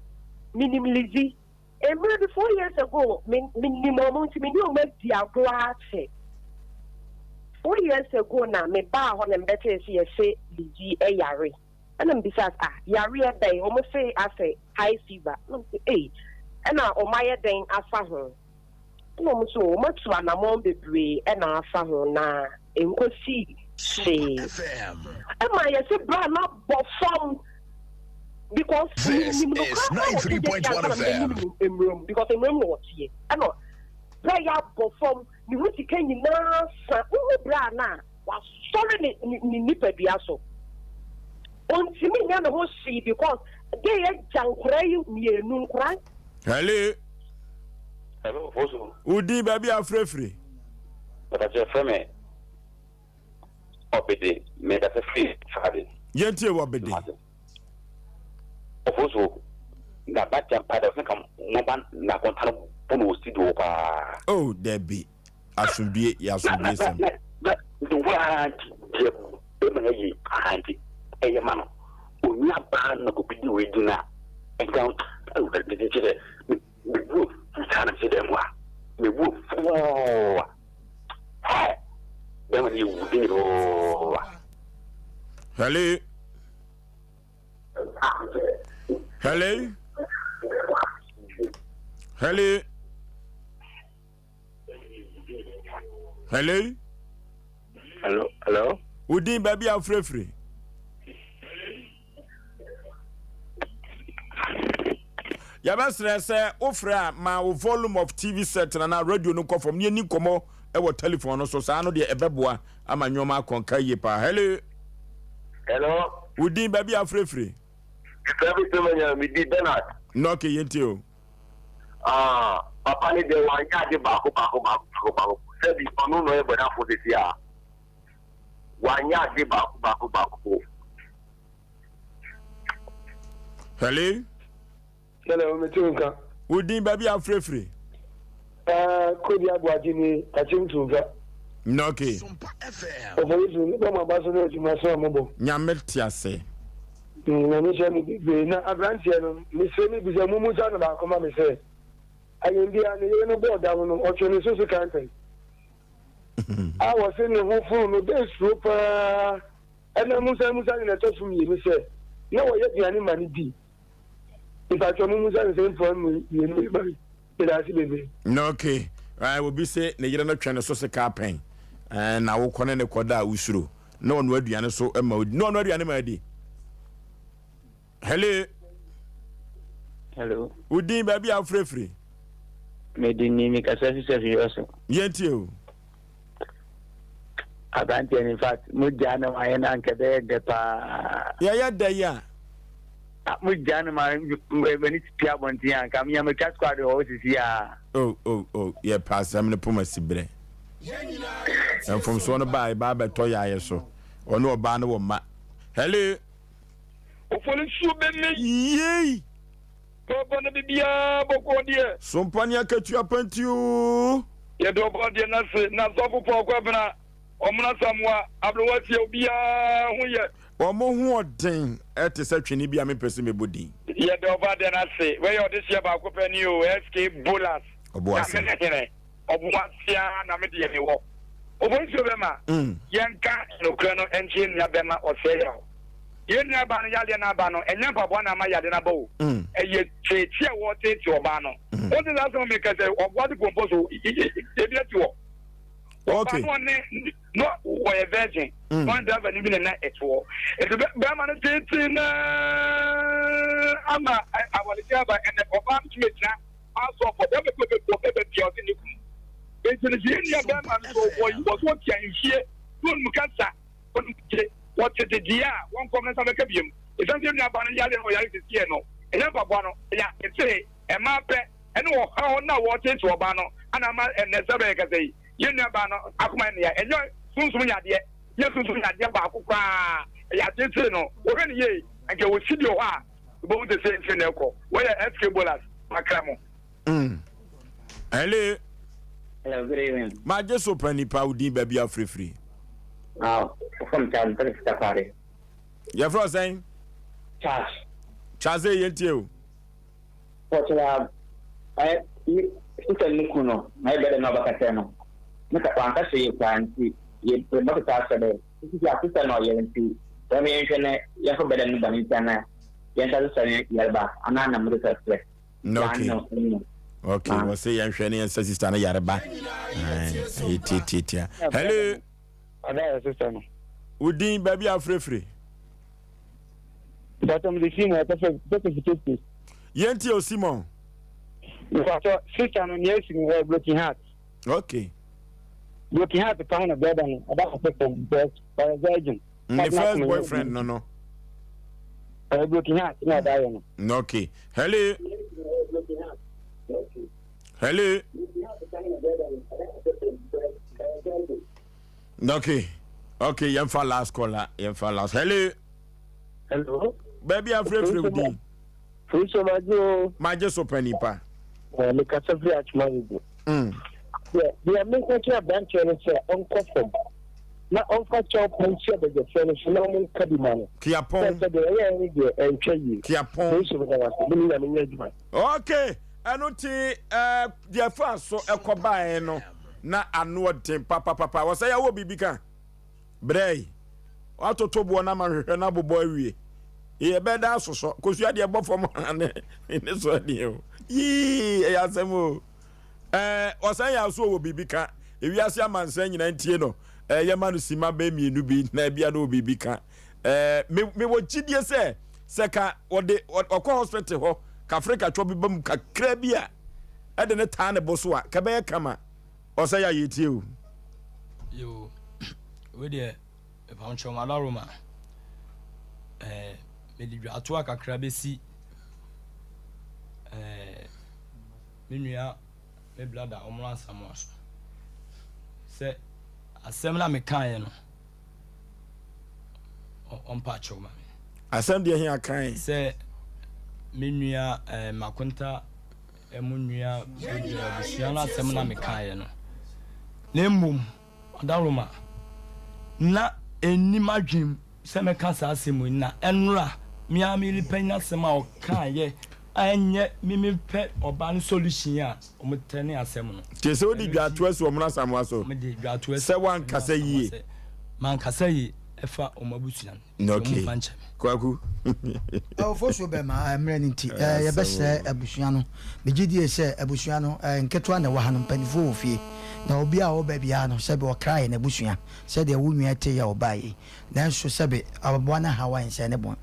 Menim Lizzy. Mmerɛ bi four years ago me menim wɔn nti me ne wɔn adi agorɔ akyɛ. Four years ago na me baa hɔ na me bɛtee sɛ yɛse Lizzy yare. Ɛna me bisaa sɛ ah yareɛ bɛn? Wɔn se asɛ high fever. Ɛna me se ei ɛna wɔn ayɛ dɛn afa ho? Ɛna wɔn se wɔn atu anamɔn bebree ɛna afa ho na ɛnkɔsii hwee. Ɛma yɛse bra no abɔ fam because This menim no is koraa koraa wɔ kegye 93.1 ansa na FM. menim no mmerɛ mu because mmerɛ mu na wɔteɛ ɛna bra yɛ abɔ fam ne ho sika nyinaa sa wohu bra no a wasɔre ne ne ne nipadua so ɔntumi nyɛ ne ho hwee because de yɛ gya nkora yi mmienu nkora Hello. Hello, Fosu. Wo din baabi a wofrɛfiri? Patakyɛ frɛ me Ɔbede, mekasa firi Fade. Yɛntie wɔ Ɔbede. Ɔfosu, na ba gyampa dɛ ɔsɛ ka mo ba na kɔnta no bɔ no wɔ studio hɔ paa. Oh, dabi. Asomdue yɛ asomdue sɛm. Na na na waa nti deɛ bɛma no yie paa nti ɛyɛ ma no. Onua baa na obi di wei di na nka awurade kyerɛ Me bo afu saa na mehyɛ dan mu a, me bo afu hɛ bɛrima no yɛ wudi oo. Hello. Hello. Hello. Hello. Hello. Hello. Wodin baabi a wofirafiri. Yɛbɛsrɛ sɛ wofrɛ a ma wo volume of TV set na na radio no nkɔ fam ne yɛni nkɔmmɔ wɔ telephone no so saa no deɛ ɛbɛboa ama nneɛma akɔ nka yie paa. Hello. Hello. Wodin baabi a wofirafiri. Fɛfɛ sɛ manya medi Bernard. Nɔke yɛntie o. Ah, papa ne deɛ wanyɛ ade baako baako baako baako baako. Sɛbi ɔno na ɔyɛ bɔdamfo sisi a. Wanyɛ ade baako baako baako. Hello. Hello, mete wo nka. Wo din baabi a wofirefiri? Uh, Kodi Aboagye ni Akyem Tumfa. Na okay. Ɔfɔ Yesu, ne bɔ mo aba so ne adwuma so a mobɔ. Nyame te ase. Mm, Nyame hyɛ mo bebree. Na aberanteɛ no, mesrɛ me bisa mo musa no baako ma me sɛ, ayɛnbia ne yere no bɔɔ dam no, ɔtwe ne so sekan pɛn. A wɔse ne ho foro no, dɛ suro paa. Ɛna musa musa ne na ɛtɔ so mmienu sɛ, na wɔyɛ aduane ma no di. Mpatsɔ mo musa nsɛmfua mmienu yi ma me. Meda ase bebree. Na okay. Eh, obi se ne yere no twɛ ne so sika pɛn. Eh, na wokɔ ne ne kɔda a wosuro. Na ɔno aduane so ma odi. Na ɔno aduane ma adi. Hello. Hello. Wo din baabi a wofrɛfiri? Mede ni mekasa fi sɛ fi ɔso. Yɛntie o. Aberanteɛ no in fact mo gyaa no ma yɛ no anka ɛbɛyɛ dɛ paa. Yɛyɛ dɛ yi a. Ah, mo gyaa no ma m'ani pia abɔnten a nka menya matwa squad wɔ hɔ sisi a. Oh oh oh yɛpɛ asɛm no poma si berɛ. Mfomsoɔ no baa ɛbaa bɛtɔ yaayɛ so. Ɔne ɔbaa no wɔ mma. Hello. Ofolisuo bɛmɛ. Yei. Papa na bibiaa bɔkɔɔ deɛ. Sompa ne akatua pa nti oo. Yɛda ɔbɔadeɛ no ase na Asɔfo Paul Kwabena, Ɔmono Asamoah, Aberewa Asia obiara ho yɛ. Wɔn hoɔden te sɛ twene bi a mempɛ sɛ mɛbɔ din. Yɛda ɔbɔadeɛ no ase. Wei yɛ ɔdehyeɛ baako pɛ ni oo, SK Bolas. Ɔboase. Nyame ne hene. Ɔboase ara na me deɛ mewɔ. Obosuo bɛma yɛnka nokorɛ no nkyerɛ yɛn nua bɛma ɔsɛe yaw. Yɛn nua baa no yadeɛ no aba no ɛnyɛ mpaboa na ama yadeɛ no aba o. Ɛyɛ teetee a wɔteetee ɔbaa no. Wonte saa asɛm a meka sɛ ɔboa de pɔmpɔ so ebi ati hɔ. Ɔbaa no ɔne no wɔyɛ virgin. Ɔne driver no bi na na ɛte hɔ. Nti bɛrima no teetee no ama awɔregye aba ɛnɛ ɔbaa no tumi gyina asɔfo bɛma bi ɔbɛbu ɔbɛba bia ɔde ne kunu nti no sɛ yɛn nua bɛrima no so wɔ wɔ so ɔte ahemfie na ɔnum kasa ɔnum gye wɔte dedeɛ a wɔnkɔm no nsa bɛka biam ɛsiane sɛ yɛn nua ba no yare no ɔyare sisiɛ no ɛnyɛ mpaboa no ɛyɛ aketee ɛmaa pɛ ɛne ɔhaw na wɔtete ɔbaa no ana ama ɛnɛ sɛ bɛyɛ kasa yi yɛn nua baa no akoma ɛnea ɛnyɛ sunsum yadeɛ nyɛ sunsum yadeɛ baako koraa ɛyɛ atetee no wɔhwɛ no yie nka wɔsi bi wɔ hɔ a Wobɛhu sɛ sei nti na ɛkɔ. Wɔyɛ SK Bolas makra mo. Mm. Hello. Hello, good evening. Magye so pa nipa wo din baabi afirifiri. Ah, from Charles Felix Takware. Yɛfrɛ sɛn? Charles. Charles yɛ ntie o. Pɔtɔ ɛ sister ne kun no na yɛ bɛrɛ na ɔbɛkasa no. Ne ka wanka hwee koraa nti yɛ bɛkasa asɛ dɛ. Sisi a sister na ɔyɛ nti dɛm yɛnhwɛ na yɛmfa bɛda no ba ne nti anaa yɛnsa sesa ne yarba anaa na mode sɛ frɛ. Okay. Okay, wɔ sɛ yɛnhwɛ ne yɛnsa sister no yarba. Ɛyɛ tiatiatia. Hello. Ada yɛ sister no. Wo din baabi a wofirefire? Mpatɔ mede Simon ɛpɛsɛ pɛsɛ fitesti. Yɛntie o Simon. Mpatɔ sister no nea esi no ɛyɛ broken heart. Okay. Broken heart paa na brother no ɔba kɔpɛ fam because ɔyɛ virgin. Ne first boyfriend no no. Ɔyɛ broken heart na ɔda yɛ no. Okay. Hello. Hello. Okay. Okay, yɛmfa last caller, yɛmfa last. Hello. Hello. Baabi afrɛfrɛ wo din. Friso magye o. Magye so pa nipa. Na mekasa firi Atwoma Rego. Mm. Deɛ deɛ meka kyerɛ aberanteɛ no sɛ ɔnkɔ fam na ɔmfa kyɛw pɔn nsi abadwafoɔ no so na ɔmo nka bi ma no. Kiapɔn. Sɛ sɛ deɛ ɔyɛɛ no deɛ ɛntwa yie. Kiapɔn. Friso meda wo ase. Me ne Nyame nyɛ adwuma. Okay, ɛno te ɛɛ deɛ fa so ɛkɔ baeɛ no na ano ɔden papapapa wɔsɛ yɛwɔ biribi ka. Brɛ yi, woatoto boɔ no ama hwehwɛ no abobɔ awie. Yɛ bɛda asosɔ. Kosua deɛ bɔ fam ha ne ne so ɛdeɛ o. Yii, ɛyɛ asɛm o. Ɛɛ, ɔsan yɛ aso wɔ biribi ka. Ewiase amansan nyinaa ntie no. Ɛɛ, yɛma no sima bɛyɛ mmienu bi na ebia na wɔ biribi ka. Ɛɛ, me mewɔ gyidie sɛ sɛ ka ɔde ɔkɔ hospital hɔ kafrikatwɔ bi ba mu kakra bi a ɛde ne taa ne bo so a kɛbɛyɛ kama. Ɔsɛ yɛ a yɛtie o. Yoo, wei deɛ mepamokyɛw m'adaworoma ɛɛ mede dwatoa kakra bɛsi ɛɛ me nua me blada ɔmo asamoa so sɛ asɛm na mekaeɛ no. ɔmpa akyɛw ma me. Asɛm deɛ he akan. Sɛ me nua eh, Makonta mo nua bebree abusua no asɛm na mekaeɛ no. Na mmom, Ɔdawuroma, na ɛnni m'adwenem sɛ mɛka saa asɛm yi, na ɛnora me ara me yere panyin asɛm a ɔkaeɛ a ɛnyɛ me mepɛ ɔbaa no solution a wɔtɛne asɛm no. Nti sɛ wode dwatoa si wɔn asamoa so sɛ woankasa yie. Mankasa yie ɛfa wɔn abusua no. Nti Okay. wɔmfa nkyɛ me. Kwaku. Ɔfosuo bɛn ma mmerɛ no nti yɛbɛsrɛ abusua no. Megye die sɛ abusua no nketewa na ɛwɔ ha no, mpanimfoɔ wɔ fie. Na obiara a ɔwɔ baabiara no, sɛbe ɔkra yɛ n'abusua sɛdeɛ wo nua te yɛ ɔbaa yi. Nanso sɛbe aboa no haw a ɛnsɛe ne bɔn.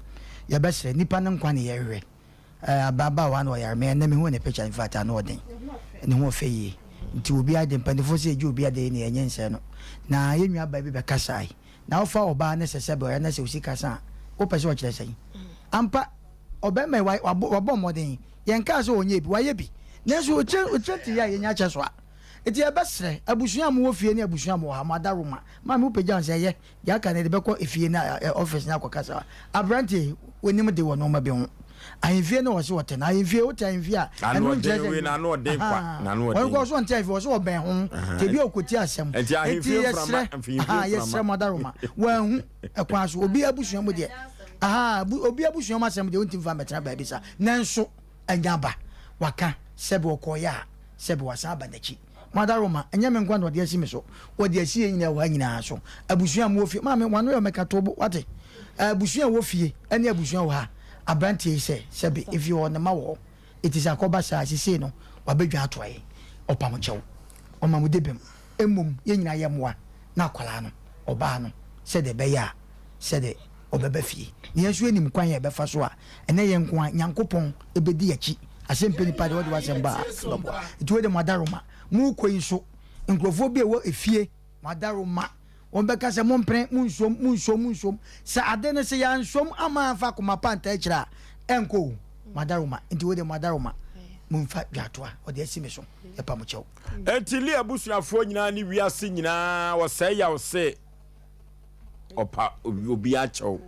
Yɛbɛsrɛ, nnipa no nkwa na yɛhwehwɛ. Ababaawa no ɔyare me ɛnɛ mehuu ne picture infact ano ɔden ne ho ɔfɛ yie nti obi ade mpanyinfoɔ sɛ yɛgye obi ade yi na yɛnyɛ nsɛe no na yɛn nua baa bi bɛkasae na wofa ɔbaa ne sɛ sɛbe ɔyare na sɛ osi kasa a wopɛ sɛ ɔkyerɛ sɛn ampa ɔbɛrima yi wabɔ mmɔden yɛn kaa sɛ ɔnyɛ bi wayɛ bi nanso ɔkyerɛ ɔkyerɛ te yɛ a yɛnya kyɛ so a nti yɛbɛsrɛ abusua a mowɔ fie ne abusua a mowɔ ha mo adaroma maame wopagya nsɛ ɛyɛ Deɛ aka no yɛde bɛkɔ efie ne office no akɔkasa. Aberanteɛ yi, wonim de wɔ nnoɔma bi ho. Ahemfie no wɔse wɔte no. Ahemfie, wote ahemfie a, ɛno nkyerɛ sɛ. N'ano ɔden kwa. N'ano ɔden. Wɔn kɔ so ɔnte ahemfie, wɔse ɔbɛn ho. Nti ebi a ɔkɔti asɛm. Nti ahemfie mframa, mfimfini mframa. Yɛsrɛ mo adaworoma. Wanhu ɛkwan so. Obi abusua mu deɛ, obi abusua mu asɛm deɛ wontumi mfa mmɛtena baabi saa. Nanso, anya aba. Waka, sɛbe ɔkɔeɛ a, sɛbe wasan aba n'akyi. Mother Roma, ɛnyɛ me nko na ɔde asi me so, ɔde asi yɛn nyinaa wɔ ha nyinaa so. Abusua a mowɔ fie, maame, w'ano yɛ ɔmɛka to bo, wate? Abusua a ɛwɔ fie ne abusua wɔ ha, aberanteɛ yi sɛ, sɛbe, efie hɔ, ne mma wɔ hɔ. Enti sɛ akɔba saa a, sesei no, wabɛdwan atoa yɛn. Ɔpa mo kyɛw. Ɔma mo dibem. Mmom, yɛn nyinaa yɛmmoa na akwadaa no, ɔbaa no, sɛdeɛ ɛbɛyɛ a, sɛdeɛ ɔbɛba fie. Na yɛn nso yɛnim kwan a yɛbɛfa so a, ɛnyɛ yɛn nko ara, Nyankopɔn bɛdi yɛn akyi. Asɛm pɛ nipa deɛ ɔde w'asɛm ba a, ɛbɛboa. Nti wei deɛ mo adaworoma, morekɔ yi nso, nkurɔfoɔ bi a ɛwɔ efie, mo adaworoma, wɔbɛka sɛ mompene, monsom, monsom, monsom. Sɛ ade no sɛ yɛansom amma amfa akoma pa antaa akyire a, ɛnkɔ o. Mo adaworoma, nti wei deɛ mo adaworoma, momfa dwatoa, ɔde asi me so, yɛpa mo kyɛw. Enti Leah abusuafoɔ nyinaa ne wiase nyinaa wɔsɛe yaw se. ɔpa obiara kyɛw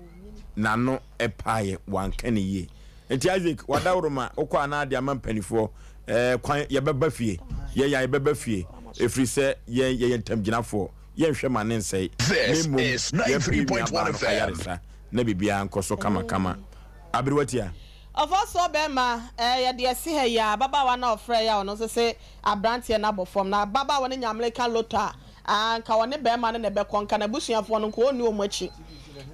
n'ano paeɛ wanka ne yie nti Isaac wadaworoma wokɔ anaa de ama mpanifoɔ ɛɛ kwan yɛbɛba fie yɛn ya yɛbɛba fie ɛfiri sɛ yɛn yɛyɛ ntamgyinafoɔ yɛnhwɛ ma ne nsɛe This na mmom is yɛmpɛ 93.1 nuabaa no FM. ayaresa na biribiara nkɔ so kamakama aberewatia. Ɔfɔsoɔ bɛɛma, ɛɛ yɛde asi ha yi a, ababaawa no a ɔfrɛɛ yɛ a ɔno nso se abranteɛ no abɔ fam, na ababaawa no nya Amerika lotto a, aa nka ɔne bɛɛma no na ɛbɛkɔ, nka n'abusuafoɔ no nka ɔnni wɔn akyi.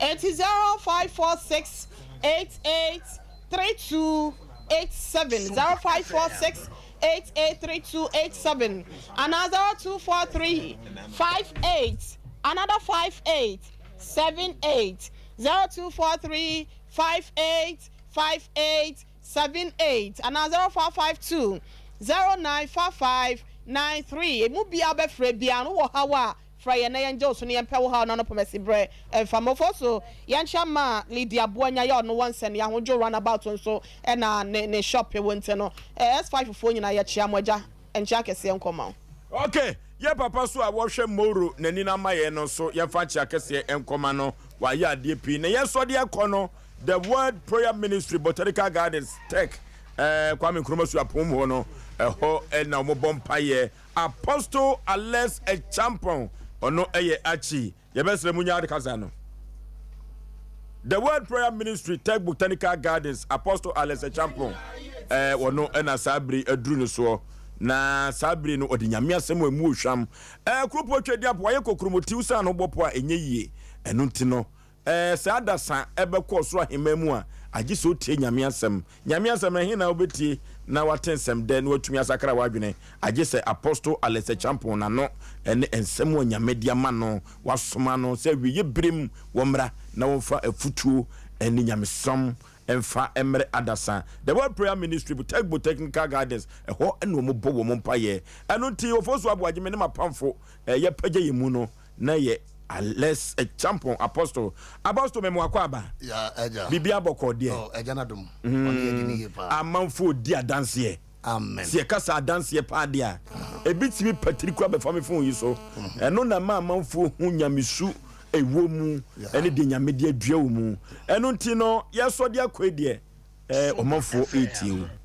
Enti 0546 88 32 87, 0546 88 32 87, anaa 0243 58 another 58 78, 0243 58 58 78 anaa 0552 09 55 93. Emu biara wobɛfrɛ biara no, wowɔ haw a, frɛ yɛn na yɛngye wo so na yɛmpɛ wo haw no ano pɔmasi berɛ mfa mmɔ. So yɛnkyɛ mma Lydia Boanya yɛ ɔno wɔ nsɛnea Ahodwo runabout nso na ne ne shop wɔ nti no, S5 foɔ nyinaa yɛkyea mo agya nkyea kɛseɛ nkɔ ma wo. Ok, yɛ papa so a wɔhwɛ Moro n'ani no ama yɛn no nso yɛmfa nkyea kɛseɛ nkɔma no, wayɛ adeɛ pii. Na yɛn nso deɛ ɛkɔ no, The Word Prayer Ministry, Botanical Gardens, Tech, eh, Kwame Nkrumah Suapɔn mu hɔ no, ɛhɔ na wɔbɔ mpaeɛ. Apostle Alex Acheampong, ɔno yɛ akyi. Yɛbɛsrɛ mu nya kasa no. The Word Prayer Ministry, Tech Botanical Gardens, Apostle Alex Acheampong, eh, wɔno na saa bere aduru no soɔ. Na saa bere no, ɔde Nyame asɛm a ɛmu ohwam. Eh, kuropɔ twadi apo, wayɛ kokuromoti, wosan no bɔ po a ɛnyɛ yie. Ɛno nti no, Ɛɛ, sɛ adasa bɛkɔ ɔsoro ahemman mu a, agye sɛ otie Nyame asɛm. Nyame asɛm no, ɛhe na wobɛtie na woate nsɛm dɛ na woatumi asakra w'adwene? Agye sɛ Apostle Alex Acheampong n'ano ne nsɛm a Nyame de ama no, wasoma no sɛ awieɛ berɛ mu wɔmmra na wɔmfa afutuo ne nyamesom mfa mmrɛ adasa. The Word Prayer Ministry, Butegbo Technical Gardens, ɛhɔ na wɔbɔ wɔn mpaeɛ. Ɛno nti, Ofosu Aboagye, me ne m'apamfo yɛpagya yɛn mu no, na yɛ Alex Champon Apostle. Apostle me mo akɔ aba. Ya ɛgya. Biribi abɔkɔ deɛ. Oh ɛgya na dom. Ɔne yɛ di ne yie paa. Amanfoɔ di adanseɛ. Amen. Sɛ yɛka sɛ adanseɛ paa deɛ a, ebi tumi patiri kura bɛfa me phone yi so. Ɛno na ɛma amanfoɔ hu nyamesu. ɛwɔ mu ɛne deɛ Nyame de adua wo mu. Ɛno nti no yɛsɔ de akɔ yi deɛ, eh, ɔmanfoɔ ɛretie wo.